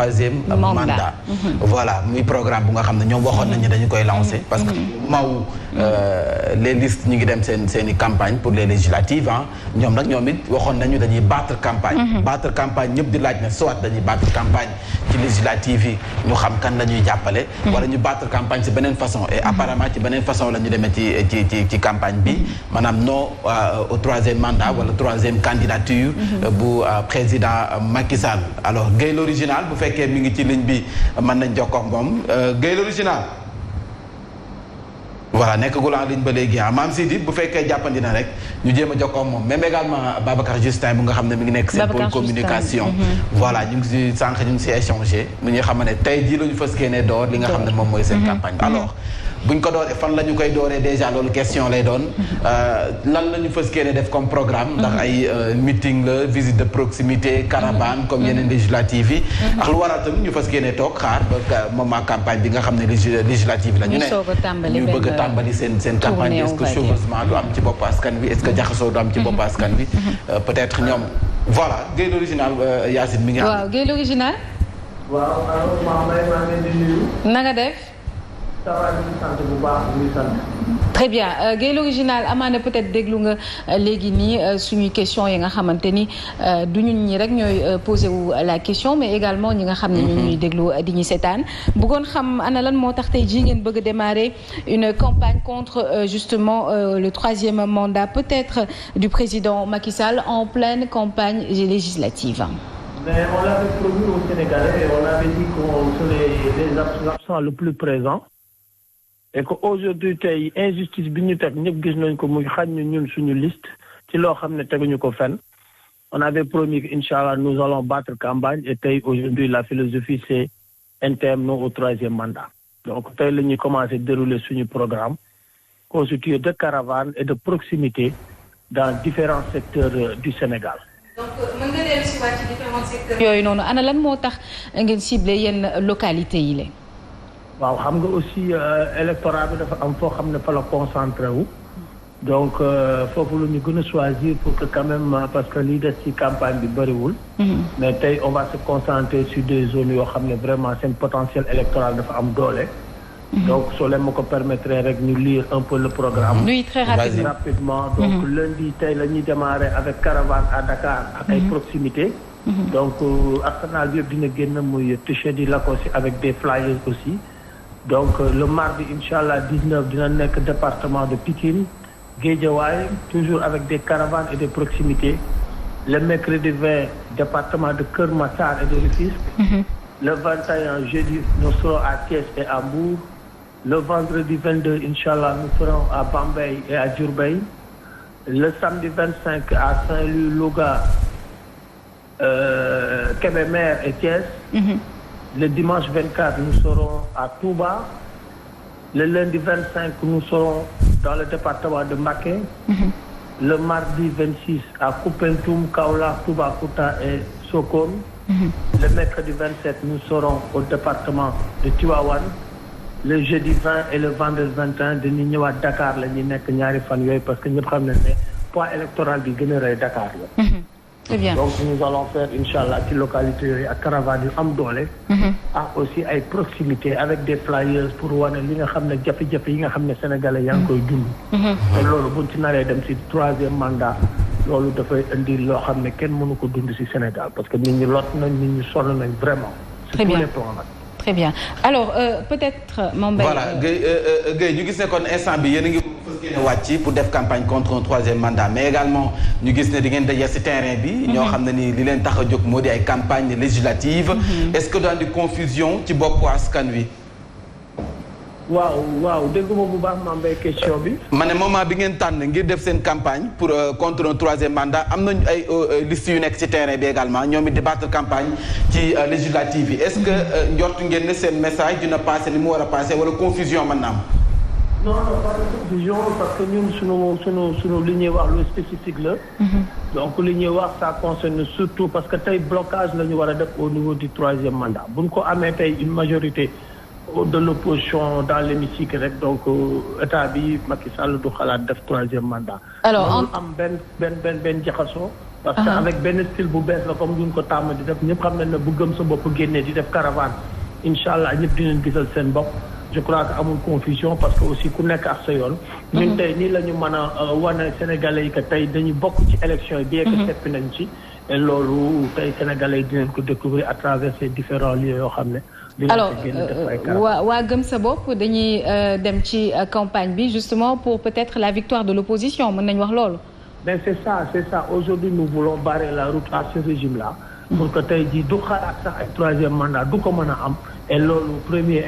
troisième mandat. Voilà muy programme bu nga xam ne ñoom waxoon nañu dañu koy lancer parce que maw les listes ñu ngi dem seen i campagne pour les législatives ñoom it waxoon nañu dañuy battre campagne. battre campagne ñëpp di laaj ne soit dañuy battre campagne ci législative yi ñu xam kan la ñuy jàppale. wala ñu battre campagne ci beneen façon et apparemment ci beneen façon la ñu demee ci campagne bi maanaam non au troisième mandat wala troisième candidature bu président Macky Sall. alors Guèye l'original bu fekkee mi ngi ci ligne bi mën nañ jokkoo ak moom Guèye l'original voilà nekkagul en ligne ba léegi Mame Sidi bu fekkee jàppandi na rek ñu jéem a jokkoo ak moom même également Babacar Justin bu nga xam ne mi ngi nekk seen pôle communication voilà ñu ngi si sànq ñu ngi si échangé mu ñu xam ne tey jii la ñu fas yéene door li nga xam ne moom mooy seen campagne alors buñ ko dooree fan la ñu koy dooree déjà loolu question lay doon lan la ñu fas yéene def comme programme ndax ay meeting la visite de proximité caravane comme yeneen législative yi ak lu waral tamit ñu fas yéene toog xaar ba moment campagne bi nga xam ne législative la ñu ne ñu bëgg a tàmbali seen campagne est-ce que chevauchement du am ci bopp askan wi est-ce que jaxasoo du am ci bopp askan wi peut-être ñoom voilà Guèye l'original Yacine mi ngi am. waaw Guèye l'original. waaw alors maa ngi leen di nuyu. na nga def. ça va ñu sant bu baax ñu sant. très bien Guèye l'original amaana peut-être déglu nga léegi nii suñuy question yi nga xamante ni du ñun ñi rek ñooy posé wu la question mais également ñi nga xam ne ñu ñuy déglu di ñu seetaan bëggoon xam ana lan moo tax tey jii ngeen bëgg a démarrer une campagne contre justement le troisième mandat peut-être du président Macky Sall en pleine campagne législative. Mais on l'avait promis aux Sénégalais et on avait dit qu'on serait les absents le plus présents. Et que aujourd'hui tey injustice bi ñu teg ñëpp gis nañ ko muy xañ ñu ñun suñu liste ci loo xam ne teguñu ko fenn on avait promis que inchallah nous allons battre campagne et tey aujourd'hui la philosophie c'est un terme non au troisième mandat donc tey la ñuy commencer dérouler suñu programme constitué de caravanes et de proximité dans différents secteurs du Sénégal. donc mën nga dellu si waat ci différents secteurs yooyu noonu ana lan moo tax ngeen ciblé yenn localités yi la. waaw xam nga aussi électorat bi dafa am foo xam ne fa la concentré wu donc foofu la ñu gën a choisir pour que quand même parce que lii des ci campagne bi bëriwul mais tey on va se concentrer sur des zones yoo xam ne vraiment seen potentiel électoral dafa am doole donc soo leen ma ko permettre rek ñu lire un peu le programme oui très rapidement donc lundi tey la ñuy démarrer avec caravane à Dakar ak ay proximité donc arsenal bi yëpp dina génn muy t-shirt di Lacoste avec des flyers aussi donc le mardi inchallah 19 dina nekk département de Pikine Guédiawaye toujours avec des caravanes et des proximités le mercredi 20 département de Keur Massar et de Rufisque le 21 jeudi nous serons à Thiès et à Mbour le vendredi 22 inchallah nous serons à Bambey et à Diourbel le samedi 25 à Saint-Louis Louga Kébémer et Thiès le dimanche 24, nous serons à Touba. Le lundi 25, nous serons dans le département de Mbacké. Le mardi 26, à Koupentoum, Kaolack, Toubacouta et Sokone. Le mercredi 27, nous serons au département de Tivaouane. Le jeudi 20 et le vendredi 21, dañuy ñëwaat Dakar la ñuy nekk ñaari fan yooyu parce que ñëpp xam nañ ne poids électoral bi gën a rëy Dakar la. Très bien. Donc nous allons faire inchallah ci localité yooyu ak caravane yu am doole. ak aussi ay proximité avec des flyers pour wane li nga xam ne jafe-jafe yi nga xam ne sénégalais yaa ngi koy dund. te loolu buñ ci naree dem ci troisième mandat loolu dafay indi loo xam ne kenn mënu ko dund ci Sénégal parce que nit ñi lot nañ nit ñi sonn nañ vraiment. Très bien sur tous les plans nag. Très bien alors peut-être Mame Mbaye voilà Guèye ñu gis ne kon instant bi yéen a ngi fas yéene wàcc pour def campagne contre un troisième mandat mais également ñu gis ne di ngeen daje ci terrain bi ñoo xam ne ni li leen tax a jóg moo di ay campagne législative est-ce que dans di confusion ci bopp askan wi waaw dégguma bu baax Mame Mbaye question bi. ma ne moment bi ngeen tànn ngir def seen campagne pour contre un troisième mandat am nañu ay liste yu nekk ci terrain bi également ñoom it di battre campagne ci législative yi est-ce que njort ngeen ne seen message dina passer ni mu war a passer wala confusion mën na am. non pas de confusion parce que ñun sunu li ñuy wax lu spécifique la. donc li ñuy wax ça concerne surtout parce que tey blocage la ñu war a def au niveau du troisième mandat bu ñu ko amee tey une majorité. de l'opposition dans l'hémicycle rek donc état bi Macky Sall du xalaat def troisième mandat. alors am benn jaxasoo parce que avec benn style bu bees la comme duñ ko tàmm di def ñëpp xam nañ ne bu gëm sa bopp génnee di def caravane incha allah ñëpp dinañ gisal seen bopp. je crois que amul confusion parce que aussi ku nekk ak sa yoon. ñun tey nii la ñu mën a wane Sénégalais yi que tey dañuy bokk ci élection yi. bien que seppi nañ ci. et loolu tey Sénégalais yi dinañ ko découvrir à travers ces différents lieux yoo xam ne. alors waa gëm sa bopp dañuy dem ci campagne bi justement pour peut-être la victoire de l'opposition mën nañu wax loolu. mais c'est ça aujourd'hui nous voulons barrer la route à ce régime-là. pour que tey jii du xalaat sax ay troisième mandat du ko mën a am. et loolu première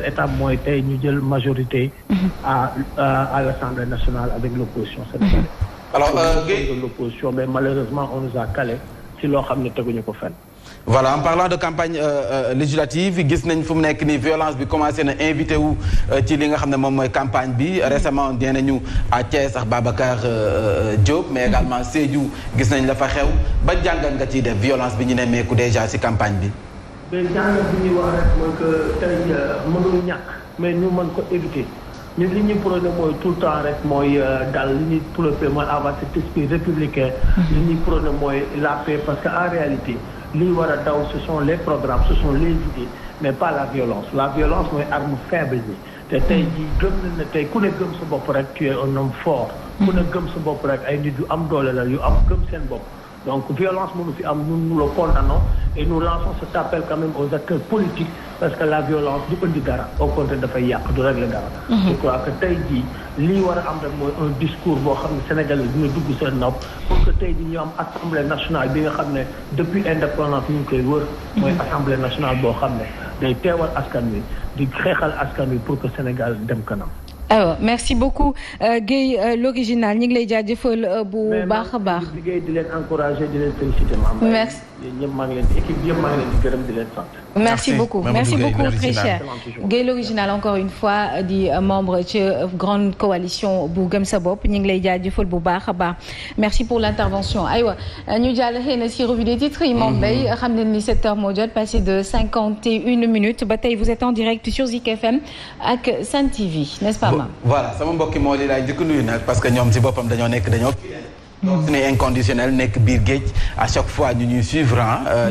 étape mooy tey ñu jël majorité à l'Assemblée nationale avec l'opposition sénégalaise. alors de l'opposition mais malheureusement on nous a calé ci loo xam ne teguñu ko fenn. voilà en parlant de campagne législative gis nañ fu mu nekk nii violence bi commencé na invité wu ci li nga xam ne moom mooy campagne bi récemment nee nañu à Thiès sax Babacar Diop mais également Sédhiou gis nañ la fa xew ba jàngat nga ciy def violence bi ñu ne meeku déjà ci campagne bi. mais jàngat bi ñuy wax rek mooy que tey mënul ñàkk mais ñu mën ko éviter ñun li ñuy prôné mooy tout le temps rek mooy daal li ñuy prôné mooy avoir cet esprit républicain. li ñuy prôné mooy la paix parce que en réalité li war a daw ce sont les programmes ce sont les idées mais pas la violence mooy arme faible bi te tey jii gëm nañ ne tey ku ne gëm sa bopp rek tu es un homme fort. ku ne gëm sa bopp rek ay nit yu am doole la yu am gëm seen bopp. donc violence mënu fi am nous le condamnons et nous lançons cet appel quand même aux acteurs politiques parce que la violence du indi dara au contraire dafay yàq du régler dara. je crois que tey jii lii war a am rek mooy un discours boo xam ne Sénégal dina dugg seen nopp pour que tey jii ñu am assemblée nationale bi nga xam ne depuis indépendance ñu ngi koy wër. mooy assemblée nationale boo xam ne day teewal askan wi di xeexal askan wi pour que Sénégal dem kanam. alors merci beaucoup Guèye l'original ñu ngi lay jaajëfal bu baax a baax. liggéey di leen encourager di leen féliciter. merci ñëpp maa ngi leen di équipe yëpp maa ngi leen di gërëm di leen sant. merci beaucoup très cher Guèye l'original encore une fois di membre ci grande coalition bu gëm sa bopp ñu ngi lay jaajëfal bu baax a baax merci pour l'intervention aywa ñu jàll xëy na ci revue des titres yi moom day xam ne ni 7h moo jot passé de 51 minutes ba tey vous êtes en direct sur Zik FM ak Sen TV n'est-ce pas. voilà sama mbokki moo li laay njëkk nuyu nag parce que ñoom ci boppam dañoo donc suñuy inconditionnel nekk biir géej à chaque fois ñu ñuy suivre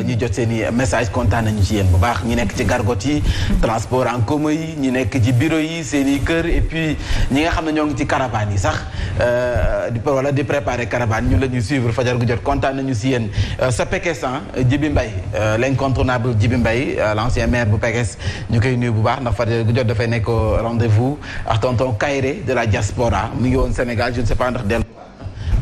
ñu jot seen i message kontaan nañu ci yéen bu baax ñi nekk ci gargot yi transport en commun yi ñi nekk ci bureau yi seen i kër et puis ñi nga xam ne ñoo ngi ci caravane yi sax di préparer caravane ñu la ñuy suivre fajar gu jot kontaan nañu si yéen sa Pekes Djibi Mbaye l'incontournable Djibi Mbaye l'ancien maire bu Pekes ñu koy nuyu bu baax ndax fajar gu jot dafay nekk rendez-vous ak tonton Kayré de la diaspora mu ngi woon Sénégal je ne sais pas ndax dellu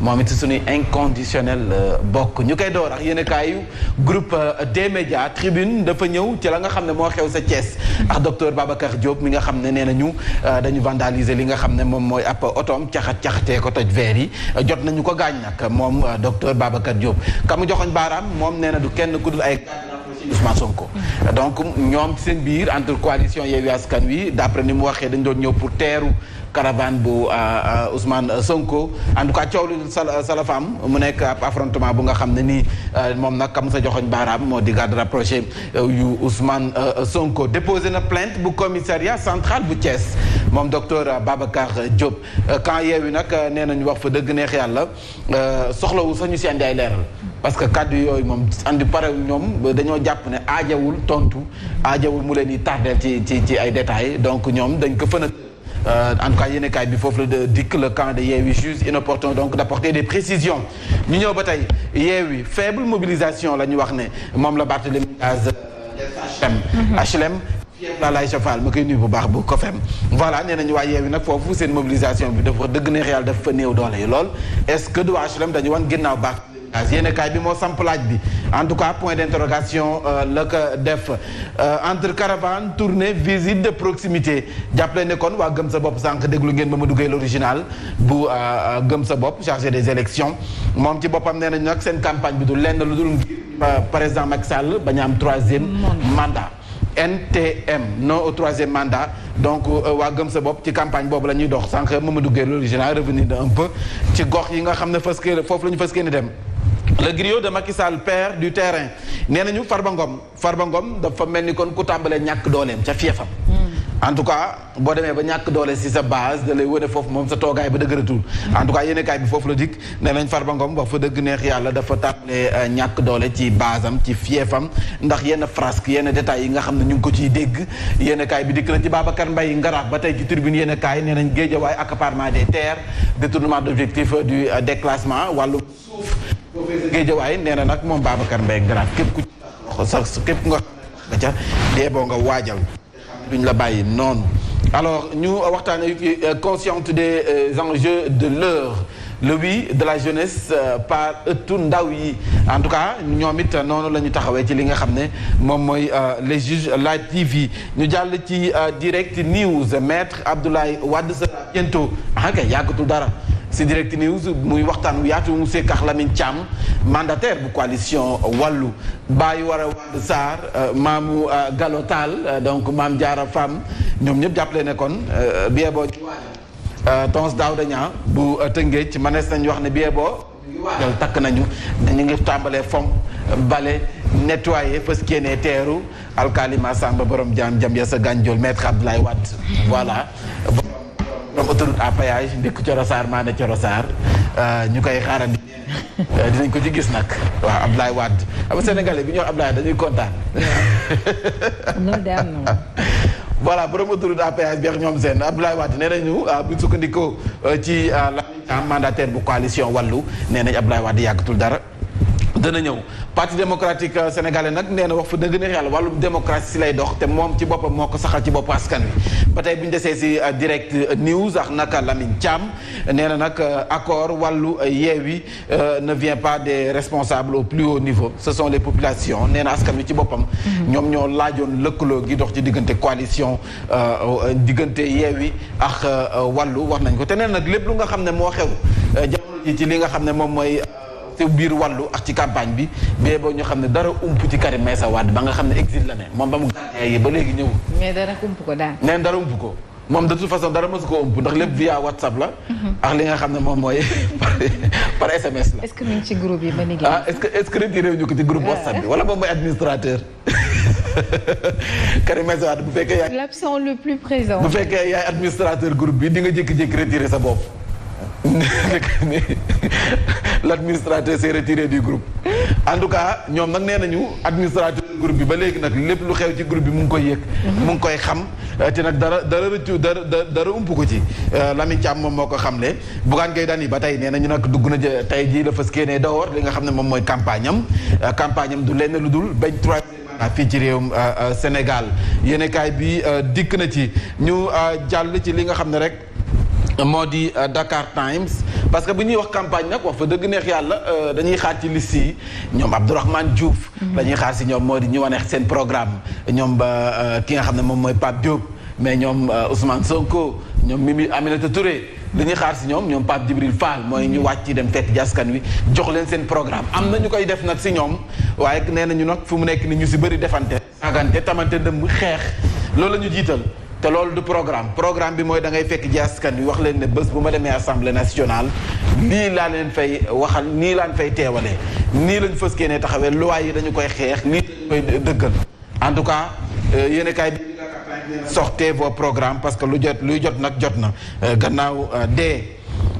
moom it suñuy inconditionnel bokk ñu koy door ak yéen kaayu groupe des médias tribune dafa ñëw ci la nga xam ne moo xew sa Thiès ak docteur Babacar Diop mi nga xam ne nee nañu dañu vandaliser li nga xam ne moom mooy ab otoom caxatee ko toj verre yi jot nañu ko gaañ nag moom docteur Babacar Diop ka mu joxoñ baaraam moom nee na du kenn ku dul ay Ousmane Sonko donc ñoom seen biir entre coalition Yewwi Askan Wi d'après ni mu waxee dañ doon ñëw pour teeru caravane bu Ousmane Sonko en tout cas coow li salafam mu nekk ab affrontement bu nga xam ne nii moom nag kam sa joxoñ baaraam moo di garde rapproché yu Ousmane Sonko déposé na plainte bu commissariat central bu Thiès moom docteur Babacar Diop quand Yewwi nag nee nañu wax fa dëgg neex yàlla soxlawu sax ñu si andi ay leeral parce que kàddu yooyu moom andi pare ñoom dañoo jàpp ne aajawul tontu aajawul mu leen di tardeel ci ay détails donc ñoom dañ ko fën en tout cas yéenekaay bi foofu la dikk le camp de Yewwi juge inopportun donc d'apporter des précisions ñu ñëw ba tey Yewwi faible mobilisation la ñu wax ne moom la Barthélémy Dias HLM la lay chafal ma koy nuyu bu baax bu ko fem voilà nee nañu waa Yewwi nag foofu seen mobilisation bi dafa dëgg neex yàlla dafa fa néew doole yi lool est-ce que du waa HLM dañu wan ginnaaw baax yéenekaay bi moo samp laaj bi en tout cas point d'interrogation la ko def entre caravane tournée visite de proximité jàppale ne kon waa gëm sa bopp sànq déglu ngeen ba ma duggee l'original bu gëm sa bopp chargé des élections moom ci boppam nee nañu nag seen campagne bi du lenn lu dul président Macky Sall bañ a am troisième mandat NTM non au troisième mandat donc waa gëm sa bopp ci campagne boobu la ñuy dox sànq Mamadou Gueye l'original revenir un peu ci gox yi nga xam ne foofu la ñu fas yéene dem le griot de Macky Sall perd du terrain nee nañu Farba Ngom dafa mel ni kon ku tàmbalee ñàkk dooleem ca fiefam en tout cas boo demee ba ñàkk doole si sa base da lay wane foofu moom sa toogaay ba dëgëratul. en tout cas yéenekaay bi foofu la dikk nee nañ Farba Ngom wax fa dëgg neex yàlla dafa tàmbalee ñàkk doole ci base am ci fiefam ndax yenn frasque yenn détails yi nga xam ne ñu ngi ko ciy dégg yéenekaay bi dikk na ci Babacar Mbaye Ngaraaf ba tey ci tribune yéenekaay nee nañ Guédiawaye accaparement des terres détournement d'objectif du déclassement wàllu suuf Guédiawaye nee na nag moom Babacar Mbaye Ngaraaf képp ku képp nga ca dee boo nga waajal duñ la bàyyi noonu alors ñu waxtaane consciente des enjeux de l'heure le oui de la jeunesse par ëttu ndaw yi en tout cas ñoom it noonu la ñu taxawee ci li nga xam ne moom mooy législative yi ñu jàll ci direct news maître Abdoulaye Wade sera bientôt kay yàggatul dara si direct news muy waxtaan wu yaatu mu sekk ak Lamine Thiam mandataire bu coalition wàllu bàyyi war a Wade Sarr maamu Gallo Tall donc maam Diarra Fam ñoom ñëpp jàppale ne kon bie boo Tons Daouda Niang bu Tëngéej manees nañu wax ne bie boo waajal takk nañu ñu ngi tàmbalee fomp bale nettoyer fas kéene teeru alkaali Massamba borom jam ya sa gànjool maître Abdoulaye Wade voilà borom autoroute à péage ndikk Coro Sarr maa ne Coro Sarr ñu koy xaarandi dinañ ko ci gis nag waaw Abdoulaye Wade am Sénégalais bi ñoo Abdoulaye dañuy kontaan loolu de am na voilà borom autoroute à péage bi ak ñoom seen Abdoulaye Wade nee nañu bu sukkandikoo ci la mandataire bu coalition wàllu nee nañ Abdoulaye Wade yàggatul dara dana ñëw parti démocratique sénégalais nag nee na wax fa dëgg neex yàlla wàllum démocratie si lay dox te moom ci boppam moo ko saxal ci bopp askan wi ba tey bu ñu desee si direct news ak naka Lamine Thiam nee na nag accord wàllu Yewwi ne vient pas des responsables au plus haut niveau ce sont les populations nee na askan wi ci boppam ñoom ñoo laajoon lëkkaloo gi dox ci diggante coalition diggante Yewwi ak wàllu wax nañ ko te nee nag lépp lu nga xam ne moo xew jamono ji ci li nga xam ne moom mooy ci biir wàllu ak ci campagne bi bee boo ñu xam ne dara ump ci Karim Meïssa Wade ba nga xam ne exil la ne moom ba mu gànnaaw yi ba léegi ñëw. mais dara ump ko daal. neen dara ump ko moom de toute façon dara mësu ko ump ndax lépp via WhatsApp la. ak li nga xam ne moom mooy par SMS la. est-ce que mi ngi ci groupe yi ba liggéey. est-ce que retiré wu ñu ko ci groupe WhatsApp bi wala moom mooy administrateur. Karim Meïssa Wade bu fekkee yaay. l'absent le plus présent. bu fekkee yaay administrateur groupe bi di nga jékki-jékki retiré sa bopp. l'administrateur s'est retiré du groupe en tout cas ñoom nag nee nañu administrateur groupe bi ba léegi nag lépp lu xew ci groupe bi mu ngi koy yëg mu ngi koy xam te nag dara rëccu dara ump ko ci Lamine Thiam moom moo ko xamle Bougane Gueye Dany ba tey nee nañu nag dugg na tey jii la fas kéenee door li nga xam ne moom mooy campagne am du lenn lu dul bañ fii ci réewum Sénégal yéenekaay bi dikk na ci ñu jàll ci li nga xam ne rek moo di Dakar Times parce que bu ñuy wax campagne nag wax fa dëgg neex yàlla dañuy xaar ci liste yi ñoom Abdourahmane Diouf dañuy xaar si ñoom moo di ñu wane seen programme ñoom ba ki nga xam ne moom mooy Pape Diop mais ñoom Ousmane Sonko ñoom Mimi Aminata Touré li ñuy xaar si ñoom Pape Djibril Fall mooy ñu wàcc dem fekk ci askan wi jox leen seen programme am na ñu koy def nag si ñoom waaye nee nañu nag fu mu nekk ni ñu si bëri defante sagante tamante dëmb xeex loolu la ñu jiital te loolu du programme bi mooy da ngay fekk ji askan wi wax leen ne bés bu ma demee assemblée nationale lii laa leen fay waxal nii laan fay teewalee nii lañ fës kee ne taxawee loi yi dañu koy xeex lii dañu koy dëggal en tout cas yéen kaay bi sortez vos programmes parce que luy jot nag jot na gannaaw dee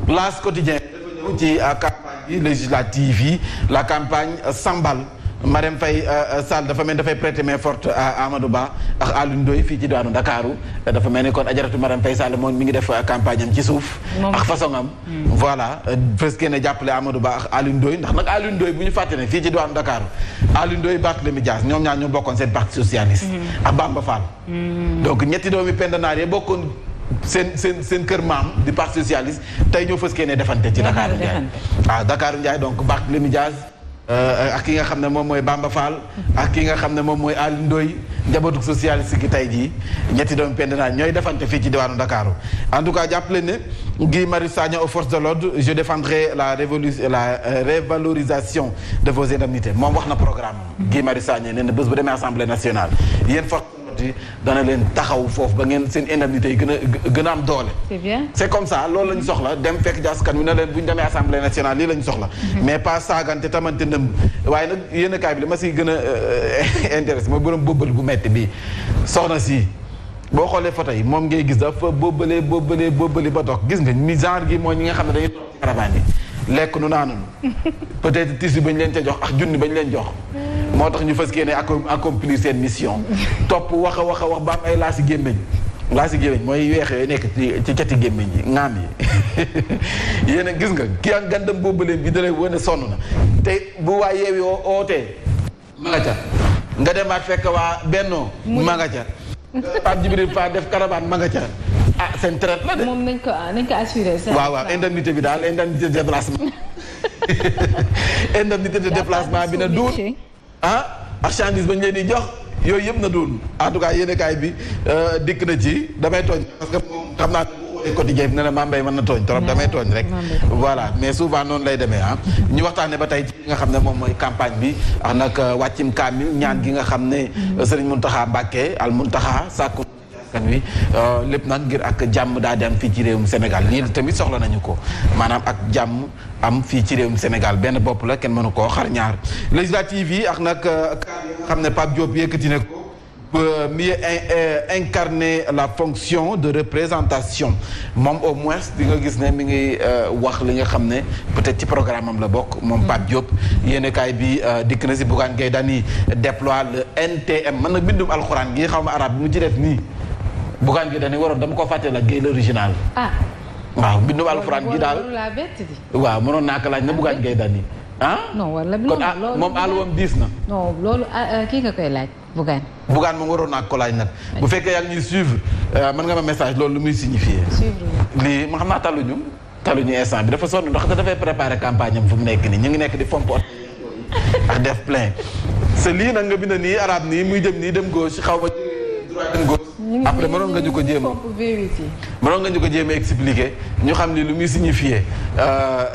L'As quotidien dafa ñëw ci campagne bi législative yi la campagne s'emballe Marème Faye Sall dafa mel dafay prêter main forte à Amadou Ba ak Alioune Ndoye fii ci daanu Ndakaaru dafa mel ni kon ajaratu Marème Faye Sall moom mi ngi def campagne am ci suuf ak façon am voilà presque ne jàppale Amadou Ba ak Alioune Ndoye ndax nag Alioune Ndoye bu ñu fàtte ne fii ci daanu Ndakaaru Alioune Ndoye Barthélémy Dias ñoom ñaar ñoo bokkoon seen parti socialiste ak Bamba Fall donc ñetti doomi pendanaar yi bokkoon seen kër maam di parti socialiste tey ñoo fës kee ne defante ci Dakaaru Ndiaye Dakaaru Ndiaye donc Barthélémy Dias ak ki nga xam ne moom mooy Bamba Fall ak ki nga xam ne moom mooy Alioune Ndoye njabootu socialiste gi tey jii ñetti doomu pendanaar ñooy defante fii ci diwaanu Dakar en tout cas jàppale ne Guy Marius Sagna aux forces de l'ordre je défendrai la révalorisation de vos indemnités moom wax na programme Guy Marius Sagna nee na bés bu demee assemblée nationale yéen force dana leen taxaw foofu ba ngeen seen indemnité yi gën a am doole. c'est bien c'est comme ça loolu la ñu soxla dem fekk jaskan wi ne leen bu ñu demee assemblée nationale lii la ñu soxla. mais pas saagante tamante ndëmb waaye nag yéen kaay bi li ma si gën a intéressé mooy borom bëbbal bu metti bi soxna si boo xoolee photo yi moom ngay gis dafa boobale ba dox gis nga mi genre gi mooy ñi nga xam ne dañuy toog ci caravane yi lekk nu naanunu peut-être tissu bañ leen ca jox ak junni bañ leen jox moo tax ñu fas yéene accomplir seen mission topp wax ba am ay laasi gémmiñ mooy weex yooyu nekk ci cati gémmiñ yi ŋaam yi yéen a gis nga kii ak gàndam boobaleen bi dalay wane sonn na te bu waa yeewi ootee ma nga ca nga demaat fekk waa bennoo ma nga ca Pape Djibril Fall def caravane ma nga ca seen traite la de. moom nañ ko assuré. waaw indemnité bi daal indemnité de déplacement. indemnité de déplacement bi na duun. marchandise bañ leen di jox yooyu yëpp na duun en tout cas yéenekaay bi dikk na ci damay tooñ parce que moom xam naa ne quotidien bi ne la Mame Mbaye mën na tooñ trop damay tooñ rek. voilà mais souvent noonu lay demee ñu waxtaanee ba tey ci nga xam ne moom mooy campagne bi ak nag wàccim kaamil ñaan gi nga xam ne Serigne Mountakha Mbacké al Mountakha sàkku wi lépp nag ngir ak jàmm daa di am fii ci réewum Sénégal lii tamit soxla nañu ko maanaam ak jàmm am fii ci réewum Sénégal benn bopp la kenn mënu koo xar ñaar législative yi ak nag xam ne Pape Diop yëkkati ne ko mieux incarner la fonction de représentation moom au moins di nga gis ne mi ngi wax li nga xam ne peut-être ci programme am la bokk moom Pape Diop yéenekaay bi dikk na si Bougane Gueye Dany déploie le NTM man nag bindum alxuraan gi xaw ma arabe bi mu ci def nii Bougane Gueye Dany waroon dama ko fàtte la Gueye l'original waaw bindum alxuraan gi daal waaw mënoon naa ko laaj na Bougane Gueye Dany non wala kon moom àlluwam diis na non loolu kii nga koy laaj Bougane moom waroon naa ko laaj nag bu fekkee yaa ngi ñuy suivre mën nga ma message loolu lu muy signifier lii ma xam naa taluñu instant bi dafa sonn ndax dafay préparer campagne am fu mu nekk nii ñu ngi nekk di fomp ak def plein c'est lii nag nga bind nii arabe nii muy jëm nii dem gauche xaw ma droite dem gauche après mënoon nga ñu ko jéem a expliquer ñu xam ni lu muy signifier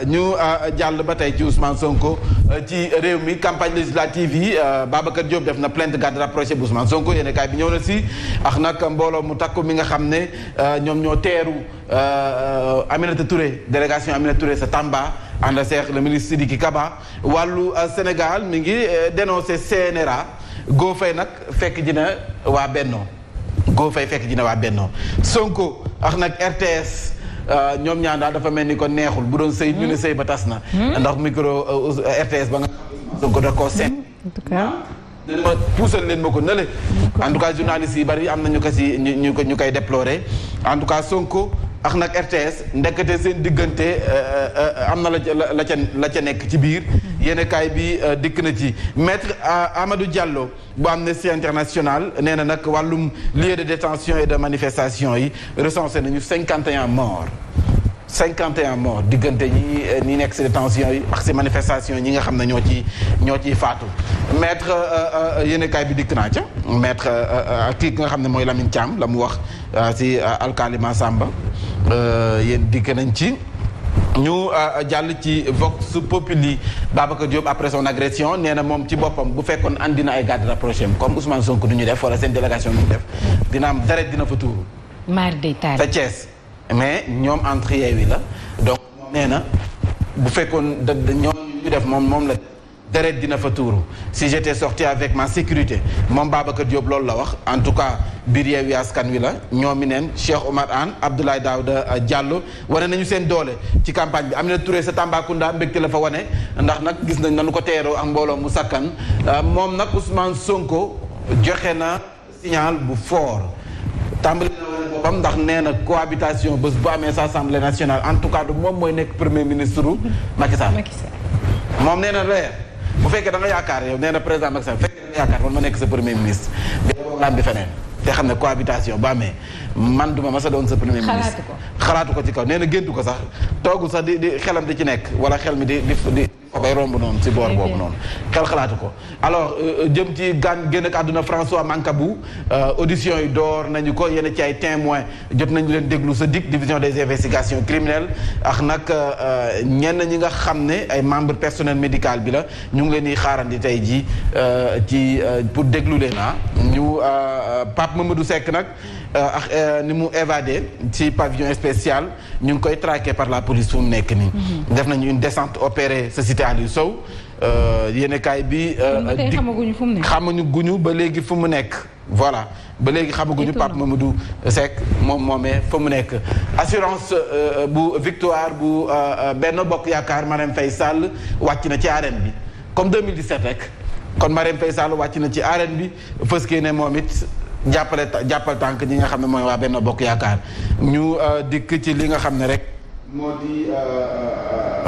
ñu jàll ba tey ci Ousmane Sonko ci réew mi campagne législative yi Babacar Diop def na plainte garde rapprochée bu Ousmane Sonko yéen kaay bi ñëw na si ak nag mbooloo mu takku mi nga xam ne ñoom ñoo teeru Aminata Touré délégation Aminata Touré sa Tamba ànd seex le ministre Sidiki Kaba wàllu Sénégal mi ngi dénoncé CNRA goo fay nag fekk ji na waa Bennoo Sonko ak nag RTS ñoom ñaan daal dafa mel ni ko neexul bu doon sëy ñu ne sëy ba tas na ndax micro RTS ba nga Sonko da koo seet ma puusal leen ma ko nële en tout cas journalistes yi bari am na ñu ko si ñu koy déplorer en tout cas Sonko ak nag RTS ndekete seen diggante am na la ca nekk ci biir yéenekaay bi dikk na ci maître Amadou Diallo bu Amnesty International nee na nag wàllum lieu de détention et de manifestation yi recensé nañu 51 morts diggante ñi nekk ci détention yi ak ci manifestation ñi nga xam ne ñoo ciy faatu maître yéenekaay bi dikk naa ca maître kii nga xam ne mooy Lamine Thiam la mu wax ci alkali Massamba yéen dikk nañ ci ñu jàll ci Vox Populi Babacar Diop après son agression nee na moom ci boppam bu fekkoon andi na ay garde rapproché comme Ousmane Sonko du ñu def wala seen délégation du ñu def dina am deret dina fa tuuru te Thiès mais ñoom entre Yewwi la donc nee na bu fekkoon ñoom ñu def moom la deret dina fa tuuru si j'étais sorti avec ma sécurité moom Babacar Diop loolu la wax en tout cas biir Yewwi Askan Wi la ñoom mi neen Cheikh Oumar Anne Abdoulaye Daouda Diallo wane nañu seen doole ci campagne bi Aminata Touré sa Tambacounda mbégte la fa wane ndax nag gis nañ nanu ko teeroo ak mbooloo mu sakkan moom nag Ousmane Sonko joxe na signal bu fort tàmbali na boppam ndax nee na cohabitation bés bu amee sa assemblée nationale en tout cas du moom mooy nekk premier ministre Macky Sall moom nee na leer bu fekkee da nga yaakaar yow nee na président Macky Sall bu fekkee da nga yaakaar man ma nekk sa premier ministre bi feneen te xam ne cohabitation bu amee man duma ma sa doon sa premier ministre xalaatu ko ci kaw nee na géntu ko sax toogul sax di xelam di ci nekk wala xel mi di bay romb noonu si boor boobu noonu xel xalaatu ko alors jëm ci génn ak àdduna François Mancabou audition yi door nañu ko yenn ci ay témoins jot nañu leen déglu sa DIC division des investigations criminelles ak nag ñenn ñi nga xam ne ay membre personnel médical bi la ñu ngi leen di xaarandi tey ji ci pour déglu leen ñu Pape Mamadou Seck nag ak ni mu évadé ci pavillon spécial ñu ngi koy traqué par la police fu mu nekk nii def nañu une descente opérée sa cité Aliou Sow yéenekaay bi xamaguñu ba léegi fu mu nekk voilà ba léegi xamaguñu Pape Mamadou Seck moom moomee fa mu nekk. assurance bu victoire bu Benno Bokk Yaakaar Marème Faye Sall wàcc na ci arène bi comme 2017 rek kon Marème Faye Sall wàcc na ci arène bi fës kee ne moom it jàppal tànk ñi nga xam ne mooy waa Benno Bokk Yaakaar ñu dikk ci li nga xam ne rek moo di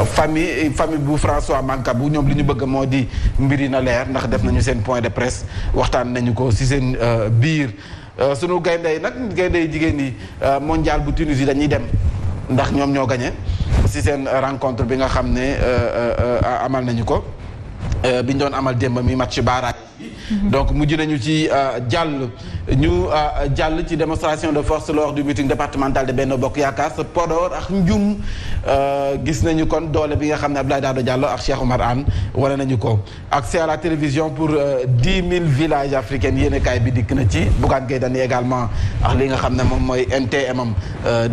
famille bu François Mancabou ñoom li ñu bëgg moo di mbir yi na leer ndax def nañu seen point de presse waxtaan nañu ko ci seen biir sunu gaynde yi nag gaynde yi jigéen yi mondial bu Tunisie dañuy dem ndax ñoom ñoo gagné ci seen rencontre bi nga xam ne amal nañu ko bi ñu doon amal démb mi match barrage donc mujj nañu ci jàll ci démonstration de force lors du meeting départemental de Benno Bokk Yaakaar sa Podor ak Ndioum gis nañu kon doole bi nga xam ne Abdoulaye Daouda Diallo ak Cheikh Oumar Anne wane nañu ko accès à la télévision pour 10 000 villages africains yéenekaay bi dikk na ci Bougane Gueye Dany également ak li nga xam ne moom mooy NTM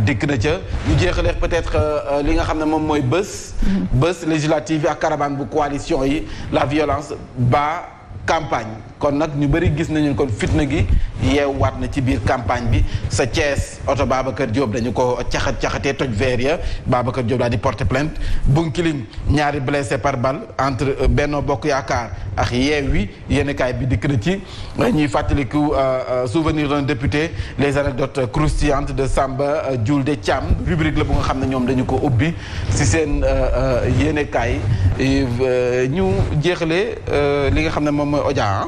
dikk na ca ñu jeexalee peut-être li nga xam ne moom mooy bés législative ak caravane bu coalition yi la violence ba campagne kon nag ñu bëri gis nañu kon fitna gi yeewaat na ci biir campagne bi sa Thiès oto Babacar Diop dañu ko caxatee toj verre ya Babacar Diop daal di porter plainte Bunkiling ñaari blessé par balle entre Benno Bokk Yaakaar ak Yewwi yéenekaay bi dikk na ci ñuy fàttaliku souvenir d'un député les anecdotes croustillantes de Samba Diouldé Thiam rubrique la bu nga xam ne ñoom dañu ko ubbi si seen yéenekaay ñu jeexalee li nga xam ne moom mooy Odia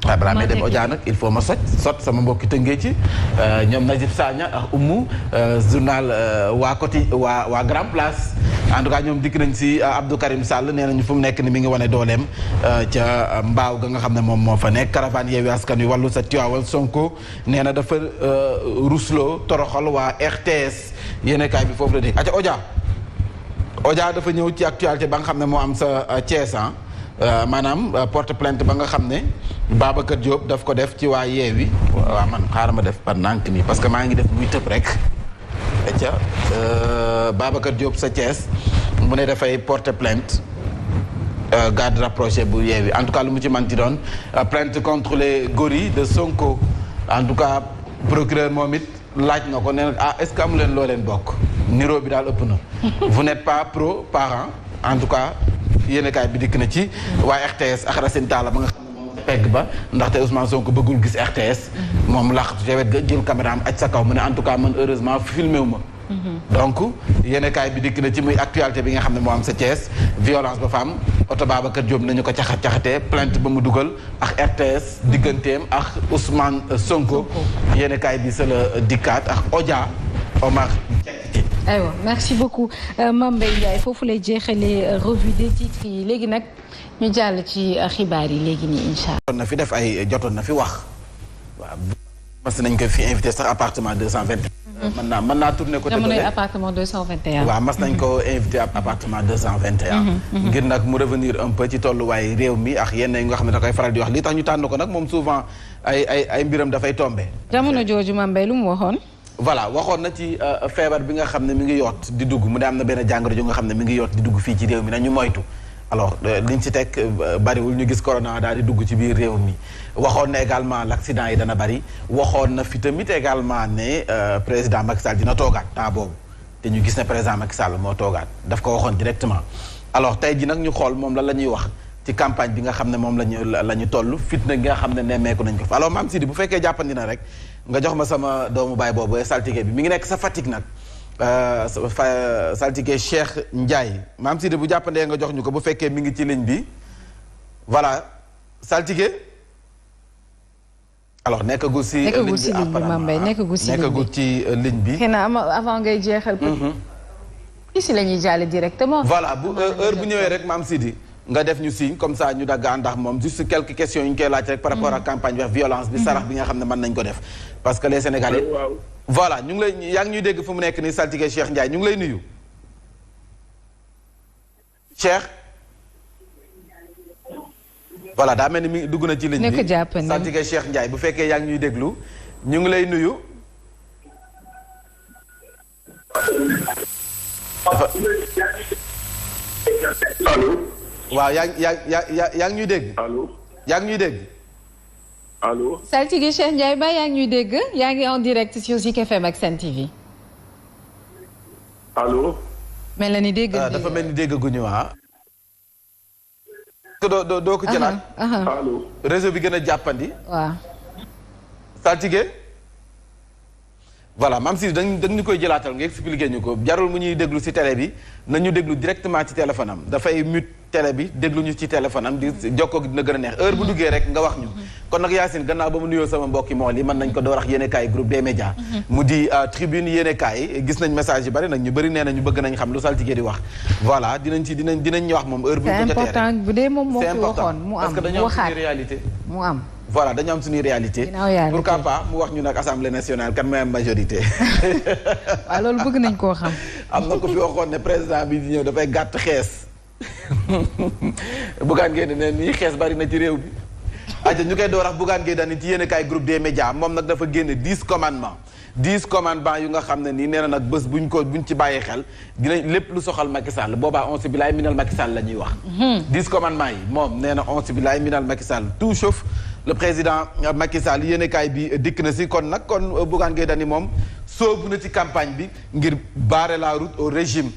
waaw balaa may dem Odia nag il faut ma sot sama mbokki tëngee ci ñoom Najib Sagna ak Oumou journal waa Grand Place en tout cas ñoom dikk nañ si Abdou Karim Sall nee nañu fu mu nekk ni mi ngi wane dooleem ca mbaaw ga nga xam ne moom moo fa nekk caravane Yewwi Askan Wi wàllu sa Tivaouane Sonko nee na dafa rusloo toroxal waa RTS yéenekaay bi foofu la dégg aca Odia dafa ñëw ci actualité ba nga xam ne moo am sa Thiès maanaam porte plainte ba nga xam ne Babacar Diop daf ko def ci waa Yewwi waaw man xaaral ma def par nànk nii parce que maa ngi def muy tëb rek ca Babacar Diop sa Thiès mu ne dafay porter plainte garde rapproché bu Yewwi en tout cas lu mu ci manti doon plainte contre les gorilles de Sonko en tout cas procureur moom it laaj na ko nee na est-ce que amu leen loo leen bokk niroo bi daal ëpp na vous n'êtes pas pro parent en tout cas yéenekaay bi dikk na ci waaye RTS ak Racine Talla ba nga xam ne moom pegg ba ndaxte Ousmane Sonko bëggul gis RTS moom laqatu ca wet ga jël caméra am aj sa kaw mu ne en tout cas man heureusement filmé wu ma donc yéenekaay bi dikk na ci muy actualité bi nga xam ne moo am sa Thiès violence ba femme oto Babacar Diop nañu ko caxatee plainte ba mu dugal ak RTS digganteem ak Ousmane Sonko yéenekaay bi sa la dikkaat ak Odia Omar aywa merci beaucoup Mame Mbaye Ndiaye foofu lay jeexalee revue des titres yi léegi nag ñu jàll ci xibaar yi léegi nii incha allah. jotoon na fi def jotoon na fi wax waaw mas nañ ko fi invité sax appartement 221. mën naa tourné ko. jamonoy appartement 221. waaw mas nañ ko invité appartement 221. ngir nag mu revenir un peu ci tolluwaay réew mi ak yenn yi nga xam ne da koy faral di wax li tax ñu tànn ko nag moom souvent ay mbiram dafay tombé. jamono jooju Mame Mbaye lu mu waxoon. voilà waxoon na ci feebar bi nga xam ne mi ngi yoot di dugg mu ne am na benn jàngoro ju nga xam ne mi ngi yoot di dugg fii ci réew mi nañu moytu alors liñ ci teg bariwul ñu gis corona daal di dugg ci biir réew mi waxoon na également l'accident yi dana bari waxoon na fi tamit également ne président Macky Sall dina toogaat temps boobu te ñu gis ne président Macky Sall moo toogaat daf ko waxoon directement alors tey ji nag ñu xool moom lan la ñuy wax ci campagne bi nga xam ne moom la ñu toll fitna gi nga xam ne nemmeeku nañ ko fa alors Mame Sidi bu fekkee jàppandi na rek nga jox ma sama doomu baay boobu saltige bi mi ngi nekk sa Fatick nag saltige Cheikh Ndiaye Mame Sidi bu jàppandee nga jox ñu ko bu fekkee mi ngi ci ligne bi voilà saltige alors nekkagul si ligne bi Mame Mbaye nekkagul ci ligne bi. xëy na avant ngay jeexal. ici la ñuy jàll directement. voilà bu heure bu ñëwee rek Mame Sidi nga def ñu signe comme ça ñu dagg ndax moom juste quelques questions yu ñu koy laaj rek par rapport ak campagne bi violence bi sarax bi nga xam ne mën nañ ko def parce que les Sénégalais voilà ñu ngi lay yaa ngi ñuy dégg fu mu nekk nii saltige Cheikh Ndiaye ñu ngi lay nuyu Cheikh voilà daa mel ni mi dugg na ci ligne bi saltige Cheikh Ndiaye bu fekkee yaa ngi ñuy déglu ñu ngi lay nuyu allo. waaw yaa ngi ñuy dégg. allo. yaa ngi ñuy dégg. allo. saltige Cheikh Ndiaye ba yaa ngi ñuy dégg yaa ngi en direct sur Zik FM ak Sen TV. allo. mel na ni dégg dafa mel ni dégg guñu doo ko jëlaat. allo. réseau bi gën a jàppandi. waaw. saltige. voilà maam si dañ ñu koy jëlaatal nga expliqué ñu ko jarul mu ñuy déglu ci télé bi nañu déglu directement ci téléphone am dafay mute télé bi déglu ñu ci téléphone am di jokkoo gi dina gën a neex heure bu duggee rek nga wax ñu. kon nag Yacine gannaaw ba mu nuyoo sama mbokki mool yi mën nañ ko door wax yéenekaay groupe des médias. mu di tribune yéenekaay gis nañ message yi bari nag ñu bari nee na ñu bëgg nañ xam lu saltige di wax. voilà dinañ ñu wax moom heure bu ñu ko jotee rek. c'est important bu dee moom moo ko waxoon mu am parce que dañoo am suñu réalité. mu am. voilà dañu am suñuy réalité pourquoi pas mu wax ñu nag assemblée nationale kan mooy am majorité. waaw loolu bëgg nañ koo xam. am na ko fi waxoon ne président bi di ñëw dafay gàtt xees. Bougane Gueye ne nii xees bari na ci réew bi. aja ñu koy door wax Bougane Gueye Dany ci yéenekaay groupe des médias moom nag dafa génne 10 commandements. 10 commandements yu nga xam ne nii nee na nag bés buñ ci bàyyee xel dinañ lépp lu soxal Macky Sall boobaa on bilaay minal Macky Sall la ñuy wax. 10 commandements yi moom nee na on bilaay minal Macky Sall tout sauf le président Macky Sall yéenekaay bi dikk na si kon Bougane Gueye Dany moom soobu na ci campagne bi ngir barrer la route au régime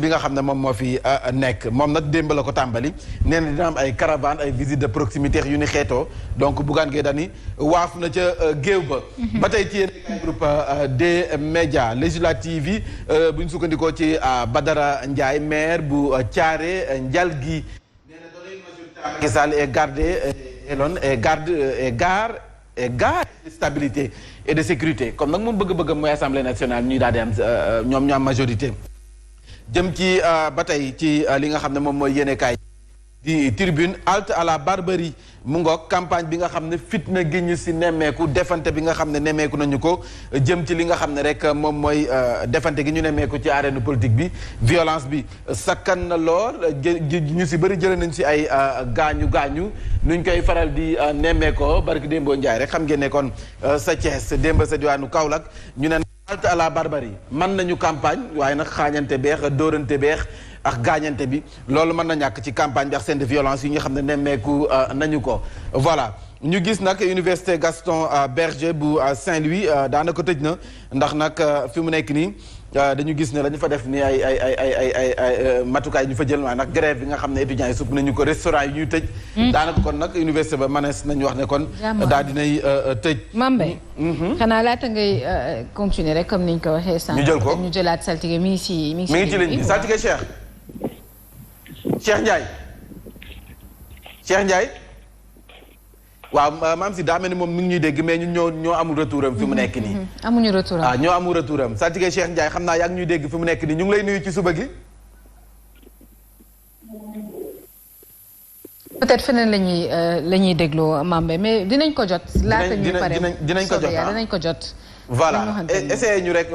bi nga xam ne moom moo fi nekk moom nag démb la ko tàmbali nee na dina am ay caravane ay visite de proximité yu ni xeetoo donc Bougane Gueye Dany waaf na ca géew ba. ba tey ci yéen groupe des médias législative yi bu ñu sukkandikoo ci Badara Ndiaye maire bu Thiaré Ndialgui. nee na données majoritaires Macky Sall est gardé gare stabilité et de sécurité comme nag moom bëgg-bëggam mooy assemblée nationale ñuy daal di am ñoom ñu am majorité. jëm ci ba tey ci li nga xam ne moom mooy yéenekaay di tribune halte à la barbarie mu ngoog campagne bi nga xam ne fitna gi ñu si nemmeeku defante bi nga xam ne nemmeeku nañu ko jëm ci li nga xam ne rek moom mooy defante gi ñu nemmeeku ci arène politique bi violence bi sakkan na lool ñu si bëri jëlee nañ si ay gaañu nuñ koy faral di nemmeekoo barki Dembo Ndiaye rek xam ngeen ne kon sa Thiès démb sa diwaanu Kaolack ñu ne halte à la barbarie mën nañu campagne waaye nag xaañante beex dóorante beex ak gaañante bi loolu mën na ñàkk ci campagne bi ak scène de violence yi nga xam ne nemmeeku nañu ko voilà ñu gis nag université Gaston Berger bu Saint-Louis daanaka tëj na ndax nag fi mu nekk nii dañu gis ne la ñu fa def ni ay matukaay ñu fa jël waaye nag grève bi nga xam ne étudiants yi supp nañu ko restaurant yi ñuy tëj daanaka kon nag université ba manees nañu wax ne kon daal dinay tëj Mambé xanaa laata ngay continuer rek comme niñ ko waxee sànq ñu jël ko ñu jëlaat saltige mi ngi ci ligne bi saltige Cheikh Ndiaye waaw maam si daa mel ni moom mi ngi ñuy dégg mais ñun ñoo amul retour am fi mu nekk nii. amuñu retour am ñoo amul retour am saltige Cheikh Ndiaye xam naa yaa ngi ñuy dégg fi mu nekk nii ñu ngi lay nuyu ci suba gi. peut-être feneen la ñuy dégloo Mambé mais dinañ ko jot. laata ñuy pare dinañ ko jot dinañ ko jot. voilà essayé ñu rek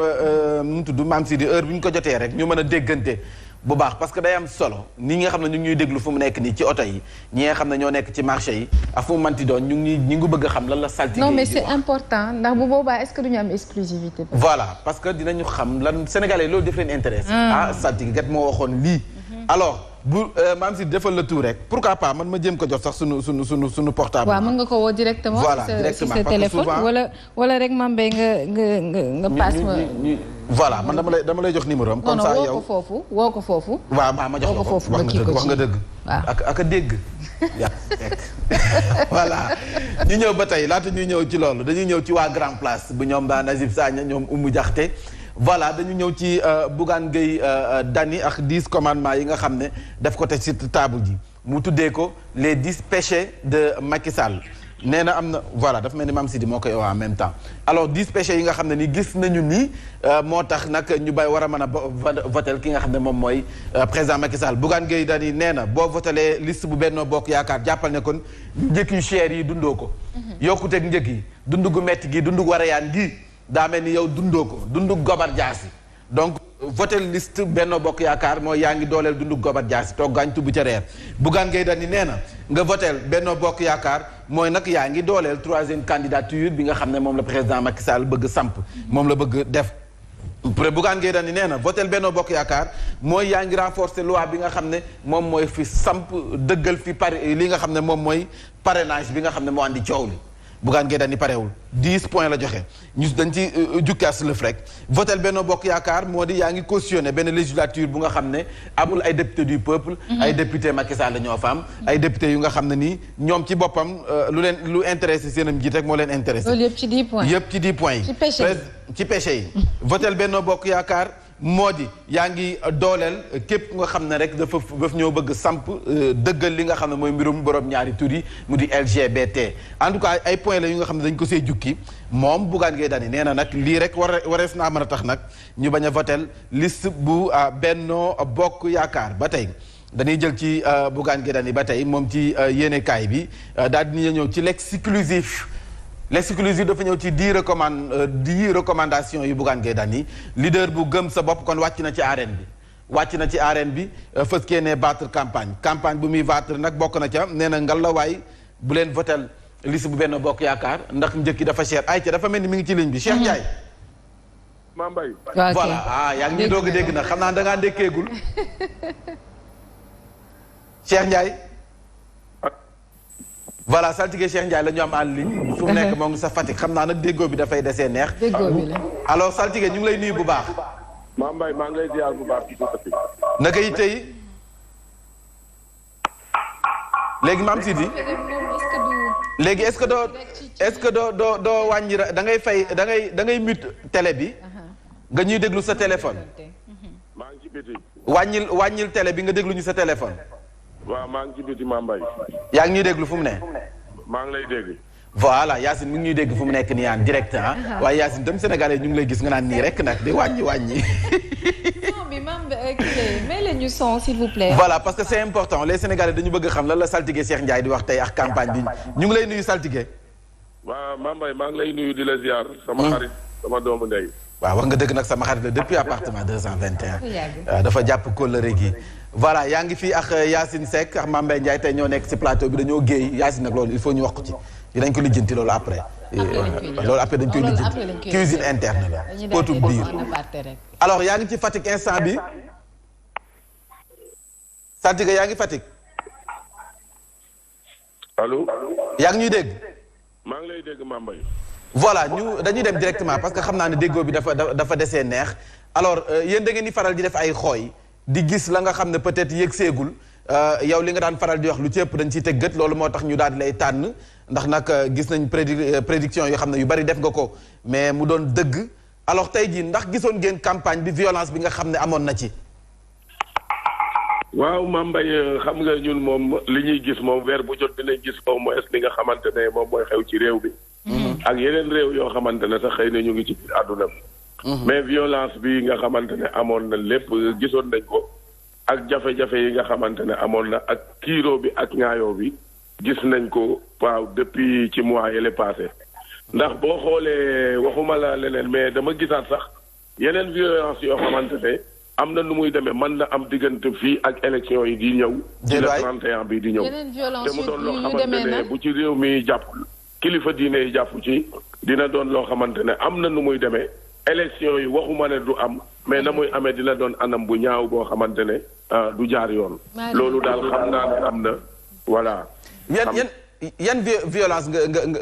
mu tudd maam si di heure bu ñu ko jotee rek ñu mën a déggante. bu baax parce que day am solo ni nga xam ne ñu ngi ñuy déglu fu mu nekk nii ci oto yi ñi nga xam ne ñoo nekk ci marché yi ak fu mu manti doon ñu ngi bëgg a xam lan la saltige non mais c'est important ndax bu boobaa est-ce que duñu am exclusivité voilà parce que dinañu xam lan sénégalais loolu def leen intéressé saltige gat moo waxoon lii alors bu maam si defal la tout rek pourquoi pas man ma jéem ko jot sax sunu portable. waaw mën nga ko woo directement. voilà directement si sa téléphone wala rek Mambé nga passe ma. voilà man dama lay jox numéro am. comme ça yow woo ko foofu. waaw ma jox la ko wax nga dëgg. waaw ak a dégg. voilà ñu ñëw ba tey laata ñuy ñëw ci loolu dañuy ñëw ci waa Grand Place bu ñoom ba Nazib Sagna ñoom Oumou Diakhaté voilà dañu ñëw ci Bougane Gueye Dany ak 10 commandements yi nga xam ne daf ko teg ci table ji mu tuddee ko les 10 péchés de Macky Sall nee na am na voilà dafa mel ni Mame Sidi moo koy wax en même temps alors 10 péchés yi nga xam ne ni gis nañu ni moo tax nag ñu bay war a mën a votel ki nga xam ne moom mooy président Macky Sall Bougane Gueye Dany nee na boo votelee liste bu Benno Bokk Yaakaar jàppal ne kon njëkk yu cher yi dundoo ko yokkuteeg njëkk yi dund gu metti gi dund gu warayaan gi daa mel ni yow dundoo ko dundu gobar jaasi donc votel liste Benno Bokk Yaakaar mooy yaa ngi dooleel dundu gobar jaasi toog gaañ tubb ca reer Bougane Gueye Dany nee na nga votel Benno Bokk Yaakaar mooy nag yaa ngi dooleel 3e candidature bi nga xam ne moom la président Macky Sall bëgg samp moom la bëgg def Bougane Gueye Dany nee na votel Benno Bokk Yaakaar mooy yaa ngi renforcer loi bi nga xam ne moom mooy fi samp dëggal fi li nga xam ne moom mooy parrainage bi nga xam ne moo andi coow li Bougane Gueye Dany parewul 10 points la joxe ñu dañ ci jukkaas lëf rek votel Benno Bokk Yaakaar moo di yaa ngi cautionné benn législature bu nga xam ne amul ay député du peuple ay député Macky Sall la ñoo fa am ay député yu nga xam ne nii ñoom ci boppam lu intéressé seenam jiit rek moo leen intéressé loolu yëpp ci 10 points yëpp ci 10 points yi ci péché yi votel Benno Bokk Yaakaar moo di yaa ngi dooleel képp nga xam ne rek dafa ñoo bëgg samp dëggal li nga xam ne mooy mbirum borom ñaari tur yi mu di LGBT en tout cas ay points la yu nga xam ne dañ ko see jukki moom Bougane Gueye Dany nee na nag lii rek warees naa mën a tax nag ñu bañ a votel liste bu Benno Bokk Yaakaar ba tey dañuy jël ci Bougane Gueye Dany ba tey moom ci yéenekaay bi daal di ñëw ci l'exclusif dafa ñëw ci 10 recommandations yu Bougane Gueye Dany leader bu gëm sa bopp kon wàcc na ci arène bi fës kee ne battre campagne bu muy battre nag bokk na ca nee na ngalawaay bu leen votel liste bu Benno Bokk Yaakaar ndax njëkki dafa cher ay ca dafa mel ni mi ngi ci ligne bi Cheikh Ndiaye Mambay voilà yaa ngi ñuy doog a dégg nag xam naa da ngaa ndékkeegul Cheikh Ndiaye voilà saltige Cheikh Ndiaye la ñu am en ligne fu mu nekk moo ngi sa Fatick xam naa nag déggoo bi dafay desee neex. déggoo bi la. alors saltige ñu ngi lay nuyu bu baax. Mame Mbaye maa ngi lay ziar bu baax ci Fatick. naka yi tey léegi maam Sidi léegi est-ce que doo wàññi da ngay fay da ngay mute télé bi nga ñuy déglu sa téléphone. maa ngi ci biti. wàññil télé bi nga déglu ñu sa téléphone. waaw maa ngi ci biti Mame Mbaye. yaa ngi ñuy déglu fu mu ne. maa ngi lay dégg. voilà Yacine mi ngi ñuy dégg fu mu nekk nii en direct ah. waaye Yacine tam sénégalais ñu ngi lay gis nga naan nii rek nag di wàññi. non mais Mame mais la ñu son s'il vous plaît. voilà parce que c'est important les sénégalais dañu bëgg xam lan la saltige Cheikh Ndiaye di wax tey ak campagne bi ñu ngi lay nuyu saltige. waaw Mame Mbaye maa ngi lay nuyu di la ziar. sama xarit sama doomu ndey. waaw wax nga dëgg nag sama xarit la depuis appartement 221. waaw dafa jàpp kóllëre gi. voilà yaa ngi fii ak Yacine Seck ak Mame Mbaye Ndiaye tey ñoo nekk ci plateau bi dañoo géey Yacine nag loolu il faut ñu wax ko ci dinañ ko lijjanti loolu après. loolu après dañ koy lijjanti cuisine interne la. potum biir alors yaa ngi ci Fatick instant bi saltige yaa ngi Fatick. allo. yaa ngi ñuy dégg. maa ngi lay dégg Mame Mbaye. voilà dañuy dem directement parce que xam naa ne déggoo bi dafa desee neex alors yéen da ngeen di faral di def ay xooy di gis la nga xam ne peut-être yëg seegul yow li nga daan faral di wax lu ci ëpp dañ ciy teg gët loolu moo tax ñu daal di lay tànn ndax nag gis nañ prédiction yoo xam ne yu bari def nga ko mais mu doon dëgg alors tey jii ndax gisoon ngeen campagne bi violence bi nga xam ne amoon na ci. waaw Mame Mbaye xam nga ñun moom li ñuy gis moom weer bu jot dinañ gis au moins li nga xamante ne moom mooy xew ci réew bi. ak yeneen réew yoo xamante ne sax xëy na ñu ngi ci biir àdduna bi. mais violence bi nga xamante ne amoon na lépp gisoon nañ ko ak jafe-jafe yi nga xamante ne amoon na ak kiiroo bi ak ŋaayoo bi gis nañ ko waaw depuis ci mois yële passé ndax boo xoolee waxuma la leneen mais dama gisaat sax yeneen violence yoo xamante ne am na nu muy demee mën na am diggante fii ak élection yi di ñëw. ci le 31 bi di ñëw. te mu doon loo xamante ne bu ci réew mi jàppul kilifa diine yi jàpp ci dina doon loo xamante ne am na nu muy demee. élection yi waxuma ne du am mais na muy amee dina doon anam bu ñaaw boo xamante ne du jaar yoon. loolu daal xam naa ne am na voilà. yan violence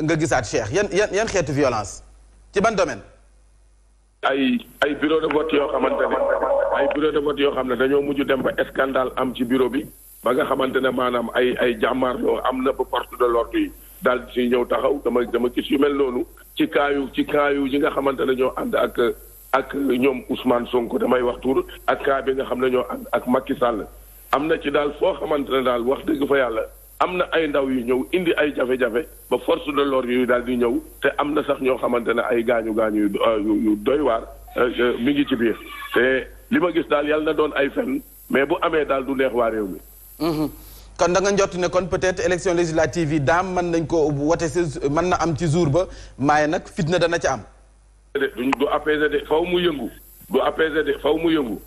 nga gisaat Cheikh yan xeetu violence ci ban domaine. ay bureau de vote yoo xamante ne ay bureau de vote yoo xam ne dañoo mujj dem ba scandale am ci bureau bi ba nga xamante ne maanaam ay jàmmaarloo am na ba porte de l'ordre yi daal di si ñëw taxaw dama gis yu mel noonu. ci kaayu yi nga xamante ne ñoo ànd ak ñoom Ousmane Sonko damay wax tur ak kaa bi nga xam ne ñoo ànd ak Macky Sall am na ci daal foo xamante ne daal wax dëgg fa yàlla am na ay ndaw yu ñëw indi ay jafe-jafe ba force de l'ordre yu daal di ñëw te am na sax ñoo xamante ne ay gaañu yu doy waar mi ngi ci biir te li ma gis daal yàlla na doon ay fen mais bu amee daal du neex waa réew mi. kon da nga njott ne kon peut-être élection législative yi daam mën nañ ko wote si mën na am ci jour ba maaye nag fitna dana ci am. du apaiser de faw mu yëngu. du apaiser de faw mu yëngu.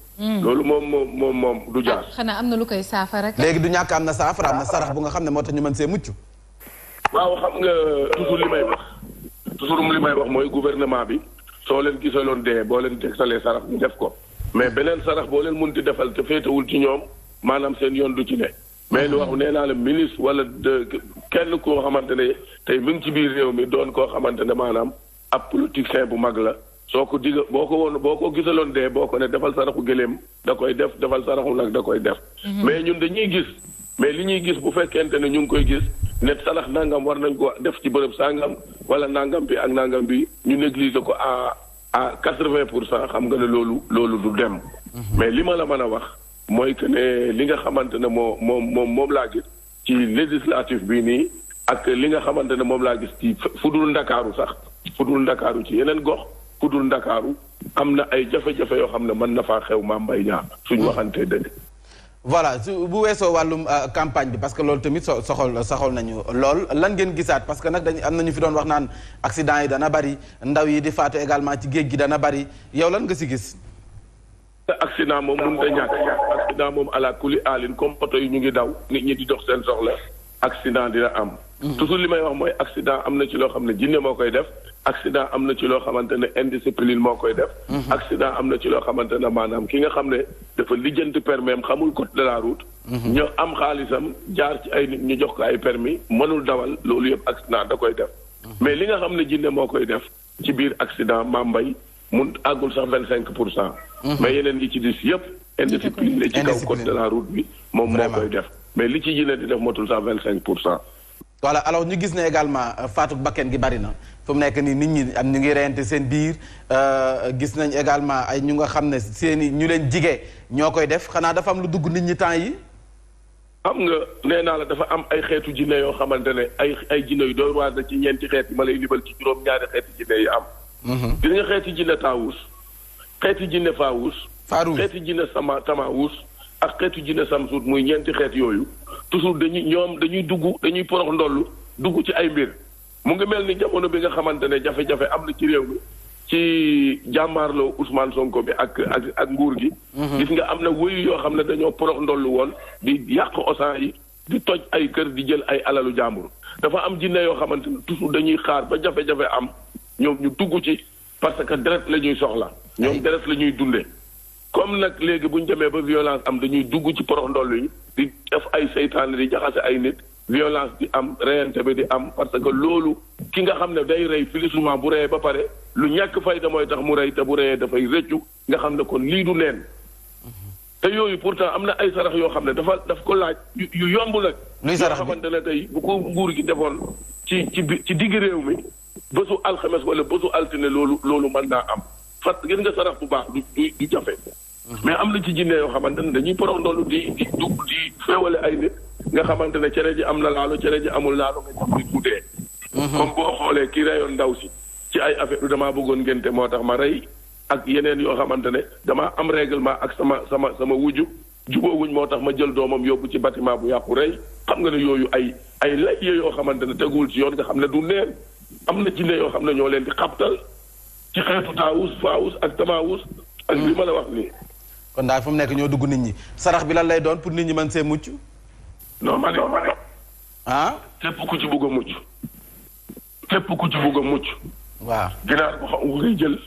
loolu moom du jaar. xanaa am na lu koy saafara. léegi du ñàkk am na saafara am na sarax bu nga xam ne moo tax ñu mën see mucc. waaw xam nga toujours li may wax mooy gouvernement bi soo leen gisaloon dee boo leen tegsalee sarax ñu def ko mais beneen sarax boo leen munti defal te féetewul ci ñoom maanaam seen yoon du ci ne. mais lu wax nee naa la ministre wala kenn koo xamante ne tey mu ngi ci biir réew mi doon koo xamante ne maanaam ab politicien bu mag la soo ko diga boo ko gisaloon dee boo ko ne defal saraxu gëléem da koy def defal saraxu nag da koy def. mais ñun dañuy gis mais li ñuy gis bu fekkente ne ñu ngi koy gis ne sarax nangam war nañ ko def ci bërëb sangam wala nangam bi ak nangam bi ñu négliger ko à 80% xam nga ne loolu du dem. mais li ma la mën a wax mooy que ne li nga xamante ne moom laa gis ci législatif bii nii ak li nga xamante ne moom laa gis ci fudul Ndakaaru sax fudul Ndakaaru ci yeneen gox fudul Ndakaaru am na ay jafe-jafe yoo xam ne mën na faa xew Mame Mbaye Niang suñu waxantee dëgg. voilà bu weesoo wàllum campagne bi parce que loolu tamit soxol nañu lool lan ngeen gisaat parce que nag dañu am na ñu fi doon wax naan accident yi dana bari ndaw yi di faatu également ci géej gi dana bari yow lan nga si gis. accident moom mënut a ñàkk accident moom ala kuli alin comme oto yi ñu ngi daw nit ñi di dox seen soxla accident dina am. toujours li may wax mooy accident am na ci loo xam ne jinne moo koy def. accident am na ci loo xamante ne indiscipline moo koy def. accident am na ci loo xamante ne maanaam ki nga xam ne dafa lijjanti permis am xamul code de la route. ñu am xaalisam jaar ci ay nit ñu jox ko ay permis mënul dawal loolu yëpp accident da koy def. mais li nga xam ne jinne moo koy def ci biir accident Mame Mbaye mun àggul sax 25%. mais yeneen yi ci dis yëpp. indiscipline la ci kaw code de la route bi. moom moo koy def mais li ci jinne di def motul sax 25%. voilà alors ñu gis ne également faatu bakken gi bari na fu mu nekk nii nit ñi am ñu ngi reyante seen biir gis nañ également ay ñu nga xam ne seen i ñu leen jige ñoo koy def xanaa dafa am lu dugg nit ñi temps yi. xam nga nee naa la dafa am ay xeetu jinne yoo xamante ne ay jinne yu doy waar na ci ñeenti xeet yi ma lay libal ci juróom-ñaari xeeti jinne yi am. gis nga xeeti jinne taawus xeeti jinne faawus. xeeti jinne tamaawus ak xeetu jinne samsuut muy ñeenti xeet yooyu. toujours dañuy dañuy porox ndollu dugg ci ay mbir mu ngi mel ni jamono bi nga xamante ne jafe-jafe am na ci réew mi ci jàmmaarloo Ousmane Sonko bi ak nguur gi. gis nga am na wëyu yoo xam ne dañoo porox ndollu woon di yàq osan yi di toj ay kër di jël ay alalu jàmbur. dafa am jinne yoo xamante ne toujours dañuy xaar ba jafe-jafe am ñoom ñu dugg ci parce que deret la ñuy soxla. ñoom deret la ñuy dundee. comme nag léegi bu ñu demee ba violence am dañuy dugg ci porox ndoll yi di def ay seytaane di jaxase ay nit violence di am reyante bi di am parce que loolu ki nga xam ne day rey filisement bu reyee ba pare lu ñàkk fayda mooy tax mu rey te bu reyee dafay rëccu nga xam ne kon lii du neen te yooyu pourtant am na ay sarax yoo xam ne daf ko laaj yu yomb nag. luy sarax bi yoo xamante ne tey bu ko nguur gi defoon ci digg réew mi bésu alxames wala bésu altine loolu mën naa am. fat gis nga sarax bu baax du jafe. mais am na ci jinne yoo xamante ne dañuy porox ndoolu di feewale ay nit nga xamante ne cere ji am na laalo cere ji amul laalo nga jox nit mu dee. comme boo xoolee ki reyoon ndaw si ci ay affaire damaa bëggoon ngénte moo tax ma rey ak yeneen yoo xamante ne damaa am règlement ak sama wujju jubóowuñ moo tax ma jël doomam yóbbu ci bâtiment bu yàqu rey xam nga ne yooyu ay lay yoo xamante ne teguwul ci yoon nga xam ne du neen am na jinne yoo xam ne ñoo leen di xabtal ci xeetu taawus faawus ak tamaawus ak li ma la wax nii. kon daal fu mu nekk ñoo dugg nit ñi sarax bi lan lay doon pour nit ñi mën see mucc. non ma ne. képp ku ci bugg a mucc. képp ku ci bugg a mucc. waaw ginaar bu xonq ngay jël.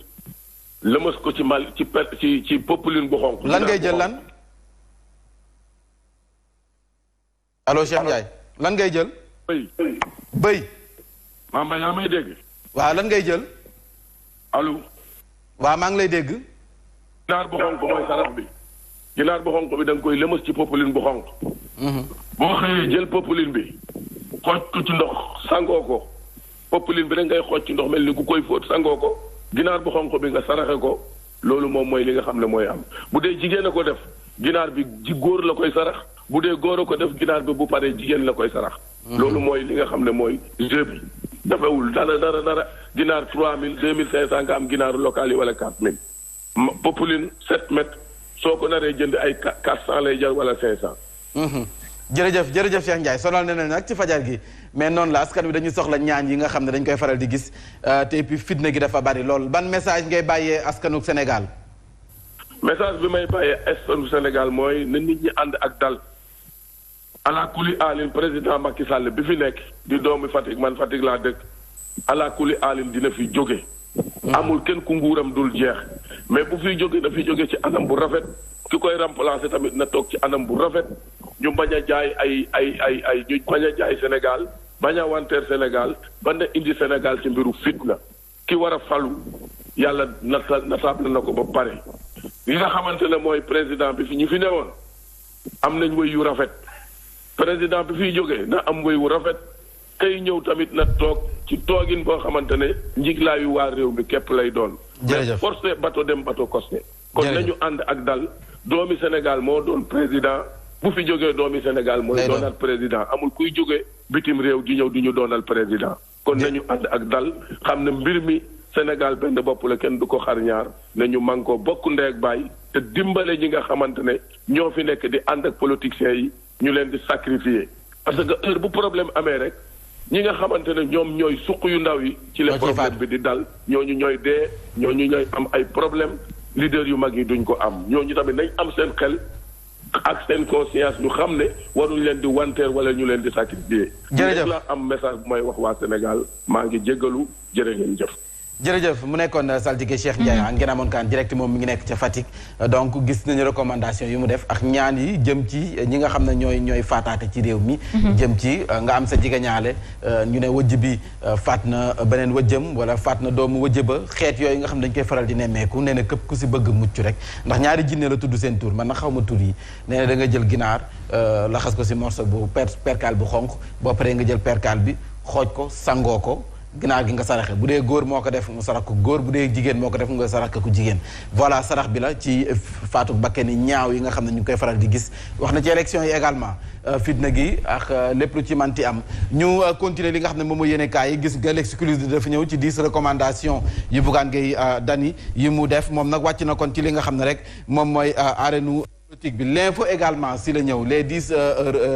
lëmas ko ci mal ci popeline bu xonq. lan ngay jël lan. allo Cheikh Ndiaye lan ngay jël. bëy. Mame Mbaye yaa may dégg. waaw lan ngay jël. allo. waaw maa ngi lay dégg. ginaar bu xonq mooy sarax bi. ginaar bu xonq bi da nga koy lëmas ci popeline bu xonq. boo xëyee jël popeline bi. xooj ko ci ndox sangoo ko. popeline bi da ngay xooj ci ndox mel ni ku koy fóot sangoo ko. ginaar bu xonq bi nga saraxe ko. loolu moom mooy li nga xam ne mooy am bu dee jigéen a ko def ginaar bi ji góor la koy sarax bu dee góor a ko def ginaar bi bu paree jigéen la koy sarax. loolu mooy li nga xam ne mooy jeu bi. dafewul dara ginaar 3000 2500 nga am ginaaru local yi wala 4000. popeline 7 mètres soo ko naree jënd ay 400 lay jar wala 500. jërëjëf Cheikh Ndiaye sonal na nag ci fajar gi mais noonu la askan wi dañuy soxla ñaan yi nga xam ne dañ koy faral di gis te et puis fitna gi dafa bari lool ban message ngay bàyyee askanu Sénégal. message bi may bàyyee askanu Sénégal mooy na nit ñi ànd ak dal. ala kuli alin président Macky Sall bi fi nekk di doomi Fatick man Fatick laa dëkk ala kuli alin dina fi jóge. amul kenn ku nguuram dul jeex mais bu fiy jóge dafiy jóge ci anam bu rafet ki koy remplacer tamit na toog ci anam bu rafet ñu bañ a jaay ñu bañ a jaay Sénégal bañ a wanteer Sénégal ba na indi Sénégal ci mbiru fitna ki war a falu yàlla natable na ko ba pare. li nga xamante ne mooy président bi fi ñu fi newoon am nañ wéy yu rafet président bi fiy jógee na am wéy wu rafet kay ñëw tamit na toog ci toogin boo xamante ne njiglaayu waa réew mi képp lay doon. jërëjëf forcé bateau dem bateau costé. kon nañu ànd ak dal doomi Sénégal moo doon président bu fi jógee doomi Sénégal mooy doonaat président amul kuy jógee bitim réew di ñëw di ñu doonal président. kon nañu ànd ak dal xam ne mbir mi Sénégal benn bopp la kenn du ko xar ñaar nañu man ko bokk ndey ak baay te dimbale ñi nga xamante ne ñoo fi nekk di ànd ak politiciens yi ñu leen di sacrifier parce que heure bu problème amee rek ñi nga xamante ne ñoom ñooy suq yu ndaw yi ci le problème bi di dal ñooñu ñooy dee ñooñu ñooy am ay problème leader yu mag yi duñ ko am ñooñu tamit nañ am seen xel ak seen conscience ñu xam ne waruñ leen di wanteer wala ñu leen di sacrifier. jërëjëf la am message bu may wax waa Sénégal maa ngi jéggalu jërë ngeen jëf. jërëjëf mu nekkoon saltige Cheikh Ndiaye ngeen amoon kaan direct moom mi ngi nekk ca Fatick donc gis nañu recommandation yi mu def ak ñaan yi jëm ci ñi nga xam ne ñooy faataate ci réew mi jëm ci nga am sa jigañaale ñu ne wëjj bi faat na beneen wëjjëm wala faat na doomu wëjj ba xeet yooyu nga xam ne dañ koy faral di nemmeeku nee na képp ku si bëgg mucc rek ndax ñaari jinne la tudd seen tur man na xaw ma tur yi nee na da nga jël ginaar laxas ko si morceau bu perkaal bu xonq boo paree nga jël perkaal bi xooj ko sangoo ko ginaar gi nga saraxe bu dee góor moo ko def mu sarax ko góor bu dee jigéen moo ko def nga sarax ko jigéen voilà sarax bi la ci faatu bakke ni ñaaw yi nga xam ne ñu ngi koy faral di gis wax na ci élection yi également fitna gi ak lépp lu ci manti am ñu continuer li nga xam ne moom mooy yéene kaay yi gis nga l'exclusif dafa ñëw ci 10 recommandations yu Bougane Gueye Dany yi mu def moom nag wàcc na kon ci li nga xam ne rek moom mooy arène politique bi l'info également si la ñëw les 10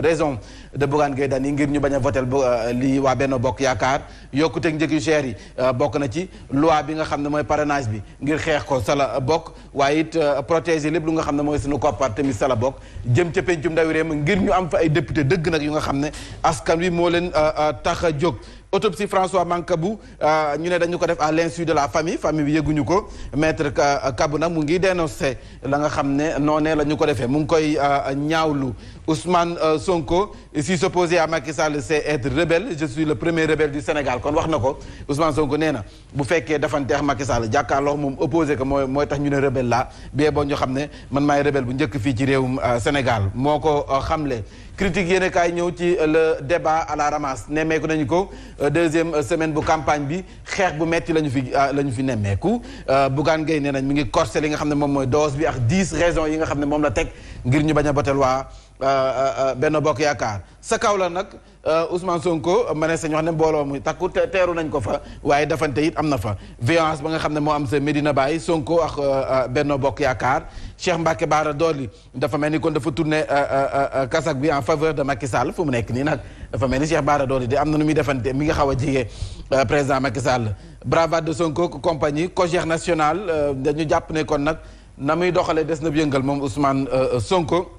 raisons de Bougane Gueye Dany ngir ñu bañ a votel li waa Benno Bokk Yaakaar yokkuteeg njëg yu cher yi bokk na ci loi bi nga xam ne mooy parrainage bi ngir xeex ko sala bokk waaye it protéger lépp lu nga xam ne mooy suñu koppar tamit sala bokk jëm ca pencum ndawi réew mi ngir ñu am fa ay député dëgg nag yu nga xam ne askan wi moo leen tax a jóg autopsie François Mancabou ñu ne dañu ko def à l'insu de la famille bi yëguñu ko maître Kabou nag mu ngi dénoncé la nga xam ne noonee la ñu ko defee mu ngi koy ñaawlu Ousmane Sonko si s'opposer à Macky Sall c'est être rebelle je suis le premier rebelle du Sénégal kon wax na ko Ousmane Sonko nee na bu fekkee dafanteex Macky Sall jàkkaarloo moom opposé ko mooy tax ñu ne rebelle la bie boo ñu xam ne man maay rebelle bu njëkk fii ci réewum Sénégal moo ko xamle critique yéen kaay ñëw ci le débat à la ramasse nemmeeku nañu ko deuxième semaine bu campagne bi xeex bu metti la ñu fi nemmeeku Bougane Gueye nee nañ mi ngi corsé li nga xam ne moom mooy dose bi ak 10 raisons yi nga xam ne moom la teg ngir ñu bañ a botel waa Benno Bokk Yaakaar sa kaw la nag Ousmane Sonko ma ne sañ wax ne mbooloo muy takku teeru nañ ko fa waaye dafante it am na fa violence ba nga xam ne moo am sa Medina Baye Sonko ak Benno Bokk Yaakaar Cheikh Mbacké Bara Dolly dafa mel ni kon dafa tourné kasak bi en faveur de Macky Sall fu mu nekk nii nag dafa mel ni Cheikh Bara Dolly di am na nu muy defante mi nga xaw a jige président Macky Sall bravade de Sonko compagnie COJER national dañu jàpp ne kon nag na muy doxalee des na yëngal moom Ousmane Sonko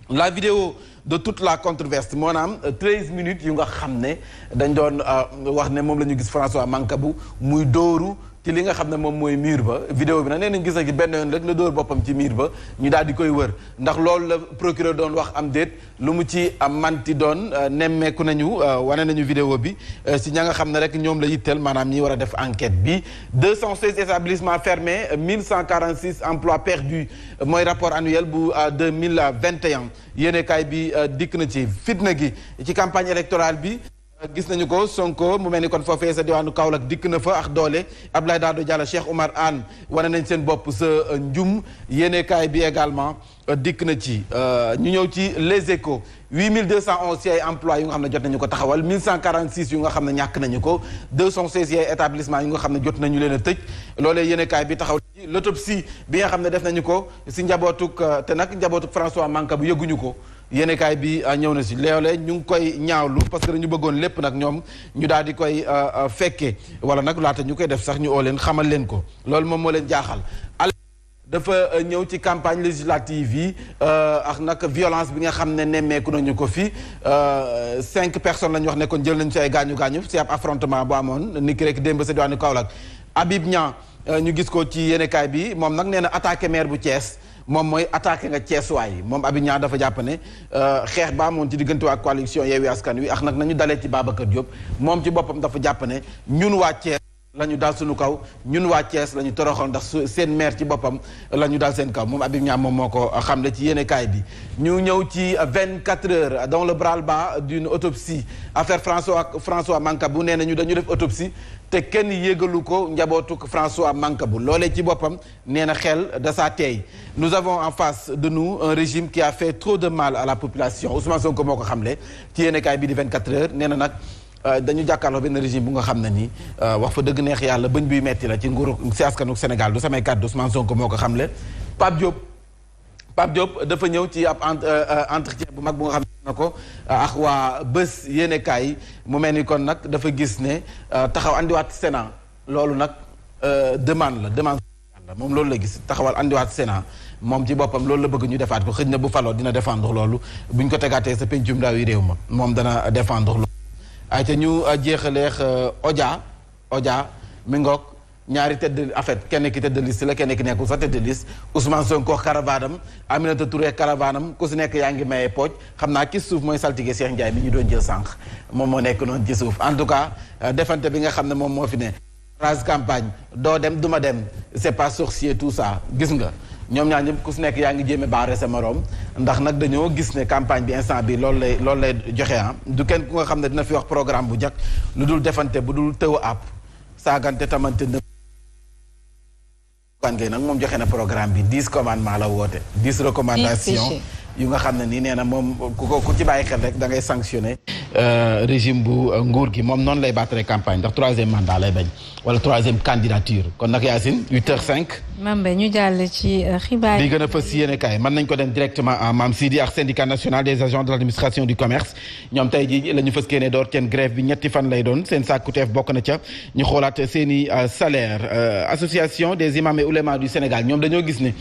la vidéo de toute la controverse maanaam 13 minutes yu nga xam ne dañ doon wax ne moom la ñu gis François Mancabou muy dóoru ci li nga xam ne moom mooy mur ba vidéo bi nag nee nañ gis na ci benn yoon rek la dóor boppam ci mur ba ñu daal di koy wër ndax loolu la procureur doon wax am déet lu mu ci manti doon nemmeeku nañu wane nañu vidéo bi si ña nga xam ne rek ñoom la yitteel maanaam ñi war a def enquête bi 216 établissements fermés 1146 emplois perdus mooy rapport annuel bu 2021 yéenekaay bi dikk na ci fitna gi ci campagne électorale bi gis nañu ko Sonko mu mel ni kon foofee sa diwaanu Kaolack dikk na fa ak doole Abdoulaye Daouda Diallo Cheikh Oumar Anne wane nañ seen bopp sa njum yéenekaay bi également dikk na ci ñu ñëw ci Les Échos 8211 ci ay emplois yu nga xam ne jot nañu ko taxawal 1146 yu nga xam ne ñàkk nañu ko 216 ci ay établissements yu nga xam ne jot nañu leen a tëj loolee yéenekaay bi taxaw ci l'autopsie bi nga xam ne def nañu ko si njabootuk te nag njabootuk François Mancabou yëguñu ko yéenekaay bi ñëw na si léeg-léeg ñu ngi koy ñaawlu parce que dañu bëggoon lépp nag ñoom ñu daal di koy fekkee wala nag laata ñu koy def sax ñu oo leen xamal leen ko loolu moom moo leen jaaxal. dafa ñëw ci campagne législative yi ak nag violence bi nga xam ne nemmeeku nañu ko fi 5 personnes la ñu wax ne kon jël nañu ci ay gaañu si ab affrontement bu amoon ni ki rek démb sa diwaanu Kaolack Habib Niang ñu gis ko ci yéenekaay bi moom nag nee na attaqué maire bu Thiès moom mooy attaqué nga Ceesuwaay moom Habib Niang dafa jàpp ne xeex ba amoon ci diggante waa coalition Yewwi Askan Wi ak nag nañu dalee ci Babacar Diop moom ci boppam dafa jàpp ne ñun waa Cees la ñu daal suñu kaw ñun waa Thiès la ñu toroxal ndax seen maire ci boppam la ñu daal seen kaw moom Habib Niang moom moo ko xamle ci yéenekaay bi ñu ñëw ci 24 heures dans le branle-bas d'une autopsie affaire François Mancabou nee nañu dañu def autopsie te kenn yégalu ko njabootu François Mancabou loolee ci boppam nee na xel da saa teey nous avons en face de nous un régime qui a fait trop de mal à la population Ousmane Sonko moo ko xamle ci yéenekaay bi di 24 heures nee na nag dañu jàkkaarloo benn régime bu nga xam ne ni wax fa dëgg neex yàlla bëñ buy metti la ci nguuru si askanu Sénégal du samay kàddu Ousmane Sonko moo ko xamle Pape Diop dafa ñëw ci ab entretien bu mag bu nga xam ne na ko ak waa bés yéenekaay yi mu mel ni kon nag dafa gis ne taxaw andiwaat Sénat loolu nag demande la moom loolu la gis taxawal andiwaat Sénat moom ci boppam loolu la bëgg ñu defaat ko xëj na bu faloo dina défendre loolu bu ñu ko tegaatee sa pencum ndaw yi réew ma moom dana défendre loolu ay te ñu jeexaleex Odia mi ngoog ñaari tête en fait kenn ki tête de liste la kenn ki nekkul sa tête de liste Ousmane Sonko caravanam Aminata Touré caravanam ku si nekk yaa ngi maye pooj xam naa ki suuf mooy saltige Cheikh Ndiaye mi ñu doon jël sànq moom moo nekk noonu ci suuf en tout cas defante bi nga xam ne moom moo fi ne phrase campagne doo dem duma dem c'est pas sorcier tout ça gis nga ñoom ñaar ñëpp ku si nekk yaa ngi jéeme baare sa morom ndax nag dañoo gis ne campagne bi instant bi loolu lay joxe du kenn ku nga xam ne dina fi wax programme bu njëkk lu dul defante bu dul tëw a àpp saagante tamante në ngay nag moom joxe na programme bi 10 commandements la woote 10 recommandations yu nga xam ne nii nee na moom ku ci bàyyi xel rek da ngay sanctionner régime bu nguur gi moom noonu lay battre campagne ndax 3e mandat lay bañ wala 3e candidature kon nag Yacine 8h05. Mambe ñu jàll ci xibaar yi. li gën a fës si yéen kaay mën nañ ko dem directement en Mame Sidi ak syndicat national des agents de l' administration du commerce ñoom tey jii la ñu fës kee ne door seen grève bi ñetti fan lay doon seen sàkkuteef bokk na ca ñu xoolaat seen i salaire association des imams et oulémas du Sénégal ñoom dañoo gis ne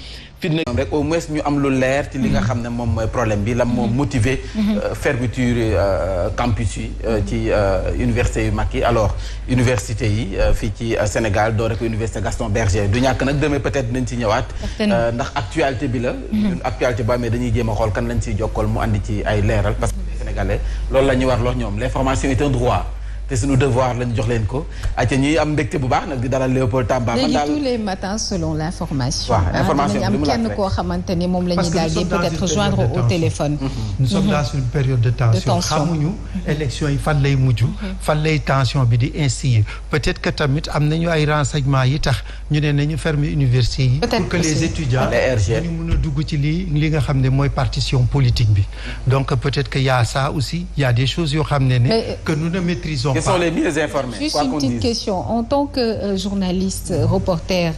fitna ñoom rek au moins ñu am lu leer ci li nga xam ne moom mooy problème bi la moo motiver fermeture campus yi ci université yu mag yi alors université yi fii ci Sénégal doo rek université Gaston Berger du ñàkk nag demee peut-être dinañ ci ñëwaat ndax actualité bi la ñun actualité ba amee dañuy jéem a xool kan lañ ciy jokkool mu andi ci ay leeral parce que les Sénégalais loolu la ñuy war lox ñoom l'information est un droit te suñu devoir lañu jox leen ko ayca ñuy am mbégte bu baax nag di dalal Léopold Tamba. léegi tous les matins selon l'information. waaw information am kenn koo xamante ni moom la ñuy daal di peut-être joindre au téléphone. nous sommes dans une période de tension xamuñu élection yi fan lay mujj. fan lay tension bi di instiller peut-être que tamit am nañu ay renseignements yi tax ñu ne nañu fermer université yi. pour que les étudiants ñu mën a dugg ci li nga xam ne mooy partition politique bi. donc peut-être que y a ça aussi y a des choses yoo xam ne que nous ne maîtrisons. Quels sont les mieux informés? Juste une petite question. En tant que journaliste, reporter,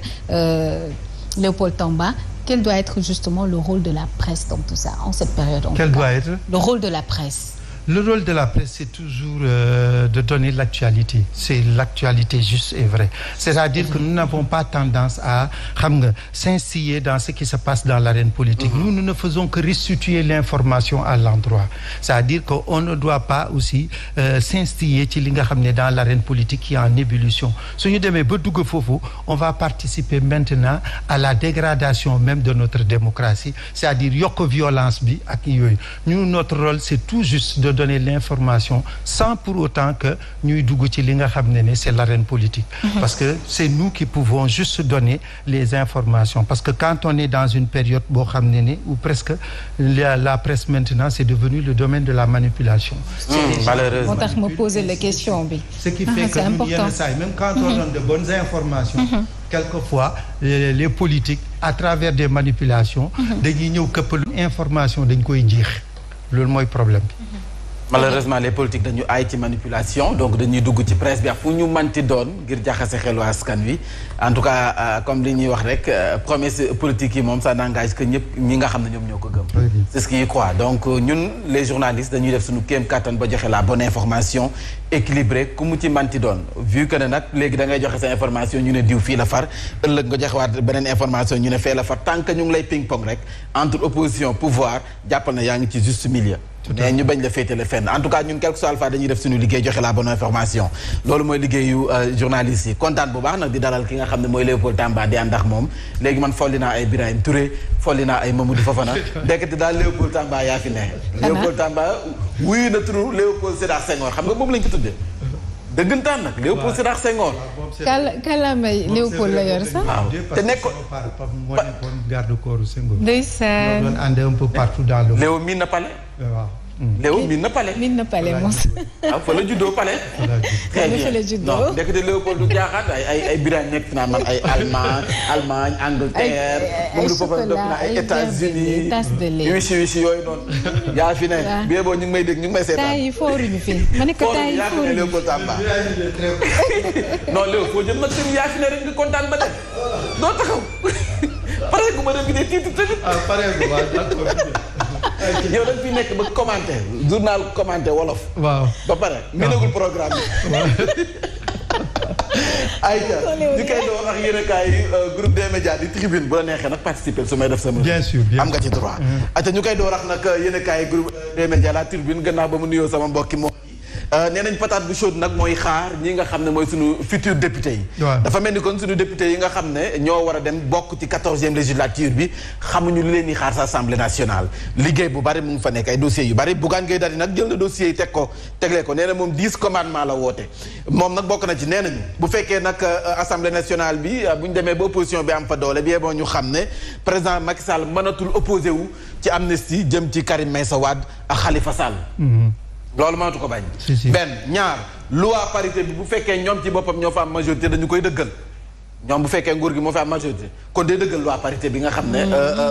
Léopold Tamba, quel doit être justement le rôle de la presse dans tout ça, en cette période? Quel doit être? Le rôle de la presse. Le rôle de la presse, c'est toujours de donner l'actualité. C'est l'actualité juste et vraie. C'est-à-dire que nous n'avons pas tendance à s'instiller dans ce qui se passe dans l'arène politique. Nous ne faisons que restituer l'information à l'endroit. C'est-à-dire qu'on ne doit pas aussi s'instiller dans l'arène politique qui est en ébullition. Si nous devons on va participer maintenant à la dégradation même de notre démocratie. C'est-à-dire yoko violence bi ak yoy. Nous, notre rôle, c'est tout juste de donner l'information sans pour autant que ñuy dugg ci li nga xam ne c'est l'arène politique. Parce que c'est nous qui pouvons juste donner les informations. Parce que quand on est dans une période boo xam ne où presque la presse maintenant c'est devenu le domaine de la manipulation. Malheureusement. moo tax ma poser la question bi. Ce qui fait que ñun yenn saa yi même quand on donne de bonnes informations. Quelquefois les politiques à travers des manipulations. dañuy ñëw këpp information dañ koy jeex loolu mooy problème bi. malheureusement les politiques dañu aay ci manipulation donc dañuy dugg ci presse bi ak fu ñu manti doon ngir jaxase xelu askan wi en tout cas comme li ñuy wax rek promesse politique yi moom ça n'engage que ñëpp ñi nga xam ne ñoom ñoo ko gëm. c'est ce qu'ils croient donc ñun les journalistes dañuy def suñu kéem kattan ba joxe la bonne information équilibré ku mu ci manti doon vu que ne nag léegi da ngay joxe sa information ñu ne diw fii la far ëllëg nga joxewaat beneen information ñu ne fee la far tant que ñu ngi lay ping pong rek entre opposition pouvoir jàppal na yaa ngi ci juste milieu mais ñu bañ la féetale fenn en tout cas ñun quelque soit alpha dañuy def suñu liggéey joxe la bonne information loolu mooy liggéeyu journaliste yi kontaan bu baax nag di dalal ki nga xam ne mooy Léopold Tamba di ànd ak moom léegi man folli naa ay Birahim Touré folli naa ay Mamadou Fofana dekkati daal Léopold Tamba yaa fi ne Léopold Tamba wuyu na turu Léopold Sédar Senghor xam nga moom lañ ko tuddee dëggantaan nag Léopold Sédar Senghor kàllaamay Léopold la yor sax waaw te nekk moo nekkoon garde corps Senghor ndeysaan doon ànd un peu partout dans le monde. Léo miin na pale waaw Léo miin na pale mos waaw fa la juddoo pale très bien non ndekete Léopold du jaaxaat ay Birahim nekk fi naan man ay Allemagne Angleterre moom du foofa dëkk na ay États-Unis wisi yooyu noonu yaa fi ne bie boo ñu ngi may dégg ñu ngi may seetaan taay yi fooruñu fi ma ne ko taay yi yaa fi ne Léopold Tamba non Léo foo jëm nag sëñ yaa fi ne rek nga kontaan ba dem doo taxaw pare gu ma dem gi dee tiitu tamit pare gu waaw d'accord yow dañ fi nekk ba commenté journal commenté wolof. waaw ba pare mënagul programme bi. ayca ñu koy doon wax yéen a kaay groupe des médias di tribune bu la neexee nag participer su may def sama. bien sûr am nga ci droit. ayca ñu koy doon wax nag yéen a kaay groupe des médias la tribune gannaaw ba mu nuyoo sama mbokki moo. nee nañ patate bu chaude nag mooy xaar ñi nga xam ne mooy suñu futur député yi dafa mel ni kon suñu député yi nga xam ne ñoo war a dem bokk ci 14e législature bi xamuñu li leen di xaar sa assemblée nationale liggéey bu bari mu ngi fa nekk ay dossiers yu bari Bougane Gueye Dany nag jël na dossiers yi teglee ko nee na moom 10 commandements la woote moom nag bokk na ci nee nañu bu fekkee nag assemblée nationale bi bu ñu demee ba opposition bi am fa doole bi boo ñu xam ne président Macky Sall mënatul opposé wu ci amnistie jëm ci Karim Meïssa Wade ak Khalifa Sall loolu mënatu ko bañ. benn ñaar loi parité bi bu fekkee ñoom ci boppam ñoo fa am majorité dañu koy dëggal ñoom bu fekkee nguur gi moo fa am majorité kon day dëggal loi parité bi nga xam ne.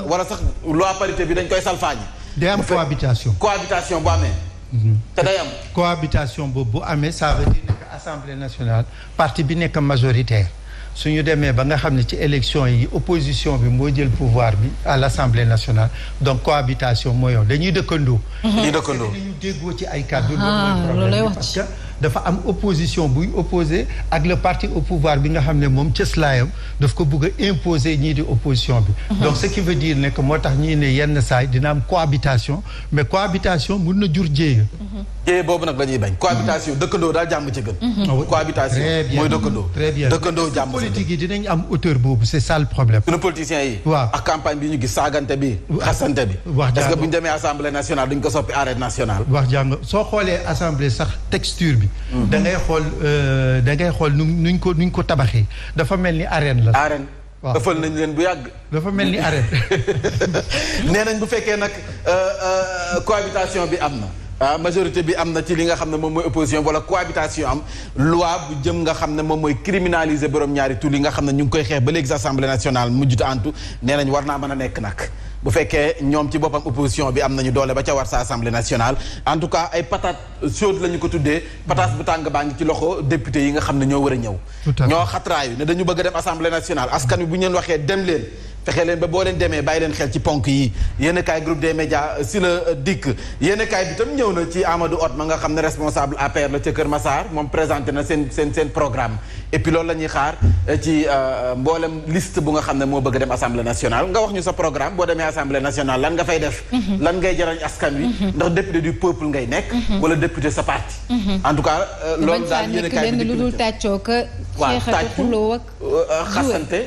wala sax loi parité bi dañ koy salfaañi. day am cohabitation. cohabitation bu amee. te day am. cohabitation boobu bu amee ça veut dire que assemblée nationale parti bi nekk majoritaire. su ñu demee ba nga xam ne ci élection yi opposition bi moo jël pouvoir bi à l'Assemblée nationale donc cohabitation mooy yoon dañuy dëkkandoo. dañuy dëkkandoo dañuy déggoo ci ay kàddu. loolu mooy problème parce que dafa am opposition buy opposé ak le parti au pouvoir bi nga xam ne moom cëslaayam daf ko bëgg a imposer ñii di opposition bi. donc ce qui veut dire ne que moo tax ñii ne yenn saay dina am cohabitation mais cohabitation mun na jur jéeya. jéeya boobu nag la ñuy bañ. cohabitation dëkkandoo daal jàmm ci gën. cohabitation mooy dëkkandoo. très bien dëkkandoo jàmm politique yi dinañ am hauteur boobu c'est ça le problème. suñu politiciens yi. waaw ak campagne bi ñu gis saagante bi. xasante bi. wax parce que bu ñu demee assemblée nationale duñ ko soppi arène nationale. wax jàng soo xoolee assemblée sax texture bi. da ngay xool nuñ ko tabaxee dafa mel ni arène la. arène. waaw dafal nañ leen bu yàgg. dafa mel ni arène. nee nañ bu fekkee nag cohabitation bi am na. majorité bi am na ci li nga xam ne moom mooy opposition wala cohabitation am loi bu jëm nga xam ne moom mooy criminaliser borom ñaari tur yi nga xam ne ñu ngi koy xeex ba léegi assemblée nationale mujjut antu nee nañ war naa mën a nekk nag bu fekkee ñoom ci boppam opposition bi am nañu doole ba ca war sa assemblée nationale en tout cas ay patate chaude la ñu ko tuddee patate bu tàng baa ngi ci loxo député yi nga xam ne ñoo war a ñëw ñoo xatraayu ne dañu bëgg a dem assemblée nationale askan wi bu ñu leen waxee dem leen fexe leen ba boo leen demee bàyyi leen xel ci ponk yi yéen kaay groupe des médias si la dikk yéen kaay bi tam ñëw na ci Amadou Hott ma nga xam ne responsable APR la ca Kër Massar moom présenté na seen programme et puis loolu la ñuy xaar ci mboolem liste bu nga xam ne moo bëgg a dem assemblée nationale nga wax ñu sa programme boo demee assemblée nationale lan nga fay def lan ngay jarañ askan wi ndax député du peuple ngay nekk wala député sa parti en tout cas loolu daal yéen kaay bi lu dul tàccoo ka xeexatu xuloo ak xasante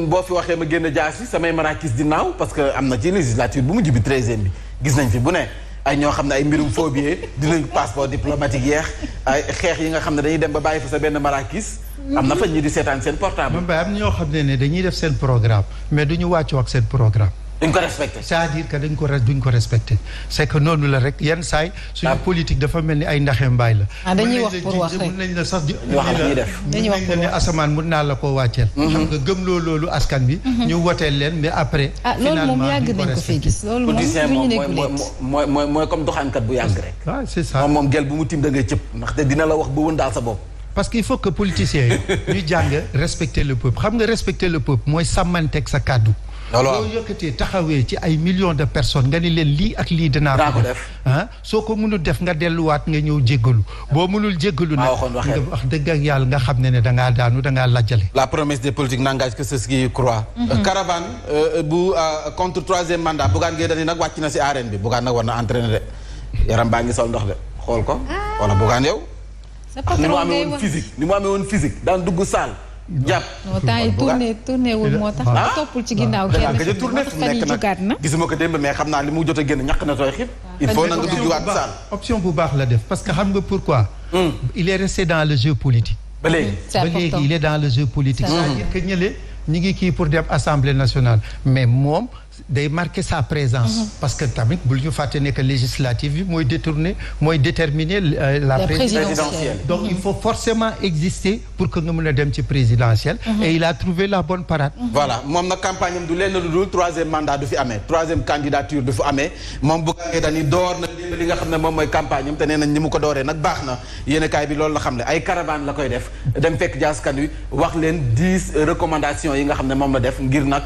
boo fi waxee ma génn jaasi samay marakis di naaw parce que am na ci législature bu mujj bi 13e bi gis nañ fi bu ne ay ñoo xam ne ay mbirum phobie dinañ passeport diplomatique yeex ay xeex yi nga xam ne dañuy dem ba bàyyi fa sa benn marakis am na fa ñi di seetaan seen portable. moom am ñoo xam ne dañuy def seen programme mais duñu wàccoo ak seen programme. duñ ko respecté. c'est-à-dire que duñ ko respecté c'est que noonu la rek yenn saay suñu politique dafa mel ni ay ndaxe mbaay la. dañuy wax pour wax rek mën nañ la sax dañuy wax ne asamaan mën naa la koo wàcceel. xam nga gëmloo loolu askan bi. ñu woteel leen mais après. loolu moom yàgg nañ ko fay gis. loolu moom mooy comme doxaankat bu yàgg rek. waaw c'est ça moom gel bu mu tim da ngay cëpp ndaxte dina la wax ba wën daal sa bopp. parce que il faut que politiciens yi ñu jàng respecter le peuple xam nga respecter le peuple mooy sàmmanteeg sa kàddu. boo yëkkatee taxawee ci ay millions de personnes nga ni leen lii ak lii dinaa ko def soo ko mënul def nga delluwaat nga ñëw jéggalu boo mënul jéggalu nag nga wax dëgg ak yàlla nga xam ne dangaa daanu dangaa lajjale. la promesse des politiques n'engage que ceux qui y croient. caravane bu contre troisième mandat Bougane Gueye Dany nag wàcc na si arène bi Bougane nag war na entraîner de yaram baa ngi sol ndox de xool ko wala Bougane yow. ni mu amee woon physique daan dugg saal. jàpp non temps yi tourné wul moo tax. toppul ci ginnaaw kenn fi tourné fu mu nekk nag gisuma ko démb mais xam naa li mu jot a génn ñàkk na tooy xib. il faut na nga duggiwaat saal. option bu baax la def parce que xam nga pourquoi. il est resté dans le jeu politique. ba léegi il est dans le jeu politique. c'est-à-dire que ñële ñi ngi kii pour dem assemblée nationale mais moom day marquer sa présence. parce que tamit bul ñu fàtte ne que législative bi mooy déterminer la présidentielle. donc il faut forcément exister pour que nga mën a dem ci présidentielle. et il a trouvé la bonne parade. voilà moom nag campagne am du lenn lu dul troisième mandat du fi amee troisième candidature du fi amee moom bu fekkee dañuy door na li nga xam ne moom mooy campagne am te nee nañ ni mu ko dooree nag baax na yéen kaay bi loolu la xam ne ay caravane la koy def dem fekk jaaskan wi wax leen 10 recommandations yi nga xam ne moom la def ngir nag.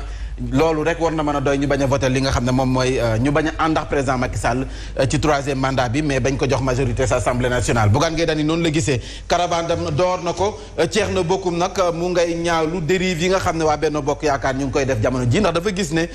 loolu rek war na mën a doy ñu bañ a voter li nga xam ne moom mooy ñu bañ a ànd ak président Macky Sall ci troisième mandat bi mais bañ ko jox majorité sa assemblée nationale Bougane Gueye Dany noonu la gisee caravane dem door na ko ceex na bokkum nag mu ngay ñaawlu dérive yi nga xam ne waa Benno Bokk Yaakaar ñu ngi koy def jamono ji ndax dafa gis ne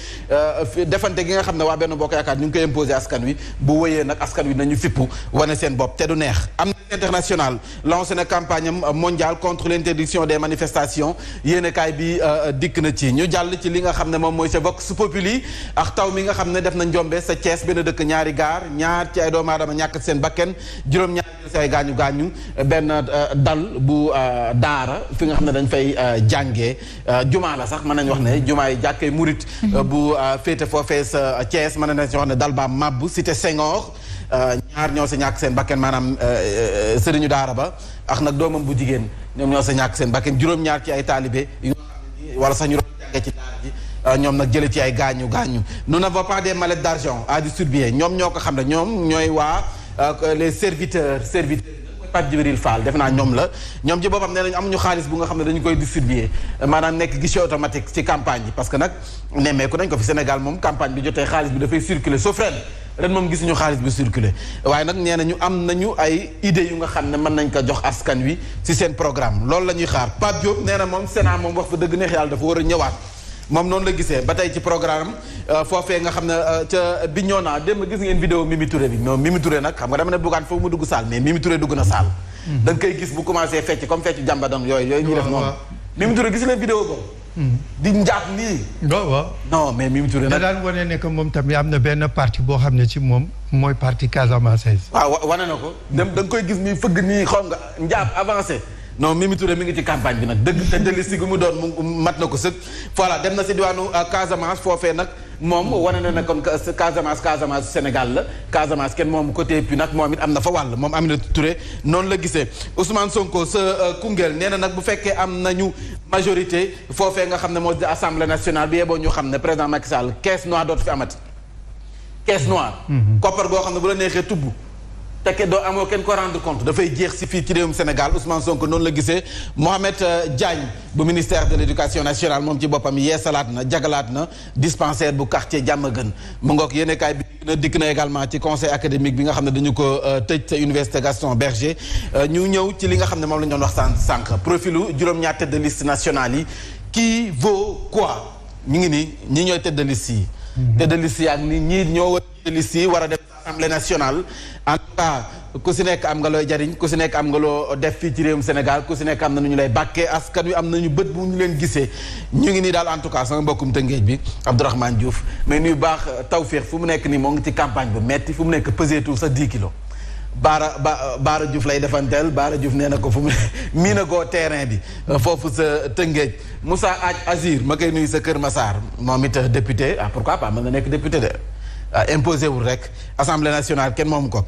defante gi nga xam ne waa Benno Bokk Yaakaar ñu ngi koy imposer askan wi bu wëyee nag askan wi nañu fippu wane seen bopp te du neex am na international lancé na campagne mondiale contre l'interdiction des manifestations yéenekaay bi dikk na ci ñu jàll ci li nga xam ne moom mooy sa Vox Populi ak taw mi nga xam ne def na njombe sa Thiès benn dëkk ñaari gaar ñaar ci ay doomu aadama ñàkk seen bakken juróom-ñaar ci ay gaañu benn dal bu daara fi nga xam ne dañ fay jàngee jumaa la sax mën nañ wax ne jumaa yi jàkkee murit bu féete foofee sa Thiès mën nañ wax ne dal ba mabbu cité Senghor ñaar ñoo sa ñàkk seen bakken maanaam sëriñu daara ba ak nag doomam bu jigéen ñoom ñoo sa ñàkk seen bakken juróom-ñaar ci ay taalibe wala sax ñu doon jàngee ci daara ji ñoom nag jële ci ay gaañu nous n'avons pas des mallettes d'argent à distribuer ñoom ñoo ko xam ne ñoom ñooy waa les serviteurs Pape Djibril Fall def naa ñoom la ñoom ci boppam nee nañu amuñu xaalis bu nga xam ne dañu koy distribuer maanaam nekk guichet automatique ci campagne yi parce que nag nemmeeku nañ ko fi Sénégal moom campagne bi jotee xaalis bi dafay circuler sauf ren moom gisuñu xaalis bi circuler waaye nag nee nañu am nañu ay idées yu nga xam ne mën nañ ko jox askan wi ci seen programme loolu la ñuy xaar Pape Diop nee na moom Sénat moom wax fa dëgg neex yàlla dafa war a ñëwaat moom noonu la gisee ba tey ci programme foofee nga xam ne ca Bignona démb gis ngeen vidéo Mimi Touré bi moom Mimi Touré nag xam nga dama ne Bougane foofu mu dugg saal mais Mimi Touré dugg na saal da nga koy gis bu commencé fecc comme fecc jàmbadan yooyu ñuy def noonu Mimi Touré gis leen vidéo boobu di njaat nii waaw non mais Mimi Touré nag daan wane ne que moom tamit am na benn parti boo xam ne ci moom mooy parti Casamance waaw wane na ko dem da nga koy gis nii fëgg nii xaw nga njaat avancé non Mimi Touré mi ngi ci campagne bi nag dëgg te dellusi gu mu doon mu mat na ko sëg voilà dem na si diwaanu Casamance foofee nag moom wane na ne kon Casamance Sénégal la Casamance kenn moom côté puis nag moom it am na fa wàll moom Aminata Touré noonu la gisee Ousmane Sonko sa Koungheul nee na nag bu fekkee am nañu majorité foofee nga xam ne moo di assemblée nationale bi yeboo ñu xam ne président Macky Sall caisse noire dootu fi amati caisse noire koppar goo xam ne bu la neexee tubb te doo amoo kenn ko rendre compte dafay jeex si fii ci réewum Sénégal Ousmane Sonko noonu la gisee Mohamed Diagne bu ministère de l'éducation nationale moom ci boppam yeesalaat na jagalaat na dispensaire bu quartier Diamaguène mu ngoog yéenekaay bi dikk na également ci conseil académique bi nga xam ne dañu ko tëj sa université Gaston Berger ñu ñëw ci li nga xam ne moom la ñu doon wax sànq profilu juróom-ñaar tête de liste nationale yi qui vaut quoi ñu ngi nii ñi ñooy tête de liste yi tête de liste yi ak ni ñii ñoo war tête de liste yi war a def assemblée nationale en tout cas ku si nekk am nga looy jariñ ku si nekk am nga loo def fii ci réewum Sénégal ku si nekk am na nu ñu lay bàkkee askan wi am nañu bët bu ñu leen gisee ñu ngi nii daal en tout cas sama mbokkum Tëngéej bi Abdourahmane Diouf mais nuy baax Tawfekh fu mu nekk nii moo ngi ci campagne bu metti fu mu nekk peseetul sa 10 kilos Baara Diouf lay defanteel Baara Diouf nee na ko fu mu mii na koo terrain bi foofu sa Tëngéej Moussa Azir ma koy nuyu sa Kër Massar moom it député pourquoi pas mën na nekk député de imposé wul rek assemblée nationale kenn moom ko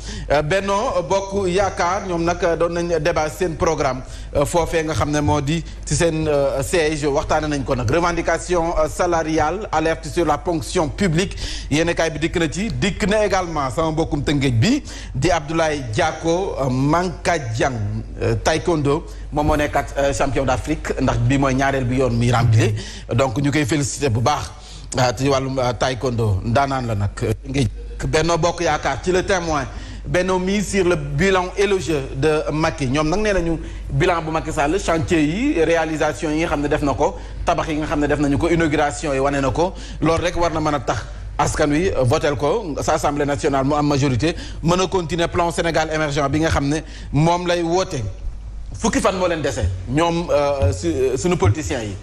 Benno Bokk Yaakaar ñoom nag doon nañ débat seen programme foofee nga xam ne moo di ci seen siège waxtaane nañ ko nag revendication salariale alerte sur la ponction publique yéenekaay bi dikk na également sama mbokkum Tëngéej bi di Abdoulaye Diako Mankadiang taekwondo moom moo nekkat champion d'Afrique ndax bi mooy ñaareel bi yoon muy rempli donc ñu koy félicité bu baax ci wàllum taekwondo ndaanaan la nag. Benno Bokk Yaakaar ci le témoin Benno mise sur le bilan élogieux de Macky ñoom nag nee nañu bilan bu Macky Sall chantier yi réalisation yi nga xam ne def na ko tabax yi nga xam ne def nañu ko inauguration yi wane na ko loolu rek war na mën a tax askan wi votel ko sa assemblée nationale mu am majorité mën a continuer plan Sénégal émergent bi nga xam ne moom lay woote fukki fan moo leen dese ñoom suñu politiciens yi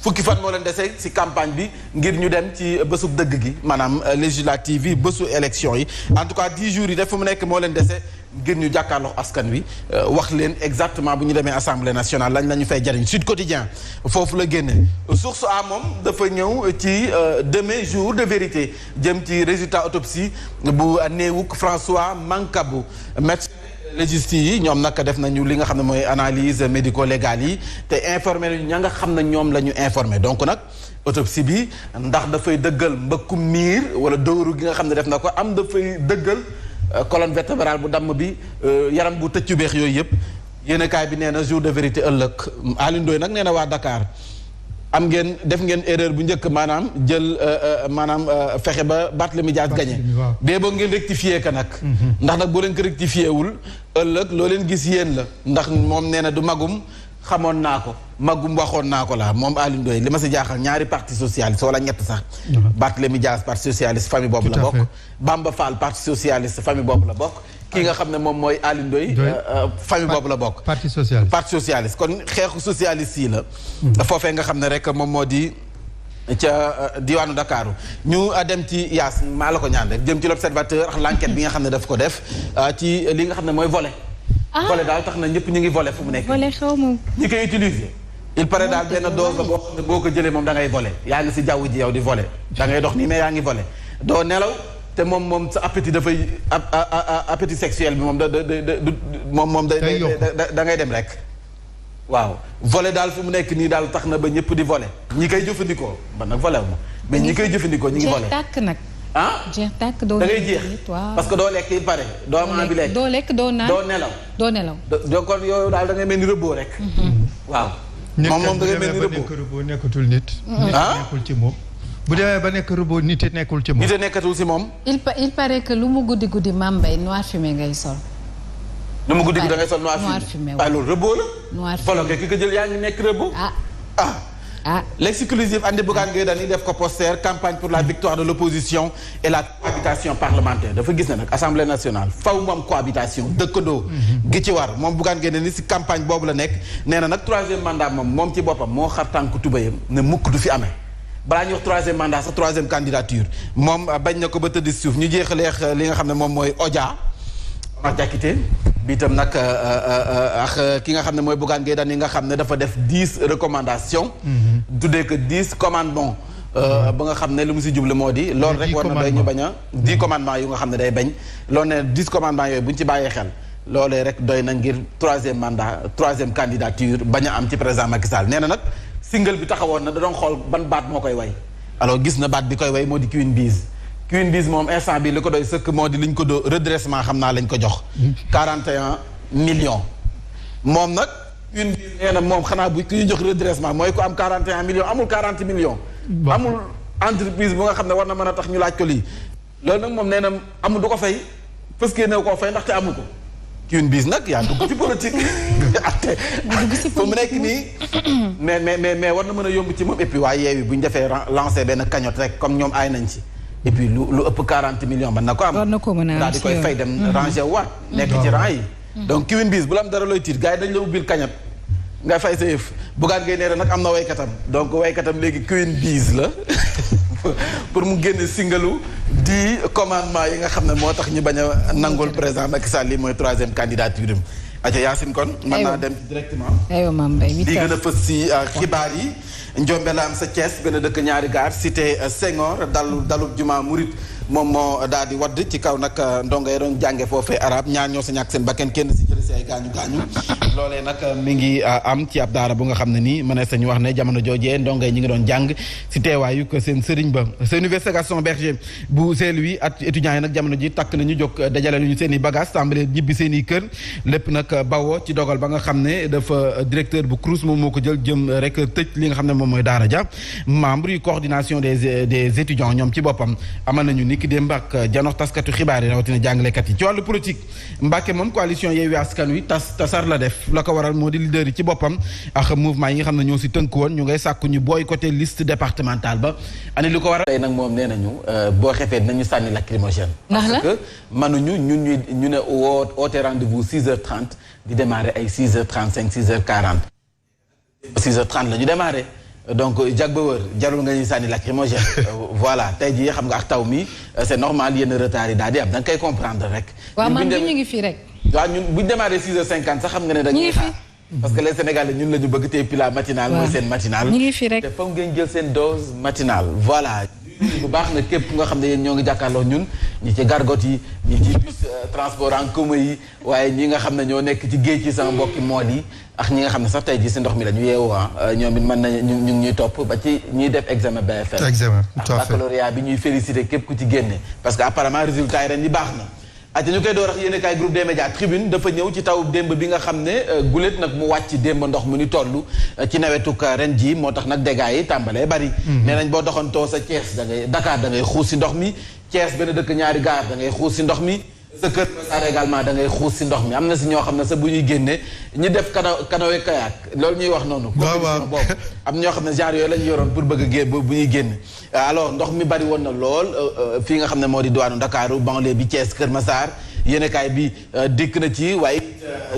fukki fan moo leen dese ci campagne bi ngir ñu dem ci bésub dëgg gi maanaam législative yi bésu élection yi en tout cas 10 jours yi def fu mu nekk moo leen dese ngir ñu jàkkaarloo askan wi wax leen exactement bu ñu demee assemblée nationale lañ la ñu fay jariñ Sud Quotidien foofu la génne source a moom dafa ñëw ci demain jour de vérité jëm ci résultat autopsie bu néewuk François Mancabou médecin légiste yi ñoom nag def nañu li nga xam ne mooy analyse médico-légale yi te informé nañu ña nga xam ne ñoom la ñu informé donc nag autopsie bi ndax dafay dëggal mbëkkum miir wala dóoru gi nga xam ne def na ko am dafay dëggal colonne vertébrale bu damm bi yaram bu tëccu beex yooyu yëpp yéenekaay bi nee na jour de vérité ëllëg Alioune Ndoye nag nee na waa Dakar am ngeen def ngeen erreur bu njëkk maanaam jël fexe ba Barthélémy Dias gagné bee boo ngeen rectifier ka nag ndax nag boo leen ko rectifier wul ëllëg loo leen gis yéen la ndax moom nee na du magum xamoon naa ko magum waxoon naa ko laa moom Alioune Ndoye li ma si jaaxal ñaari parti socialiste wala ñett sax Barthélémy Dias parti socialiste famille boobu la bokk Bamba Fall parti socialiste famille boobu la bokk kii nga xam ne moom mooy Alioune Ndoye famille boobu la bokk parti socialiste kon xeexu socialiste yi la foofee nga xam ne rek moom moo di ca diwaanu Dakar ñu dem ci yaas maa la ko ñaan rek jëm ci l'observateur ak l'enquête bi nga xam ne daf ko def ci li nga xam ne mooy volet volet daal tax na ñëpp ñu ngi volet fu mu nekk volet xaw ma ñi koy utiliser il paraît daal benn dose la boo xam ne boo ko jëlee moom da ngay volet yaa ngi si jaww ji yow di volet da ngay dox nii mais yaa ngi volet doo nelaw te moom sa appétit dafay appétit sexuel bi moom moom da ngay dem rek waaw volet daal fu mu nekk nii daal tax na ba ñëpp di volet ñi koy jëfandikoo man nag volet ma mais ñi koy jëfandikoo ñi ngi volet jeex tàkk nag jeex tàkk doo da ngay jeex parce que doo lekk il pare doo am envie lekk doo lekk doo naan doo nelaw doo kon yooyu daal da ngay mel ni rëbboo rek waaw moom da ngay mel ni rëbboo nekkatul nit nekkul ci moom bu demee ba nekk robot nit yi nekkul ci moom. nit yi nekkatul si moom. il paraît que lu mu guddi guddi Mambay noir fumé ngay sol. lu mu guddi guddi da ngay sol noir fumé waaw loolu robot la. noir fumé voilà ki ko jël yaa ngi nekk robot. L'exclusif andi Bougane Gueye Dany def ko poster campagne pour la victoire de l'opposition et la cohabitation parlementaire dafa gis na nag assemblée nationale faw mu am cohabitation dëkkandoo gi ci war moom Bougane Gueye Dany si campagne boobu la nekk nee na nag troisième mandat moom ci boppam moo xar tànku tubayam ne mukk du fi amee. balaa ñuy wax troisième mandat sa troisième candidature moom bañ na ko ba tëdd suuf ñu jeexaleex li nga xam ne moom mooy Odia ma jàkkite bi itam nag ak ki nga xam ne mooy Bougane Gueye Dany nga xam ne dafa def 10 recommandations tuddee que 10 commandements ba nga xam ne lu mu si jublu moo di loolu rek war na doy ñu bañ a 10 commandements yu nga xam ne day bañ loolu ne 10 commandements yooyu bu ñu ci bàyyee xel loolee rek doy na ngir troisième mandat troisième candidature bañ a am ci président Macky Sall nee na nag single bi taxawoon na da doon xool ban baat moo koy way alors gis na baat bi koy way moo di Queen Biz moom instant bi li ko doy sëkk moo di liñ ko do redressement xam naa lañ ko jox 41 millions moom nag Queen Biz nee na moom xanaa bu ki ñu jox redressement mooy ko am 41 millions amul 40 millions amul entreprise bu nga xam ne war na mën a tax ñu laaj ko lii loolu nag moom nee na amul du ko fay parce que ne koo fay ndaxte amu ko Queen Biz nag yaa dugg ci politique ate fu mu nekk nii mais war na mën a yomb ci moom et puis waaye yeewi bu ñu defee lancé benn cagnotte rek comme ñoom aay nañ ci et puis lu ëpp 40 millions man na ko am daal di koy fay dem ranger waat nekk ci rang yi donc Queen Biz bu la am dara looy tiit gars yi dañ la ubbil cagnotte nga fay sa yëf Bougane Gueye nee nag am na waykatam donc waykatam léegi Queen Biz la pour mu génne singalu di commandement yi nga xam ne moo tax ñu bañ a nangul président Macky Sall lii mooy troisième candidature am aca Yacine kon mën naa dem directement li gën a fës si xibaar yi Njombe la am sa Thiès benn dëkk ñaari gaar cité Senghor dalub juma Murit moom moo daal di wadd ci kaw nag ndongo yi doon jànge foofee arab ñaar ñoo sa ñàkk seen bakkan kenn si jël si ay gaañu loolee nag mi ngi am ci ab daara bu nga xam ne nii mënees nañu wax ne jamono joojee ndongo yi ñu ngi doon jàng si teewaayu ko seen sëriñ ba sa université Gaston Berger bu Saint-Louis at étudiants yi nag jamono ji takk nañu jóg dajale nañu seen i bagage tàmbalee ñibbi seen i kër lépp nag bawoo ci dogal ba nga xam ne dafa directeur bu CROUS moom moo ko jël jëm rek tëj li nga xam ne moom mooy daara ja membre yu coordination des étudiants ñoom ci boppam amal nañu niki démb ak janox taskatu xibaar yi rawatina jàngalekat yi ci wàllu politique Mbàkke moom coalition Yewwi Askan Wi tasar la def la ko waral moo di leader yi ci boppam ak mouvement yi nga xam ne ñoo si tënk woon ñu ngay sàkku ñu boycotté liste départementale ba ani li ko waral tey nag moom nee nañu boo xefee dinañu sànni lacrymogène parce que mënuñu ñu ne woote rendez-vous 6h30 di démarrer ay 6h35 6h40 6h30 la ñu démarrer donc jag ba wër jarul nga ñuy sànni lacrymogène voilà tey jii xam nga ak taw mi c'est normal yenn retard yi daal di am da nga koy comprendre rek. waaw man ñu ngi fii rek. waaw ñun bu ñu démarré 6h50 sax xam nga ne dañuy xaar. parce que les Sénégalais ñun la ñu bëgg te pila matinale mooy seen matinale. ñu ngi fii rek te foog ngeen jël seen dose matinale voilà. bu baax na képp nga xam ne yéen ñoo ngi jàkkaarloo ñun ñi ci gargot yi ñi ci bus transport en commun yi waaye ñi nga xam ne ñoo nekk ci géej ci sama mbokki mool yi ak ñi nga xam ne sax tey jii si ndox mi la ñu yeewu ñoom it mën nañu ñu ngi ñuy topp ba ci ñiy def examen BFM. examen tout à fait baccalauréat bi ñuy féliciter képp ku ci génne parce que apparemment résultat yi ren yi baax na. ate ñu koy door ak yéen kaay groupe des médias tribune dafa ñëw ci taw démb bi nga xam ne guléet nag mu wàcc démb ndox mu ni toll ci nawetuk ren ji moo tax nag dégâts yi tàmbalee bari nee nañ boo doxantoo sa Thiès da ngay Dakar da ngay xuus si ndox mi Thiès benn dëkk ñaari gaar da ngay xuus si ndox mi sa Kër Massar également da ngay xuus si ndox mi am na si ñoo xam ne sa bu ñuy génne ñi def canoë kayak loolu ñuy wax noonu compétition boobu am ñoo xam ne genre yooyu la ñu yoroon pour bëgg a génn bu ñuy génn alors ndox mi bari woon na lool fii nga xam ne moo di diwaanu Ndakaaru banlieue bi Thiès Kër Massar yéenekaay bi dikk na ci waaye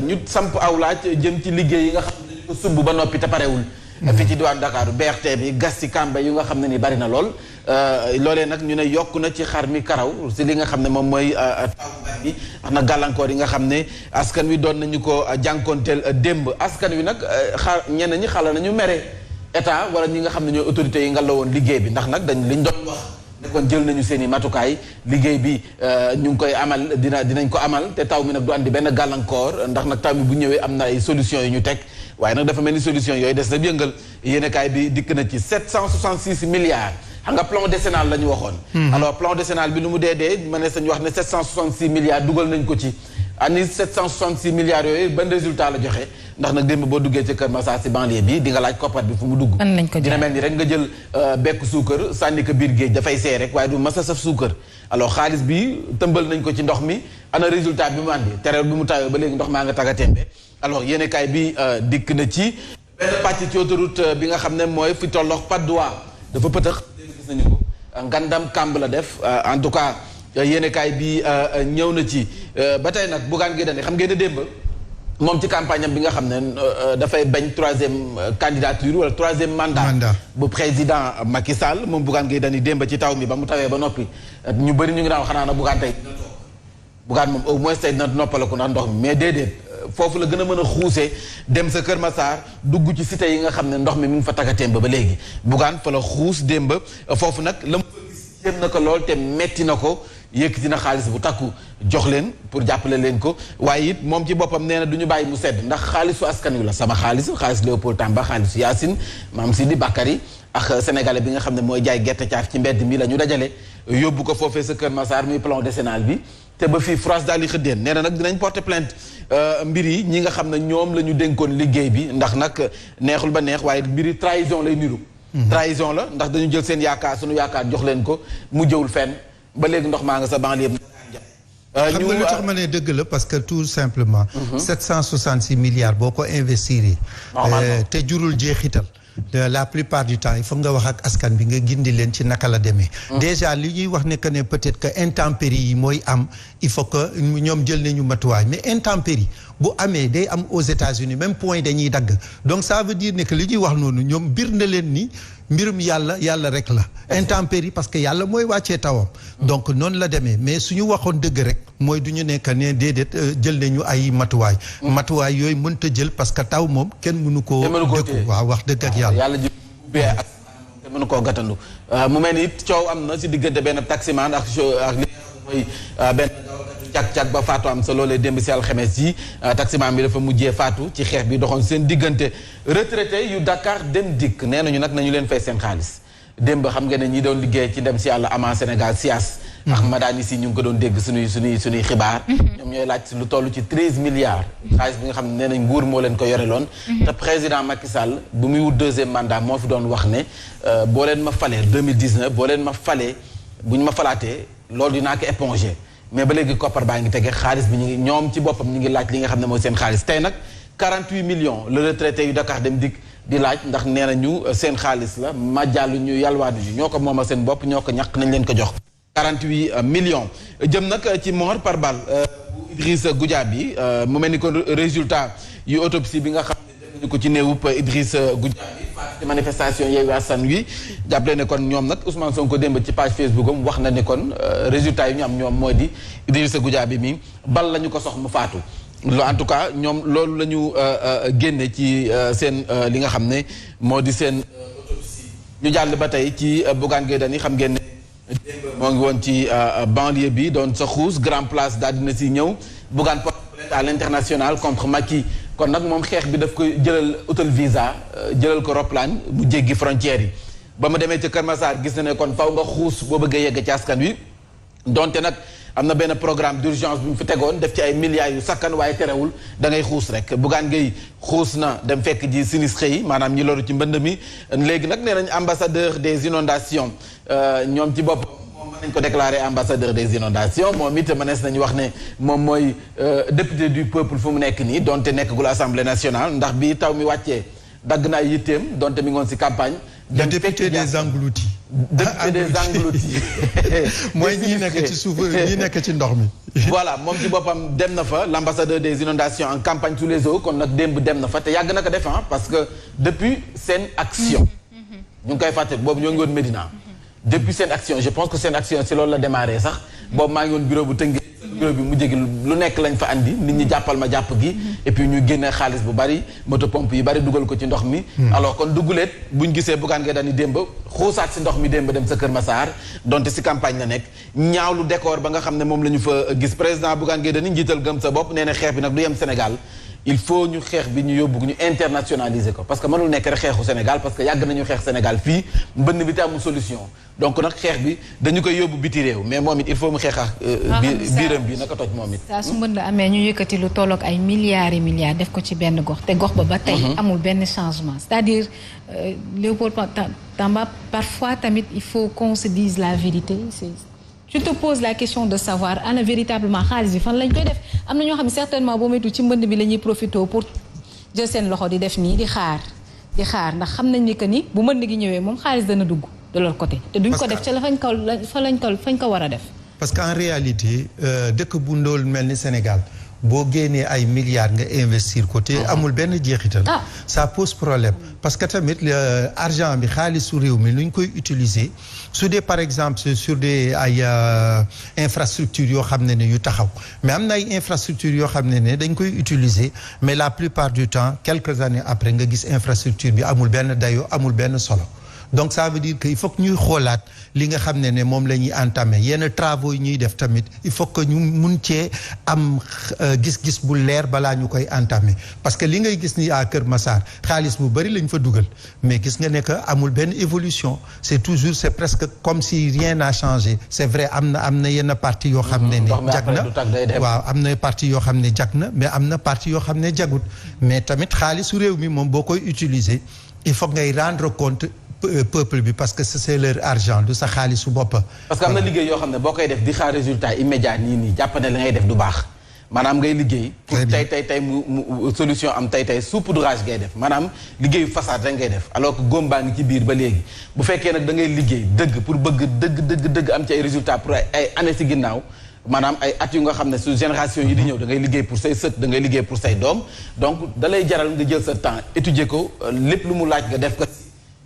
ñu samp aw laaj jëm ci liggéey yi nga xam ne dañu ko sumb ba noppi te parewul fii ci diwaanu Dakar BRT bi gas ci Kamba yu nga xam ne ni bari na lool loolee nag ñu ne yokk na ci xar mi karaw si li nga xam ne moom mooy taw bi wax na gàllankoor yi nga xam ne askan wi doon nañu ko jànkoonteel démb askan wi nag ñenn ñi xala nañu mere état wala ñi nga xam ne ñooy autorités yi nga la woon liggéey bi ndax nag liñ doon wax ne kon jël nañu seen i matukaay liggéey bi ñu ngi koy amal dinañ ko amal te taw mi nag du andi benn gàllankoor ndax nag taw mi bu ñëwee am na ay solutions yu ñu teg waaye nag dafa mel ni solution yooyu des na yëngal yéenekaay bi dikk na ci 766 milliards xam nga plan décennal la ñu waxoon. alors plan décennal bi lu mu dee ma ne sañu wax ne 766 milliards dugal nañ ko ci. ani 766 milliards yooyu ban résultat la joxe ndax nag démb boo duggee ci Kër Massar si banlieue bi di nga laaj koppar bi fu mu dugg. dina mel ni rek nga jël bekk suukar sànni ko biir géej dafay seey rek waaye du masa saf suukar. alors xaalis bi tëmbal nañ ko ci ndox mi ana résultat bi mu andi terewul bi mu tawee ba léegi ndox maa nga tagatémbe alors yéenekaay bi dikk na ci benn pàcc ci autoroute bi nga xam ne mooy fi tollox Patte d'Oie dafa pëtëx gis nañu ko ngandam kàmb la def en tout cas yéenekaay bi ñëw na ci ba tey nag Bougane Gueye Dany xam ngeen ne démb moom ci campagne am bi nga xam ne dafay bañ troisième candidature wala troisième mandat bu président Macky Sall moom Bougane Gueye Dany démb ci taw mi ba mu tawee ba noppi ñu bëri ñu ngi naan xanaa na Bougane tey Bougane moom au moins tey dina noppaleku ndax ndox mi mais déedéet foofu la gën a mën a xuusee dem sa Kër Massar dugg ci cité yi nga xam ne ndox mi ngi fa tagatéem ba léegi Bougane fa la xuus démb foofu nag la mu jéem na ko lool te metti na ko yëkkati na xaalis bu takku jox leen pour jàppale leen ko waaye it moom ci boppam nee na du ñu bàyyi mu sedd ndax xaalisu askan wi la sama xaalis Léopold Tamba xaalisu Yacine Mame Sidi Bakary ak sénégalais bi nga xam ne mooy jaay gerte caaf ci mbedd mi la ñu dajale yóbbu ko foofee sa Kër Massar muy plan décennal bi te ba fii France daal di xëddeen nee na nag dinañ porter plainte mbir yi ñi nga xam ne ñoom la ñu dénkoon liggéey bi ndax nag neexul ba neex waaye mbir yi trahison lay niru trahison la ndax dañu jël seen yaakaar sunu yaakaar jox leen ko mu jëwul fenn ba léegi ndox maa nga sa banlieue xam nga lu tax ma ne dëgg la parce que tout simplement 766 milliards boo ko investir te jurul jeexital la plupart du temps il faut nga wax ak askan bi nga gindi leen ci naka la demee déjà li ñuy wax ne que ne peut-être que intempéries yi mooy am il faut que ñoom jël nañu matuwaay mais intempéries bu amee day am aux États-Unis même point dañuy dagg donc ça veut dire ne que li ñuy wax noonu ñoom bir na leen ni mbirum yàlla rek la intempérie parce que yàlla mooy wàccee tawam donc noonu la demee mais suñu waxoon dëgg rek mooy du ñu nekk ne déedéet jël nañu ay matuwaay yooyu mënta jël parce que taw moom kenn mënu koo dëkku waaw wax dëgg ak yàlla ji ubbee ak te mënu koo gàttandu mu mel ni it coow am na si diggante benn taximan ak li mooy benn cag ba faatu am sa loolee démb si alxames yi taximan bi dafa mujjee faatu ci xeex bi doxoon seen diggante retraité yu Dakar Dem Dikk nee nañu nag nañu leen fay seen xaalis démb xam nga ne ñi doon liggéey ci dem si yàlla ama Sénégal SIAS ak Madani si ñu ngi ko doon dégg suñuy xibaar ñoom ñooy laaj lu toll ci 13 milliards xaalis bi nga xam ne nee nañ nguur moo leen ko yore loon te président Macky Sall bu muy wut deuxième mandat moo fi doon wax ne boo leen ma falee 2019 boo leen ma falee bu ñu ma falaatee loolu dinaa ko éponger mais ba léegi koppar baa ngi tege xaalis bi ñu ngi ñoom ci boppam ñu ngi laaj li nga xam ne mooy seen xaalis tey nag 48 millions le retraité yu Dakar Dem Dikk di laaj ndax nee nañu seen xaalis la majjaalu ñu yalwaanu ñu ñoo ko moomal seen bopp ñoo ko ñàkk nañ leen ko jox 48 millions jëm nag ci mort par balle bu Idrissa Goudiaby mu mel ni kon résultat yu autopsie bi nga xam ne def nañu ko ci néewub Idrissa Goudiaby ci manifestation Yewwi Askan Wi jàppale ne kon ñoom nag Ousmane Sonko démb ci page Facebook am wax na ne kon résultat yi ñu am ñoom mooy di Idrissa Goudiaby mi bal la ñu ko sox mu faatu en tout cas ñoom loolu la ñu génne ci seen li nga xam ne moo di seen autopsie ñu jàll ba tey ci Bougane Gueye Dany xam ngeen ne moo ngi woon ci banlieue bi doon sa xuus grand place daal dina si ñëw Bougane porte plainte à l'international contre Macky kon nag moom xeex bi daf ko jëlal utal visa jëlal ko roplaan bu jéggi frontières yi ba mu demee ca Kër Massar gis na ne kon faw nga xuus boo bëggee yegg ci askan wi donte nag am na benn programme d'urgence bu ñu fi tegoon def ci ay milliards yu sakkan waaye terewul da ngay xuus rek Bougane Gueye xuus na dem fekk ji sinistre yi maanaam ñi loru ci mbënd mi léegi nag nee nañ ambassadeur des inondations ñoom ci bopp moom mën nañ ko déclarer ambassadeur des inondations moom it mënees nañu wax ne moom mooy député du peuple fu mu nekk nii donte nekkagul assemblée nationale ndax bi taw mi wàccee dagg na ay yitteem donte mi ngoon si campagne. le député des engloutis. député des engloutis. mooy ñi nekk ci suuf ñi nekk ci ndox mi. voilà moom ci boppam dem na fa l'ambassadeur des inondations en campagne sous les eaux kon nag démb dem na fa te yàgg na ko def parce que depuis seen action. ñu ngi koy fàttali boobu ñoo ngi woon Médina. depuis seen action je pense que seen action si loolu la démarré sax boobu maa ngi woon bureau bu Tëngéej bureau bi mu jégi lu nekk lañ fa andi nit ñi jàppal ma jàpp gi et puis ñu génne xaalis bu bari moto pompe yu bari dugal ko ci ndox mi alors kon dugguleet buñ gisee Bougane Gueye Dany démb xuusaat si ndox mi démb dem sa Kër Massar donte si campagne la nekk ñaawlu décor ba nga xam ne moom la ñu fa gis président Bougane Gueye Dany njiital gëm sa bopp nee na xeex bi nag du yem Sénégal il faut ñu xeex bi ñu yóbbu ñu internationaliser ko parce que mënul nekk rek xeexu Sénégal parce que yàgg nañu xeex Sénégal fii mbënn bi te amul solution donc nag xeex bi dañu koy yóbbu biti réew mais moom it il faut mu xeex ak biiram bi naka toj moom it saa su mbënn amee ñu yëkkati lu tolloog ay milliards et milliards def ko ci benn gox te gox ba tey amul benn changement c'est-à-dire Léopold Tamba parfois tamit il faut qu'on se dise la vérité tu te poses la question de savoir ana véritablement xaalis bi fan lañ koy def am na ñoo xam ne certainement boo moytu ci mbënd bi la ñuy profité pour jël seen loxo di def nii di xaar ndax xam nañ ni que ni bu mbënd gi ñëwee moom xaalis dana dugg de leur côté te duñ ko def ca la fañ ko war a def parce que en réalité dëkk bu ndóol mel ni Sénégal boo génnee ay milliards nga investir ko te amul benn jeexital ça pose problème parce que tamit argent bi xaalisu réew mi lu ñu koy utiliser su dee par exemple sur des ay infrastructures yoo xam ne yu taxaw mais am na ay infrastructures yoo xam ne dañ koy utiliser mais la plupart du temps quelques années après nga gis infrastructure bi amul benn dayo amul benn solo donc ça veut dire que il faut que ñuy xoolaat li nga xam ne moom la ñuy entamer yenn travaux yi ñuy def tamit il faut que ñu mun cee am gis-gis bu leer balaa ñu koy entamer parce que li ngay gis ni à Kër Massar xaalis bu bari lañ fa dugal mais gis nga ne que amul benn évolution c'est presque comme si rien n'a changé c'est vrai am na yenn partie yoo xam ne jag na waaw am na partie yoo xam ne jag na mais am na partie yoo xam ne jagut mais tamit xaalisu réew mi moom boo koy utiliser il faut ngay rendre compte peuple bi parce que c'est leur argent du sa xaalisu bopp. parce que am na liggéey yoo xam ne boo koy def di xaar résultat immédiat nii jàpp ne la ngay def du baax maanaam ngay liggéey. pour tey mu solution am tey saupoudrage ngay def maanaam liggéeyu façade rek ngay def alors que góom baa ngi ci biir ba léegi bu fekkee nag da ngay liggéey dëgg pour bëgg dëgg am ci ay résultats pour ay années ci ginnaaw. maanaam ay at yu nga xam ne su génération yi di ñëw da ngay liggéey pour say sët da ngay liggéey pour say doom donc da lay jaral nga jël sa temps étudier ko lépp lu mu laaj nga def ko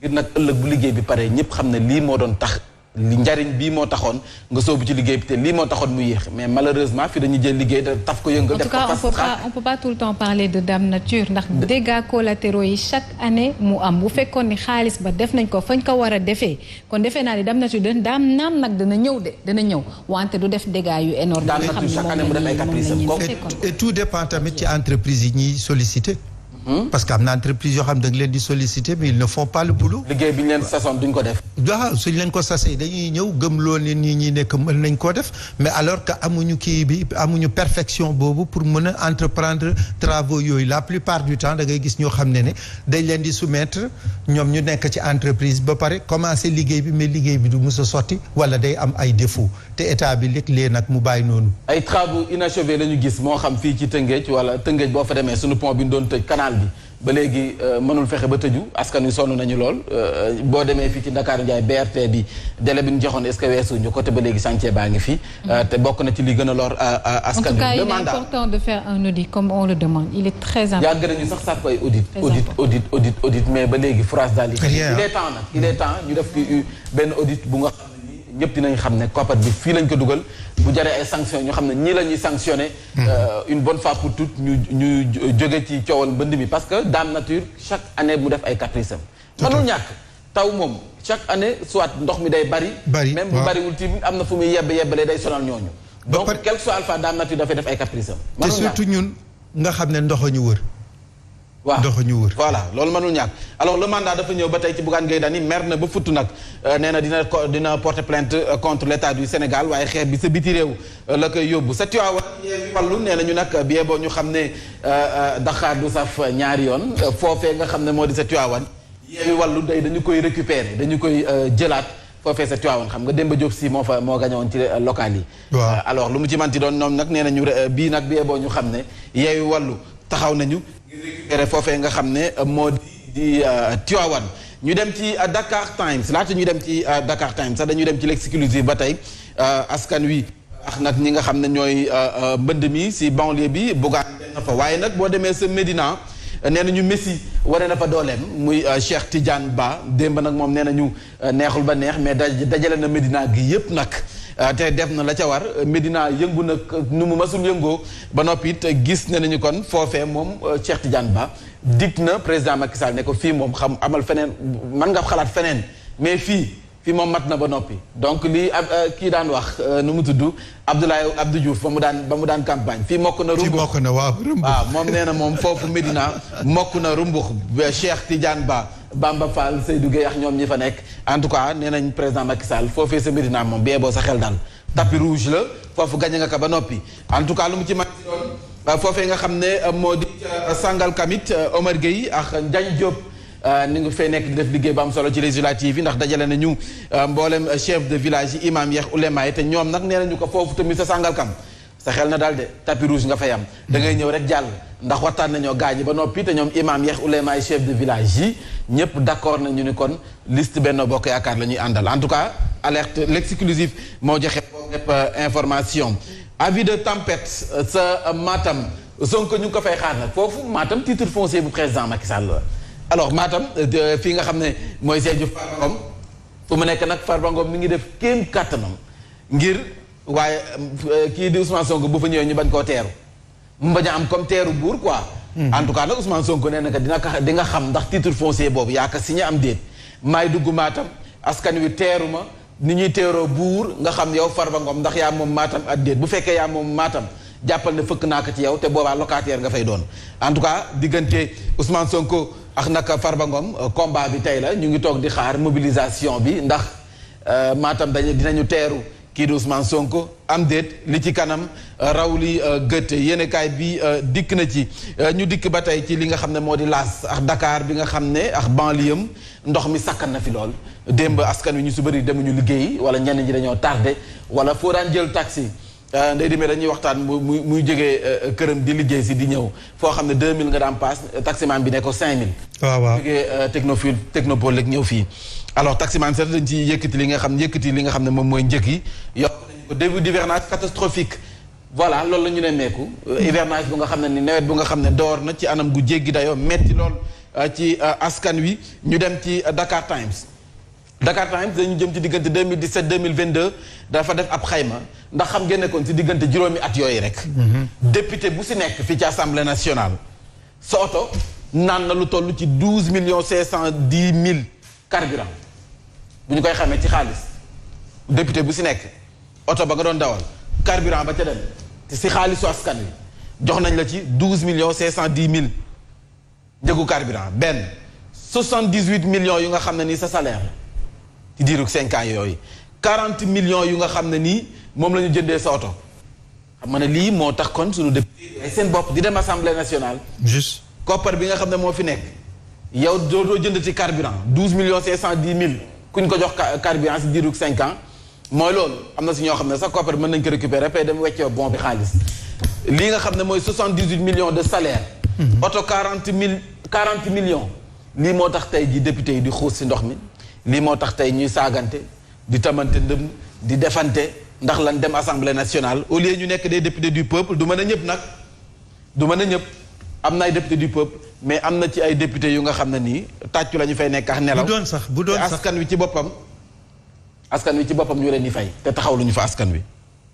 ngir nag ëllëg bu liggéey bi pare ñëpp xam ne lii moo doon tax li njariñ bii moo taxoon nga soobu ci liggéey bi te lii moo taxoon mu yéex mais malheureusement fi dañuy jël liggéey da taf ko yëngal. def ko on peut pas tout le temps parler de Dame Nature ndax dégâts collatéraux yi chaque année mu am bu fekkoon ni xaalis ba def nañ ko fañ ko war a defee kon defee naa ni Dame Nature daam naam nag dana ñëw wante du def dégâts yu énorme. Dame Nature chaque année mu def ay caprices et tout dépend tamit ci entreprise yi ñuy sollicité. parce que am na entreprise yoo xam da nga leen di solliciter mais ils ne font pas le boulot. liggéey bi ñu leen sasoon duñ ko def. waaw suñ leen ko sasee dañuy ñëw gëm loo leen nii ñi nekk mën nañ koo def mais alors que amuñu kii bi amuñu perfection boobu pour mën a entreprendre travaux yooyu la plupart du temps da ngay gis ñoo xam ne dañ leen di soumettre ñoom ñu nekk ci entreprise ba pare commencer liggéey bi mais liggéey bi du mës a sotti wala day am ay défauts te état bi léeg-léeg nag mu bàyyi noonu. ay travaux inachevés la ñu gis moo xam fii ci Tëngéej wala Tëngéej boo fa demee suñu pont bi ñu doon tëj canal bi ba léegi mënul fexe ba tëju askan wi sonn nañu lool boo demee fii ci Dakar Ndiaye BRT bi délai bi ñu joxoon est-ce que weesu ñu côté ba léegi chantier baa ngi fi. te bokk na ci li gën a lor askan wi. En tout cas, il est important de faire un audit comme on le demande il est très important. yàgg nañu sax koy audit mais ba léegi France daal il est temps nag il est temps ñu def benn audit bu nga xam ne nii ñëpp dinañ xam ne koppar bi fii lañ ko dugal bu jaree ay sanctions ñu xam ne ñii la ñuy sanctionner une bonne fois pour toutes ñu jóge ci coowal mbënd mi parce que Dame Nature chaque année mu def ay caprices am mënul ñàkk taw moom chaque année soit ndox mi day bari même bu bariwul ci am na fu muy yebbalee day sonal ñooñu donc quel que soit alpha Dame Nature dafay def ay caprices am te surtout ñun nga xam ne ndox ñu wër waaw ndox ñu wër voilà loolu mënul ñàkk alors le mandat dafa ñëw ba tey ci Bougane Gueye Dany mer na ba futt nag nee na dina porter plainte contre l'état du Sénégal waaye xeex bi sa biti réew la koy yóbbu sa Tiwaawan wàllu nee na ñu nag bie boo ñu xam ne Dakar du saf ñaari yoon foofee nga xam ne moo di sa Tiwaawan yeewi wàllu day dañu koy récupérer dañu koy jëlaat foofee sa Tiwaawan xam nga Demba Diop si moo gañoon ci local yi alors lu mu ci manti doon ñoom nag nee nañu bii nag bie boo ñu xam ne yeewi wàllu taxaw nañu récupéré foofee nga xam ne moo di Tivaouane ñu dem ci Dakar Times laata ñu dem ci Dakar Times sax dañu dem ci l'exclusive ba tey askan wi ak nag ñi nga xam ne ñooy mbënd mi si banlieue bi Bougane na fa waaye nag boo demee sa Médina nee nañu Messi wane na fa dooleem muy Cheikh Tidiane Ba démb nag moom nee nañu neexul ba neex mais dajale na Médina gi yépp nag te def na la ca war Médina yëngu nag nu mu masul yëngoo ba noppi it gis ne nañu kon foofee moom Cheikh Tidiane Ba dig na président Macky Sall ne ko fii moom xam amal feneen mën nga xalaat feneen mais fii moom mat na ba noppi donc lii kii daan wax nu mu tudd Abdou Diouf ba mu daan campagne fii mokk na rumbux waaw moom nee na moom foofu Médina mokk na rumbux Cheikh Tidiane Ba Bamba Fall Seydou Gueye ak ñoom ñi fa nekk en tout cas nee nañ président Macky Sall foofee sa Médina moom bee boo sa xel daal tapis rouge la foofu gañe nga ko ba noppi en tout cas lu mu ci man ci doon foofee nga xam ne moo di Sangalkam it Omar Gueye ak Ndiagne Diop ni nga fay nekk di def liggéey bu am solo ci législative yi ndax dajale nañu mboolem chef de village yi imam yeex ulema yi te ñoom nag nee nañu ko foofu tamit sa Sangalkam sa xel na daal de tapis rouge nga fay am da ngay ñëw rek jàll ndax waxtaan nañoo gaañi ba noppi te ñoom imam yeex ulema yi chef de village yi ñëpp d'accord nañu ni kon liste Benno Bokk Yaakaar la ñuy àndal en tout cas alerte l'exclusif moo joxe boobu information avis de tempête sa Matam Sonko ñu ngi ko fay xaar nag foofu Matam titre foncier bu président Macky Sall la alors Matam fii nga xam ne mooy Sédhiou Farba Ngom fu mu nekk nag Farba Ngom mi ngi def kéem kàttanam ngir waaye kii di Ousmane Sonko bu fa ñëwee ñu bañ koo teeru mu bañ a am comme teeru buur quoi en tout cas nag Ousmane Sonko nee na que di nga xam ndax titre foncier boobu yaa ka signé am déet maay dugg Matam askan wi teeru ma ni ñuy teeroo buur nga xam yow Farba Ngom ndax yaa moom Matam ak déet bu fekkee yaa moom Matam jàppal ne fëkk naa ko ci yow te boobaa locataire nga fay doon en tout cas diggante Ousmane Sonko ak nag Farba Ngom combat bi tey la ñu ngi toog di xaar mobilisation bi ndax Matam dinañu teeru kii di Ousmane Sonko am déet li ci kanam raw li gët yéenekaay bi dikk na ci ñu dikk ba tey ci li nga xam ne moo di laas ak Dakar bi nga xam ne ak banlieue ndox mi sakkan na fi lool démb askan wi ñu su bëri demuñu liggéey wala ñenn ñi dañoo tardé wala foo daan jël taxi ndey demee dañuy waxtaan muy jógee këram di liggéey si di ñëw foo xam ne 2000 nga daan paas taximan bi ne ko 5000. waaw jógee technopole rek ñëw fii alors taximan sax dañ ci yëkkati li nga xam ne moom mooy njëkk yi yokk nañu ko début d'hivernage catastrophique voilà loolu la ñu ne meeku hivernage bu nga xam ne ni nawet bu nga xam ne door na ci anam gu jéggi dayoo metti lool ci askan wi ñu dem ci Dakar Times Dakar Times dañu jëm ci diggante 2017 2022 dafa def ab xayma ndax xam ngeen ne kon ci diggante juróomi at yooyu rek. député bu si nekk fii ci assemblée nationale. sa oto naan na lu toll ci 12,510,000 carburant bu ñu koy xamee ci xaalis député bu si nekk oto ba nga doon dawal carburant ba ca dem te si xaalisu askan wi jox nañ la ci 12,510,000 njëgu carburant benn 78 millions yu nga xam ne nii sa salaire ci diirug 5 ans yooyu 40 millions yu nga xam ne nii moom la ñu jëndee sa oto xam nga ne lii moo tax kon suñu député ay seen bopp di dem assemblée nationale. juste koppar bi nga xam ne moo fi nekk yow doo jënd ci carburant 12,510,000 kuñ ko jox carburant si diirug 5 ans mooy loolu am na si ñoo xam ne sax koppar mën nañ ko récupérer pay dem weccee bon bi xaalis lii nga xam ne mooy 78 millions de salaire. oto 40 millions. lii moo tax tey ji député yi di xuus si ndox mi lii moo tax tey ñuy saagante di tamante ndëm di defante ndax lan dem assemblée nationale au lieu ñu nekk des députés du peuple du mën a ñëpp nag du mën a ñëpp am na ay députés du peuple mais am na ci ay députés yu nga xam ne nii tàccu la ñu fay nekk ak nelaw bu doon sax askan wi ci boppam ñu leen di fay te taxaw lu ñu fa askan wi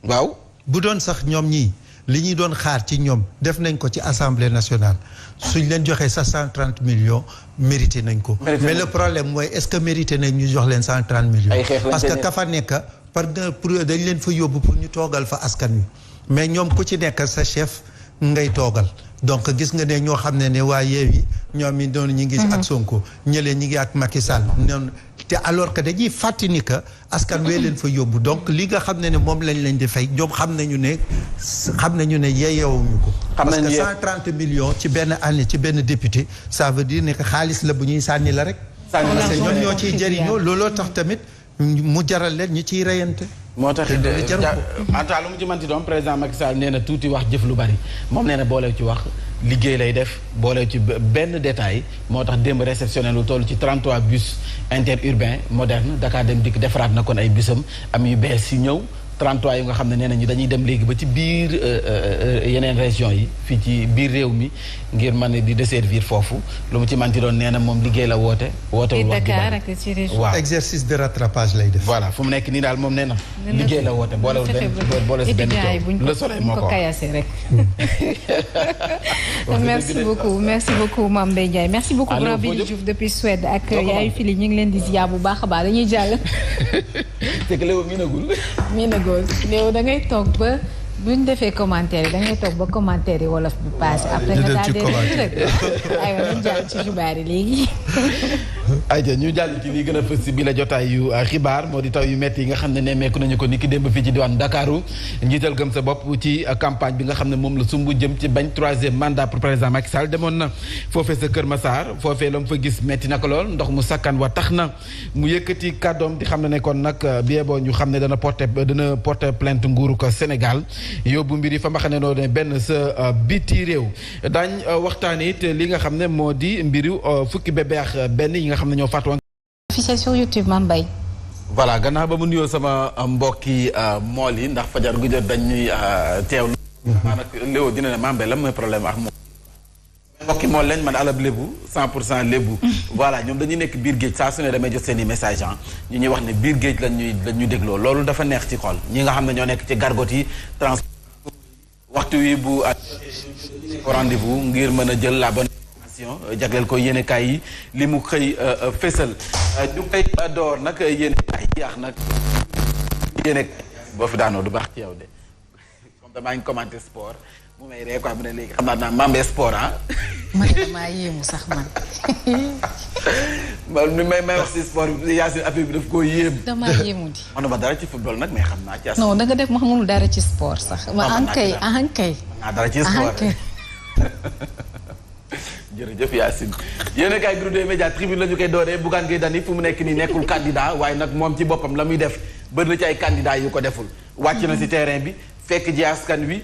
waaw bu doon sax ñoom ñii li ñuy doon xaar ci ñoom def nañ ko ci assemblée nationale suñ leen joxee sa 130 millions mérité nañ ko. mais le problème mooy est-ce que mérité nañ ñu jox leen 130 millions. parce que ka fa nekk pour dañ leen fa yóbbu pour ñu toogal fa askan wi mais ñoom ku ci nekk sa chef ngay toogal donc gis nga ne ñoo xam ne waa Yewwi ñoom it doon ñi ngi ak Sonko ñëlee ñi ngi ak Macky Sall noonu te alors que dañuy fàttali ni que askan wee leen fa yóbbu donc li nga xam ne moom lañ leen di fay ñoom xam nañu ne yeeyewuñu ko. parce que 130 millions ci benn année ci benn député ça veut dire ne que xaalis la bu ñuy sànni la rek. parce que ñoom ñoo ciy jëriñoo looloo tax tamit mu jaral leen ñu ciy reyante. moo tax anta lu mu ci manti doon président Macky Sall nee na tuuti wax jëf lu bari moom nee na boolew ci wax liggéey lay def boolew ci benn détail moo tax démb réceptionné lu toll ci 33 bus interurbain moderne Dakar Dem Dikk defaraat na kon ay busam am yu bees yu ñëw 33 yu nga xam ne nee nañu dañuy dem léegi ba ci biir yeneen région yi fii ci biir réew mi ngir mën di desservir foofu lu mu ci manti doon nee na moom liggéey la woote wax waaw exercice de rattrapage lay def. voilà fu mu nekk nii daal moom nee na liggéey la woote boole si benn coow le soleil moo ko rek. merci beaucoup Mame Mbaye Ndiaye merci beaucoup grand Billy Diouf depuis Suède ak yaayu fili ñu ngi leen di ziar bu baax a baax dañuy jàll. c'est que Léo miinagul Léo da ngay toog ba buñ defee commentaire yi da ngay toog ba commentaire yi wolof bi passé après nga daal di rek aywa nañ jàll ci xibaar yi léegi. ayca ñu jàll ci lii gën a fës si bi la jotaay yu xibaar moo di taw yu métti yi nga xam ne nemmeeku nañu ko ni ki démb fii ci diwaan Dakaru njiital gëm sa bopp ci campagne bi nga xam ne moom la sumb jëm ci bañ 3e mandat pour président Macky Sall demoon na foofee sa Kër Massar foofee la mu fa gis métti na ko lool ndox mu sakkan wa tax na mu yëkkati kàddoom di xam ne kon nag bien boo ñu xam ne dana porter plainte nguuru ko Sénégal yóbbu mbir yi fa ma xam ne noonu benn sa biti réew daañ waxtaan it li nga xam ne moo di mbiru fukki bébé ak benn yi nga xam ne ñoo faatu woon. affiché sur YouTube Mame Mbaye. voilà gannaaw ba mu nuyoo sama mbokki mool yi ndax fajar gu jot dañ ñuy teewlu. maanaam Léo dina ne Mame Mbaye lan mooy problème ak moom. mbokki mool lañ man alab lébu 100% lébu. voilà ñoom dañuy nekk biir géej saa su ne damay jot seen i message ñu ñuy wax ne biir géej lañ ñuy dégloo loolu dafa neex ci xol ñi nga xam ne ñoo nekk ci gargot yi trans waxtu wi bu rendez-vous ngir mën a jël la bonne information jagleel ko yéenekaay yi li mu xëy fésal ñu koy door nag yéenekaay yi yaax nag yéenekaay boo fi daanoo du baax ci yow de comme damaa ngi commenté sport mu may ree quoi mu ne léegi xam naa Mame Mbaye sport man damaa yéemu sax man. may wax si sport bi Yacine affaire bi daf koo yéem. damaa yéemu di. manuma dara ci football nag mais xam naa ci. non da nga def ma xamul dara ci sport sax. ma ankay. mën naa dara ci sport jërëjëf Yacine yéen a kaay groupe des médias tribune la ñu koy dooree Bougane Gueye Dany fu mu nekk nii nekkul candidat waaye nag moom ci boppam la muy def bëri na ci ay candidats yu ko deful wàcc na si terrain bi fekk ji askan wi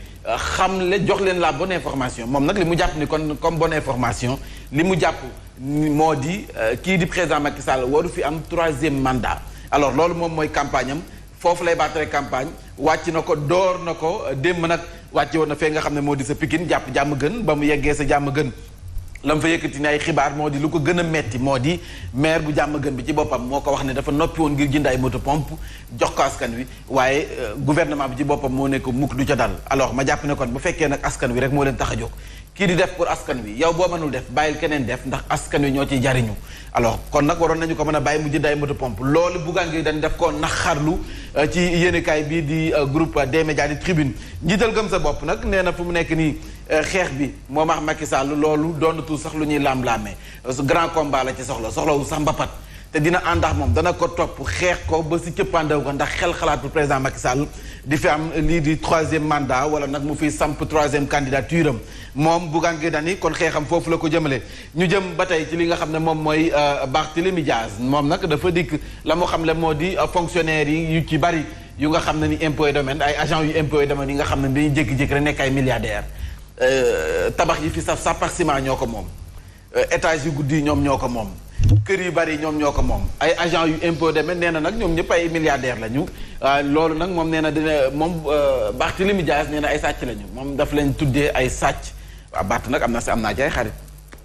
xamle jox leen la bonne information moom nag li mu jàpp ni kon comme bonne information li mu jàpp moo di kii di président Macky Sall waru fi am 3e mandat alors loolu moom mooy campagne am foofu lay battre campagne wàcc na ko door na ko démb nag wàcce woon na fee nga xam ne moo di sa Pikine jàpp jàmm gën ba mu yeggee sa jàmm gën la mu fa yëkkati ne ay xibaar moo di lu ko gën a metti moo di maire bu Diamaguène bi ci boppam moo ko wax ne dafa noppi woon ngir jënd ay moto pompe jox ko askan wi waaye gouvernement bi ci boppam moo ne ko mukk du ca dal alors ma jàpp ne kon bu fekkee nag askan wi rek moo leen tax a jóg kii di def pour askan wi yow boo mënul def bàyyil keneen def ndax askan wi ñoo ciy jariñu alors kon nag waroon nañu ko mën a bàyyi mu jënd ay moto pompe loolu buggaan ngi dañ def ko naxarlu ci yéenekaay bii di groupe des médias di tribune njiital gëm sa bopp nag nee na fu mu nekk nii xeex bi moom ak Macky Sall loolu doonatul sax lu ñuy laam-laamee grand combat la ci soxlawul sax mbapat te dina ànd ak moom dana ko topp xeex ko ba si cëppaandaw ko ndax xel xalaatul président Macky Sall di fi am lii di 3e mandat wala nag mu fiy samp 3e candidature am moom Bougane Gueye Dany kon xeexam foofu la ko jëmale ñu jëm ba tey ci li nga xam ne moom mooy Barthélémy Dias moom nag dafa dikk la mu xam le moo di fonctionnaire yi yu ci bari yu nga xam ne ni impôt et domaine ay agent yu impôt et domaine yi nga xam ne dañuy jékki-jékki rek nekk ay milliardaires tabax yi fi saf par ciment ñoo ko moom étage yu guddi yi ñoom ñoo ko moom kër yu bari ñoom ñoo ko moom ay agent yu impôt domaine nee na nag ñoom ñëpp ay milliardaires la ñu loolu nag moom nee na dina moom Barthélémy Dias nee na ay sàcc la ñu moom daf leen tuddee ay sàcc waaw Bart nag am naa ci ay xarit.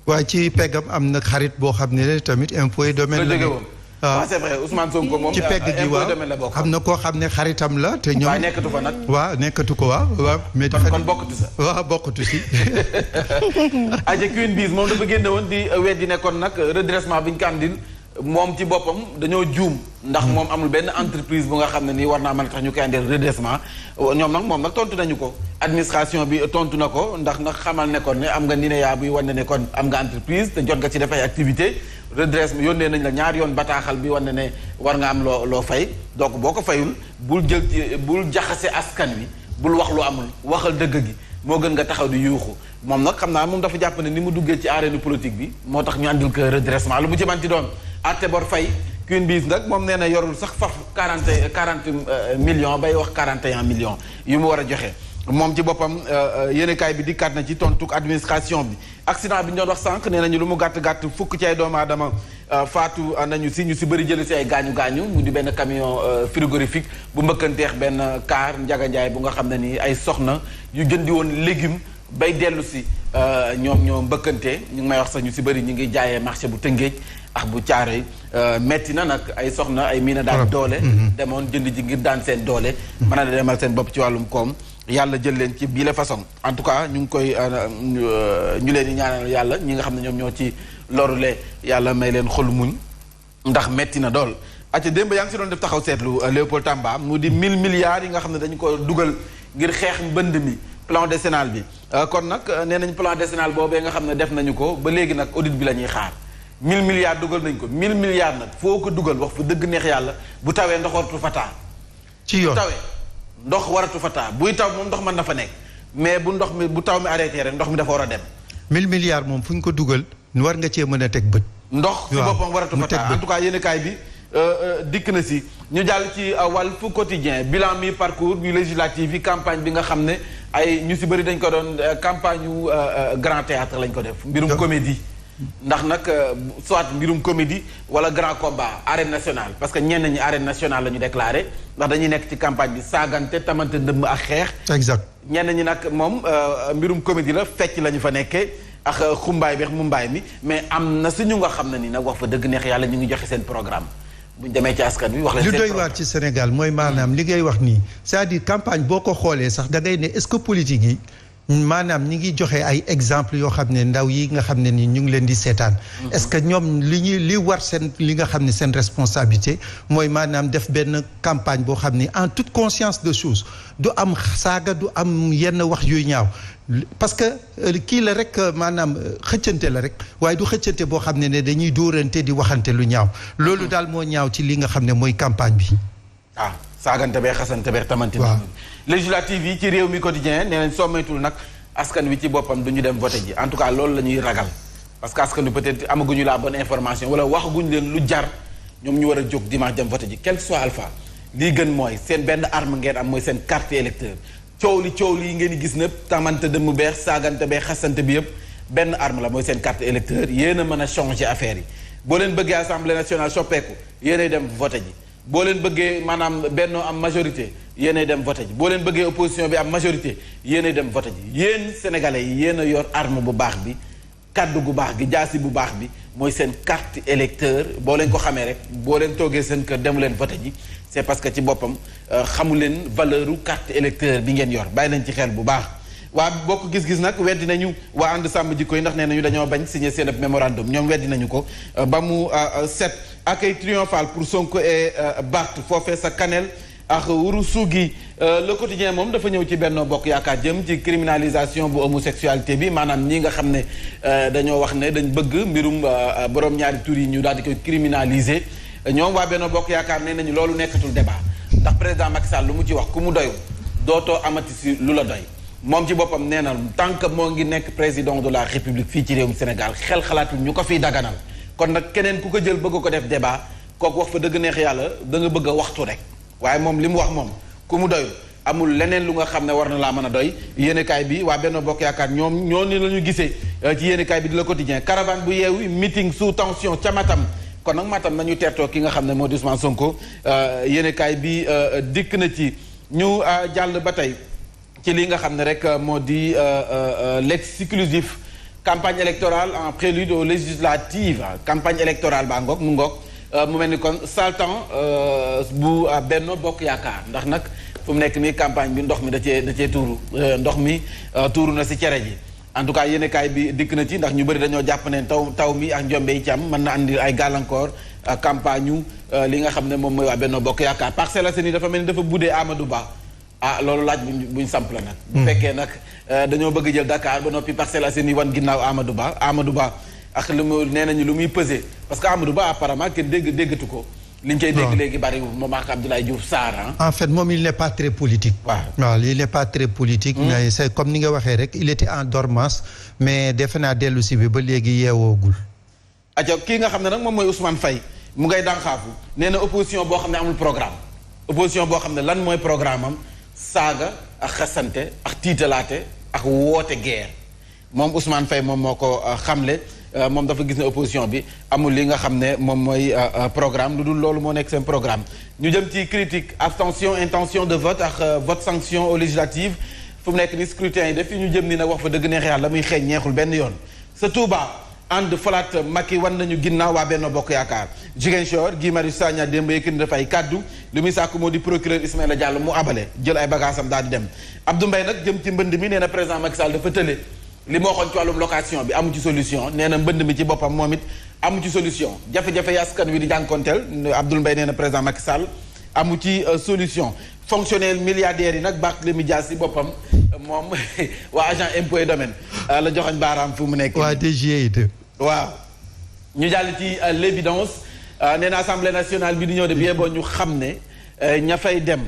waaye ci peggam am na xarit boo xam ne tamit impôt et domaine la ñu. waaw c'est vrai Ousmane Sonko moom ci pegg gi waaw am na koo xam ne xaritam la te ñoom. waaye nekkatu fa nag. waaw nekkatu ko waaw. mais dafa kon bokkatu sa. waaw bokkatu si. aja Queen Biz moom dafa génne woon di weddi ne kon nag redressement bi ñu ko andil moom ci boppam dañoo juum. ndax moom amul benn entreprise bu nga xam ne nii war naa mën a tax ñu koy andil redressement ñoom nag moom nag tontu nañu ko. administration bi tontu na ko ndax nag xamal ne kon ne am nga NINEA buy wane ne kon am nga entreprise te jot nga ci def ay activité redressement yónnee nañ la ñaari yoon bataaxal bi wane ne war nga am loo fay donc boo ko fayul bul jël ci bul jaxase askan wi bul wax lu amul waxal dëgg gi moo gën nga taxaw di yuuxu moom nag xam naa moom dafa jàpp ne ni mu duggee ci arène politique bi moo tax ñu andil ko redressement lu mu ci manti doon atte bor fay Queen Biz nag moom nee na yorul sax faf 40 millions bay wax 41 millions yu mu war a joxe moom ci boppam yéenekaay bi dikkaat na ci tontuk administration bi accident bi ñu doon wax sànq nee nañu lu mu gàtt-gàtt fukk ci ay doomu aadama faatu nañu si ñu si bëri jëli si ay gaañu-gaañu mu di benn camion frigorifique bu mbëkkanteex benn car Njaga Njaay bu nga xam ne ni ay soxna yu jëndi woon légume bay dellu si ñoom ñoo mbëkkante ñu ngi may wax sax ñu si bëri ñu ngi jaayee marché bu Tëngéej ak bu Caaroy metti na nag ay soxna ay miina daan doole demoon jënd ji ngir daan seen doole mën a demal seen bopp ci wàllum koom yàlla jël leen ci bii la façon en tout cas ñu ngi koy ñu leen di ñaanal yàlla ñi nga xam ne ñoom ñoo ci lorule yàlla may leen xol muñ ndax metti na dool acca démb yaa ngi si doon def taxaw seetlu Léopold Tamba mu di 1000 milliards yi nga xam ne dañu ko dugal ngir xeex mbënd mi plan décennal bi kon nag nee nañ plan décennal boobee nga xam ne def nañu ko ba léegi nag audit bi la ñuy xaar 1000 milliards dugal nañ ko 1000 milliards nag foo ko dugal wax fa dëgg neex yàlla bu tawee ndox waratu fa taa ci yoon bu tawee ndox waratu fa taa buy taw moom ndox mën na fa nekk mais bu taw mi arrêté rek ndox mi dafa war a dem 1000 milliards moom fu ñu ko dugal war nga cee mën a teg bët ndox si boppam waratu fa taa en tout cas yéenekaay bi dikk na si ñu jàll ci Walf Quotidien bilan mi parcours bi législative yi campagne bi nga xam ne ay ñu si bëri dañ ko doon campagne yu grand théâtre lañ ko def mbirum comédie ndax nag soit mbirum comédie wala grand combat arène nationale parce que ñenn ñi arène nationale la ñu déclaré ndax dañuy nekk ci campagne bi saagante tamante ndëmm ak xeex exact ñenn ñi nag moom mbirum comédie la fecc la ñu fa nekkee ak xumbaay bi ak mumbaay mi mais am na suñu nga xam ne ni nag wax fa dëgg neex yàlla ñu ngi joxe seen programme buñ demee ci askan bi wax leen lu doy waar ci Sénégal mooy maanaam li ngay wax nii c'est-à-dire campagne boo ko xoolee sax da ngay ne est-ce que politique yi maanaam ñi ngi joxe ay exemple yoo xam ne ndaw yi nga xam ne ni ñu ngi leen di seetaan est-ce que ñoom li war seen li nga xam ne seen responsabilité mooy maanaam def benn campagne boo xam ne en toute conscience de chose du am saaga du am yenn wax yuy ñaaw parce que kii la rek maanaam xëccante la rek waaye du xëccante boo xam ne dañuy dóorante di waxante lu ñaaw loolu daal moo ñaaw ci li nga xam ne mooy campagne bi saagante bee xasante bee tamante législative yi ci réew mi quotidien nee nañ soo moytul nag askan wi ci boppam du ñu dem voté ji en tout cas loolu la ñuy ragal parce que askan wi peut-être amaguñu la bonne information wala waxaguñu leen lu jar ñoom ñu war a jóg dimanche dem voté ji quel que soit alpha lii gën mooy seen benn arme ngeen am mooy seen carte électeur coow li ngeen di gis nëpp tamante dëmm beex saagante bee xasante bi yëpp benn arme la mooy seen carte électeur yéen a mën a changer affaire yi boo leen bëggee assemblée nationale soppeeku yéenay dem voté ji boo leen bëggee maanaam bennoo am majorité yéenay dem voté ji boo leen bëggee opposition bi am majorité yéenay dem voté ji yéen sénégalais yi yéen a yor arme bu baax bi kàddu gu baax gi jaasi bu baax bi mooy seen carte électeur boo leen ko xamee rek boo leen toogee seen kër demu leen voté ji c'est parce que ci boppam xamu leen valeur u carte électeur bi ngeen yor bàyyi nañ ci xel bu baax waa bokk gis-gis nag weddi nañu waa ànd sàmm jikko yi ndax nee nañu dañoo bañ signé seen mémorandum ñoom weddi nañu ko ba mu set accueil triomphal pour Sonko et Barth foofee sa Kanel ak Ourossogui le quotidien moom dafa ñëw ci Benno Bokk Yaakaar jëm ci criminalisation bu homosexualité bi maanaam ñi nga xam ne dañoo wax ne dañ bëgg mbirum borom ñaari tur yi ñu daal di koy criminaliser ñoom waa Benno Bokk Yaakaar nee nañu loolu nekkatul débat ndax président Macky Sall lu mu ci wax ku mu doyul dootoo amati si lu la doy moom ci boppam nee na tant que moo ngi nekk président de la République fii ci réewum Sénégal xel xalaatul ñu ko fiy daganal kon nag keneen ku ko jël bëgg ko def débat kooku wax fa dëgg neex yàlla da nga bëgg a waxtu rek waaye moom li mu wax moom ku mu doyul amul leneen lu nga xam ne war na laa mën a doy yéenekaay bi waa Benno Bokk Yaakaar ñoom ñoo ni la ñu gisee ci yéenekaay bi di Le Quotidien caravane bu yeewu meeting sous tension ca Matam kon nag Matam nañu teertoo ki nga xam ne moo di Ousmane Sonko yéenekaay bi dikk na ci ñu jàll ba tey ci li nga xam ne rek moo di l'exclusif campagne électorale en prélude aux législatives campagne électorale baa ngoog mu ngoog mu mel ni kon saltan bu Benno Bokk Yaakaar ndax nag fu mu nekk nii campagne bi ndox mi da cee tuuru ndox mi tuuru na si cere ji en tout cas yéenekaay bi dikk na ci ndax ñu bëri dañoo jàpp ne taw mi ak njombe yi ci am mën na andi ay gàllankoor campagne li nga xam ne moom mooy waa Benno Bokk Yaakaar Parcelles Assainies dafa mel ni dafa buddee Amadou Ba loolu laaj buñ samp la nag bu fekkee nag dañoo bëgg jël Dakar ba noppi Parcelles Assainies wan ginnaaw Amadou Ba ak lu mu nee nañu lu muy pesé parce que Amadou Ba apparemment kenn déggatu ko li ñu koy dégg léegi bariwul moom ak Abdoulaye Diouf Sarr en fait moom il n'est pas très politique waaw il n'est pas très politique mais c'est comme ni nga waxee rek il était en dormance mais defe naa dellu si bi ba léegi yeewoogul aca kii nga xam ne nag moom mooy Ousmane Faye mu ngay dànxaafu nee na opposition boo xam ne amul programme opposition boo xam ne lan mooy programme am saaga ak xasante ak tiitalaate ak woote guerre moom Ousmane Faye moom moo ko xamle moom dafa gis ne opposition bi amul li nga xam ne moom mooy programme lu dul loolu moo nekk seen programme ñu jëm ci critique abstention intention de vote ak vote sanction aux législatives fu mu nekk ni scrutin yi def fi ñu jëm ni nag wax fa dëgg neex yàlla muy xeeñ ñeexul benn yoon sa Touba ànd falaat Macky wan nañu ginnaaw waa Benno Bokk Yaakaar Ziguinchor Guy Marius Sagna démb yëkkati dafa ay kaddu lu muy sàkku moo di procureur Ismaïla Diallo mu abale jël ay bagaasam daal di dem Abdou Mbaye nag jëm ci mbënd mi nee na président Macky Sall dafa tële li moo xoon ci wàllum location bi amu ci solution nee na mbënd mi ci boppam moom it amu ci solution jafe-jafe yi askan wi di jànkonteel Abdoul Mbaye nee na président Macky Sall amu ci solution fonctionnaire milliardaires yi nag Barthélémy Dias si boppam moom waa agent impôt et domaine la joxoñ baaraam fu mu nekk waa DGE waaw ñu jàll ci l'évidence nee na assemblée nationale bi di ñëw de bien boo ñu xam ne ña fay dem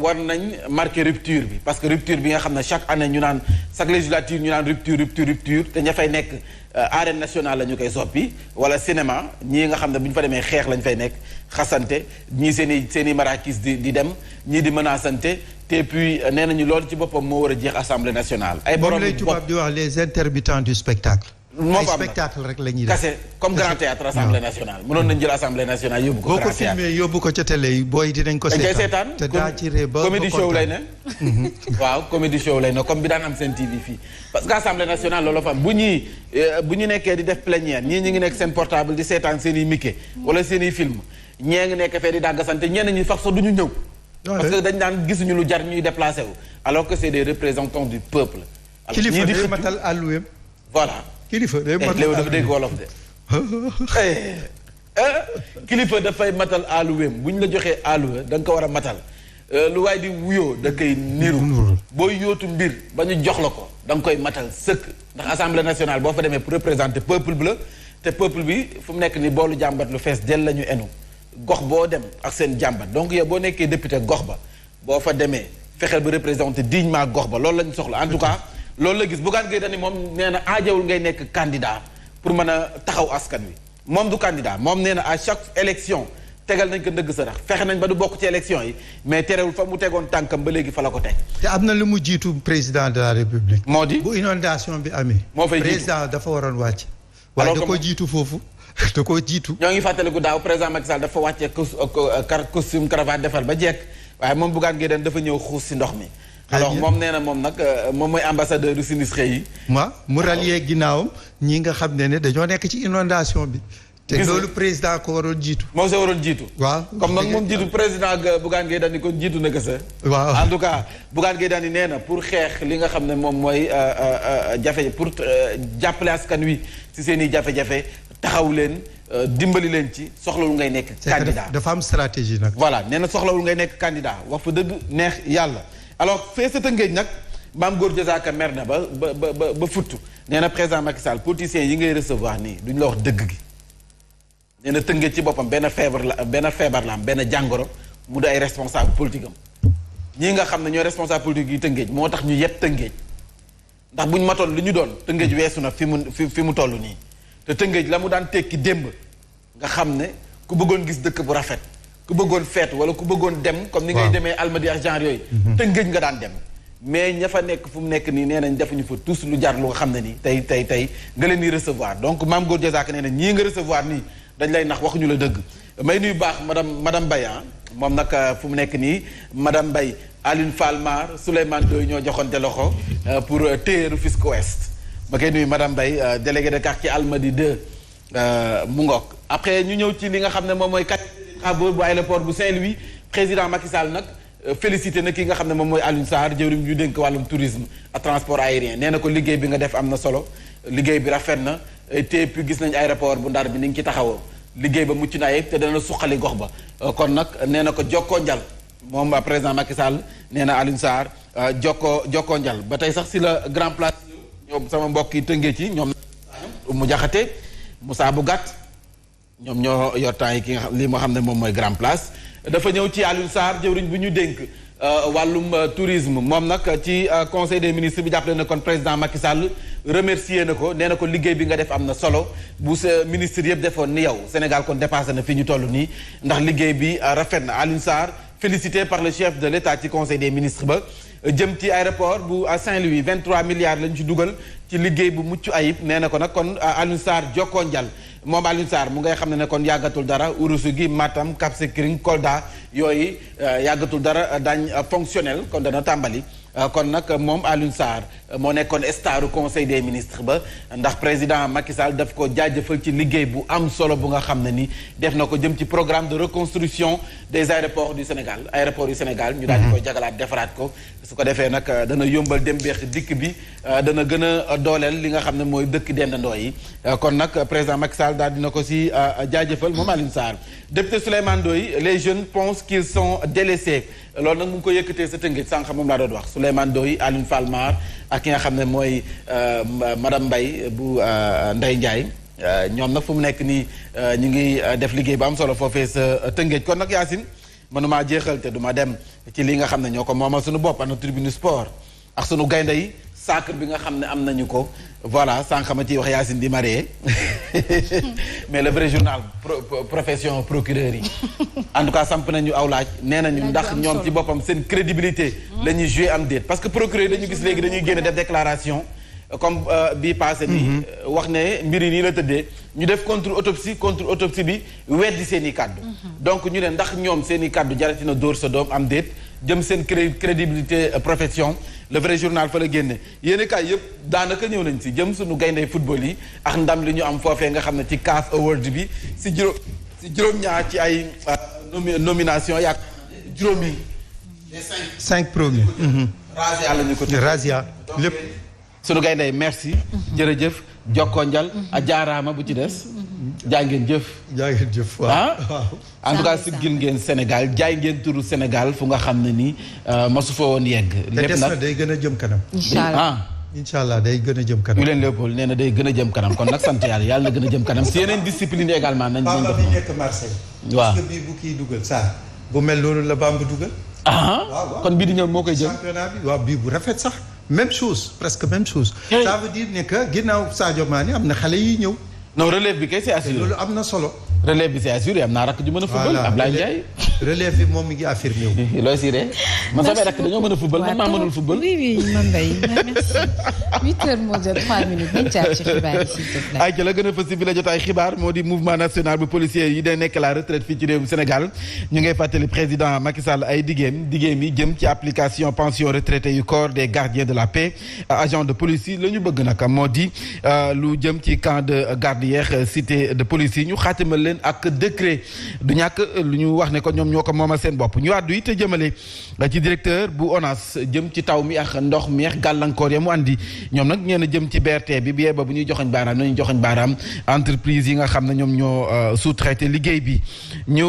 war nañ marqué rupture bi parce que rupture bi nga xam ne chaque année ñu naan chaque législature ñu naan rupture te ña fay nekk arène nationale la ñu koy soppi wala cinéma ñii nga xam ne bu ñu fa demee xeex lañ fay nekk xasante ñii seen i marakis di dem ñii di menacante te puis nee nañu loolu ci boppam moo war a jeex assemblée nationale. ay borom lay tubaab di wax les intermittents du spectacle. ay spectacle rek la ñuy def kase comme grand théâtre assemblée nationale mënoon nañ jël assemblée nationale yóbbu ko. boo ko filmé yóbbu ko ca télé yi booy dinañ ko seetaan te daa ci ree ba comédie show lay ne. waaw comédie show lay ne comme bi daan am seen TV fii parce que assemblée nationale loolu fa am bu ñu nekkee di def plénière ñii ñu ngi nekk seen portable di seetaan seen i Mickey wala seen i film ñee ngi nekk fee di dàggasante ñenn ñi sax du ñu ñëw. parce que dañ daan gisuñu lu jar ñuy déplacé wu alors que c'est des représentants du peuple. kilifa day matal àlluweem. voilà. kilifa day matal léegi dafa dégg wolof de. kilifa dafay matal àlluweem bu ñu la joxee àlluwe da nga ko war a matal lu waay di wuyoo da koy niru. booy yootu mbir ba ñu jox la ko da nga koy matal sëkk. ndax assemblée nationale boo fa demee pour représenter peuple bi la te peuple bi fu mu nekk ni boolu jàmbat lu fees del la ñu enu gox boo dem ak seen jàmbat donc yow boo nekkee député gox ba boo fa demee fexeel ba représenté dignement gox ba loolu lañ soxla en tout cas loolu la gis Bougane Gueye Dany moom nee na aajawul ngay nekk candidat pour mën a taxaw askan wi moom du candidat moom nee na à chaque élection tegal nañ ko ndëgg sa rax fexe nañ ba du bokk ci élection yi mais terewul fa mu tegoon tànkam ba léegi fa la ko teg. te am na lu mu jiitu président de la république. moo di bu inondation bi amee. moo fay jiitu président dafa waroon wàcc. waaye da ko jiitu foofu. da koo jiitu. ñoo ngi fàttaliku daaw président Macky Sall dafa wàccee costume cravate defar ba jekk waaye moom Bougane Gueye Dany dafa ñëw xuus si ndox mi alors moom nee na moom nag moom mooy ambassadeur du sinistré yi. mu rallier ginnaawam ñi nga xam ne dañoo nekk ci inondation bi. te loolu président ko waroon jiitu. moo sa waroon jiitu. waaw comme nag moom jiitu président Bougane Gueye Dany ko jiitu na ko sa. waaw en tout cas Bougane Gueye Dany nee na pour xeex li nga xam ne moom mooy jafe pour jàppale askan wi si seen i jafe-jafe taxaw leen dimbali leen ci soxlawul ngay nekk. candidat dafa am stratégie nag. voilà nee na soxlawul ngay nekk candidat wax fa dëgg neex yàlla alors fee sa Tëngéej nag Mame Gor Diazaka mer na ba futtu nee na président Macky Sall politiciens yi ngay recevoir nii duñ la wax dëgg gi. nee na Tëngéej ci boppam benn feebar la am benn jàngoro mu di ay responsable politique am ñii nga xam ne ñooy responsable politique yi Tëngéej moo tax ñu yeb Tëngéej ndax buñ matoon li ñu doon Tëngéej weesu na fi mu toll nii te Tëngéej la mu daan tekki démb nga xam ne ku bëggoon gis dëkk bu rafet ku bëggoon feet wala ku bëggoon dem comme ni ngay demee Almadies ak genre yooyu Tëngéej nga daan dem mais ña fa nekk fu mu nekk nii nee nañ defuñu fa tous lu jar lu nga xam ne nii tey nga leen di recevoir donc Mame Gor Diazaka nee na ñii nga recevoir nii dañ lay nax waxuñu la dëgg may nuyu baax madame Mbaye moom nag fu mu nekk nii madame Mbaye Aline Fall Mar Souleymane Doy ñoo joxonte loxo pour téye Rufisque Ouest ma koy nuyu madame Mbaye délégué de quartier Almadies 2 mu ngoog après ñu ñëw ci li nga xam ne moom mooy travaux bu aéroport bu Saint-Louis président Macky Sall nag félicité na ki nga xam ne moom mooy Alioune Sarr jëwriñ ñu dénk wàllum tourisme ak transport aérien nee na ko liggéey bi nga def am na solo liggéey bi rafet na te puis gis nañ aéroport bu Ndar bi ni nga ci taxawoo liggéey ba mucc na ayib te dana suqali gox ba kon nag nee na ko jokkoo njal moom président Macky Sall nee na Alioune Sarr jokkoo njal ba tey sax si la grand place ñoom sama mbokk yi tëngee ci ñoom mu jaxate Moussa bu gàtt ñoom ñoo yor temps yi ki nga xam li moo xam ne moom mooy grand place dafa ñëw ci Alioune Sarr jëwriñ bu ñu dénk wàllum tourisme moom nag ci conseil des ministres bi jàppale na kon président Macky Sall remercier na ko nee na ko liggéey bi nga def am na solo bu sa ministre yëpp defoon ni yow Sénégal kon dépassé na fi ñu toll nii ndax liggéey bi rafet na Alioune Sarr félicité par le chef de l'État ci conseil des ministres ba jëm ci aéroport bu Saint-Louis 23 milliards lañ ci dugal ci liggéey bu mucc ayib nee na ko nag kon Alioune Sarr jokkoo njal moom Alioune Sarr mu ngay xam ne kon yàggatul dara Ourossogui Matam Cap Skirring Kolda yooyu yàggatul dara daañ fonctionnel kon dana tàmbali kon nag moom Alioune Sarr moo nekkoon staru conseil des ministres ba ndax président Macky Sall daf ko jaajëfal ci liggéey bu am solo bu nga xam ne ni def na ko jëm ci programme de reconstruction des aéroports du Sénégal aéroports du Sénégal ñu daal di koy jagalaat defaraat ko su ko defee nag dana yombal dem beex dikk bi dana gën a dooleel li nga xam ne mooy dëkk dendandoo yi kon nag président Macky Sall daal dina ko si jaajëfal moom Alioune Sarr député Souleymane Doy les jeunes pensent qu'ils sont délaissés loolu nag mu ngi ko yëkkatee sa Tëngéej sànq moom laa doon wax Souleymane Doy Aline Fall Mar ak ki nga xam ne mooy madame Mbaye bu Ndeye Ndiaye ñoom nag fu mu nekk nii ñu ngi def liggéey bu am solo foofee sa Tëngéej kon nag Yacine mënumaa jeexal te duma dem ci li nga xam ne ñoo ko moomal suñu bopp ana tribune sport ak sunu gaynde yi sacre bi nga xam ne am nañu ko voilà sànq ma ciy wax Yacine di marié mais le vrai journal profession procureur yi en tout cas samp nañu aw laaj nee nañu ndax ñoom ci boppam seen crédibilité la ñuy joué am déet parce que procureur yi dañu gis léegi dañuy génne def déclaration comme bii passé nii wax ne mbir yi nii la tëddee ñu def contre autopsie bi weddi seen i kàddu donc ñu ne ndax ñoom seen i kàddu jaratina dóor sa doom am déet jëm seen crédibilité profession le vrai journal fa la génne yéeni kaay yëpp daanaka ñëw nañ si jëm suñu gayndey football yi ak ndam li ñu am foofee nga xam ne ci CAF Award bi si juróom-ñaar ci ay nomination yaak juróomi cinq premiers Razia la ñu ko Razia lépp sunu gayndey merci jërëjëf jokkoo njal a jaaraama bu ci des jaay ngeen jëf waaw en tout cas siggil ngeen Sénégal jaay ngeen turu Sénégal fu nga xam ne nii masu fa woon yegg lépp nag day gën a jëm kanam incha allah day gën a jëm kanam ñu leen Léopold nee na day gën a jëm kanam kon nag sant yàlla na gën a jëm kanam si yeneen discipline également nañ Bamba bi nekk Marseille waaw parce que bii bu kii dugal saa bu mel noonu la Bamba dugal waaw kon bii di ñëw moo koy jël championnat bi waaw bii bu rafet sax même chose presque même chose ça veut dire ne que ginnaaw Sadio Mané am na xale yi ñëw non relève bi kay c'est assuré loolu am na solo relève bi c'est assuré am naa rakk ju mën a football Ablaye Ndiaye relève bi moom mi ngi affirmé wu. looy si de man samay rakk dañoo mën a football man maa mënul football. oui man day merci 8h moo jot 3 minutes nañ jaar ci xibaar yi s'il te plaît. ay ca la gën a fës si bi la jotaay xibaar moo di mouvement national bu policier yi day nekk la retraite fii ci réewum Sénégal ñu ngay fàttali président Macky Sall ay diggéem yi jëm ci application pension retraité yu corps des gardiens de la paix agent de police yi la ñu bëgg nag moo di lu jëm ci camp de garde yeex cité de police yi ñu xaatimal leen ak décret du ñàkk lu ñu wax ne ko ñoom ñoo ko moomal seen bopp ñu àddu it jëmale ci directeur bu ONAS jëm ci taw mi ak ndox mi ak gàllankoor ya mu andi ñoom nag ñeen a jëm ci BRT bi bie ba bu ñuy joxoñ baaraam nañu joxoñ baaraam entreprise yi nga xam ne ñoom ñoo sous-traité liggéey bi ñu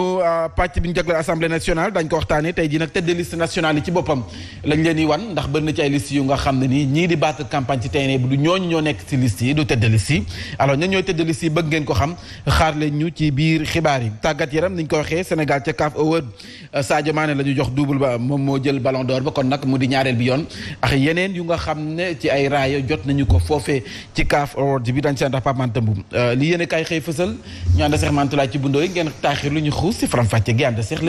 pàcc bi ñu jagleel assemblée nationale dañ ko waxtaanee tey jii nag tête de liste nationale yi ci boppam lañ leen di wan ndax bëri na ci ay liste yu nga xam ne nii ñii di battre campagne ci terrain bi du ñooñu ñoo nekk ci liste yi du tête de liste yi alors ñan ñooy tête de liste yi bëgg ngeen ko xam xaar leen ñu ci biir xibaar yi tàggat yaram niñ ko waxee Sénégal ca CAF Award Sadio Mané la ñu jox double ba moom moo jël ballon d'or ba kon nag mu di ñaareel bi yoon ak yeneen yu nga xam ne ci ay raaya jot nañu ko foofee ci CAF Award bi dañ seen ndax Pape Manta Mboum li yéen a kaay xëy fësal ñu ànd Seex Mantulaay ci bundoo yi ngeen taaxir lu ñu xuus si faram fàcce gi ànd Seex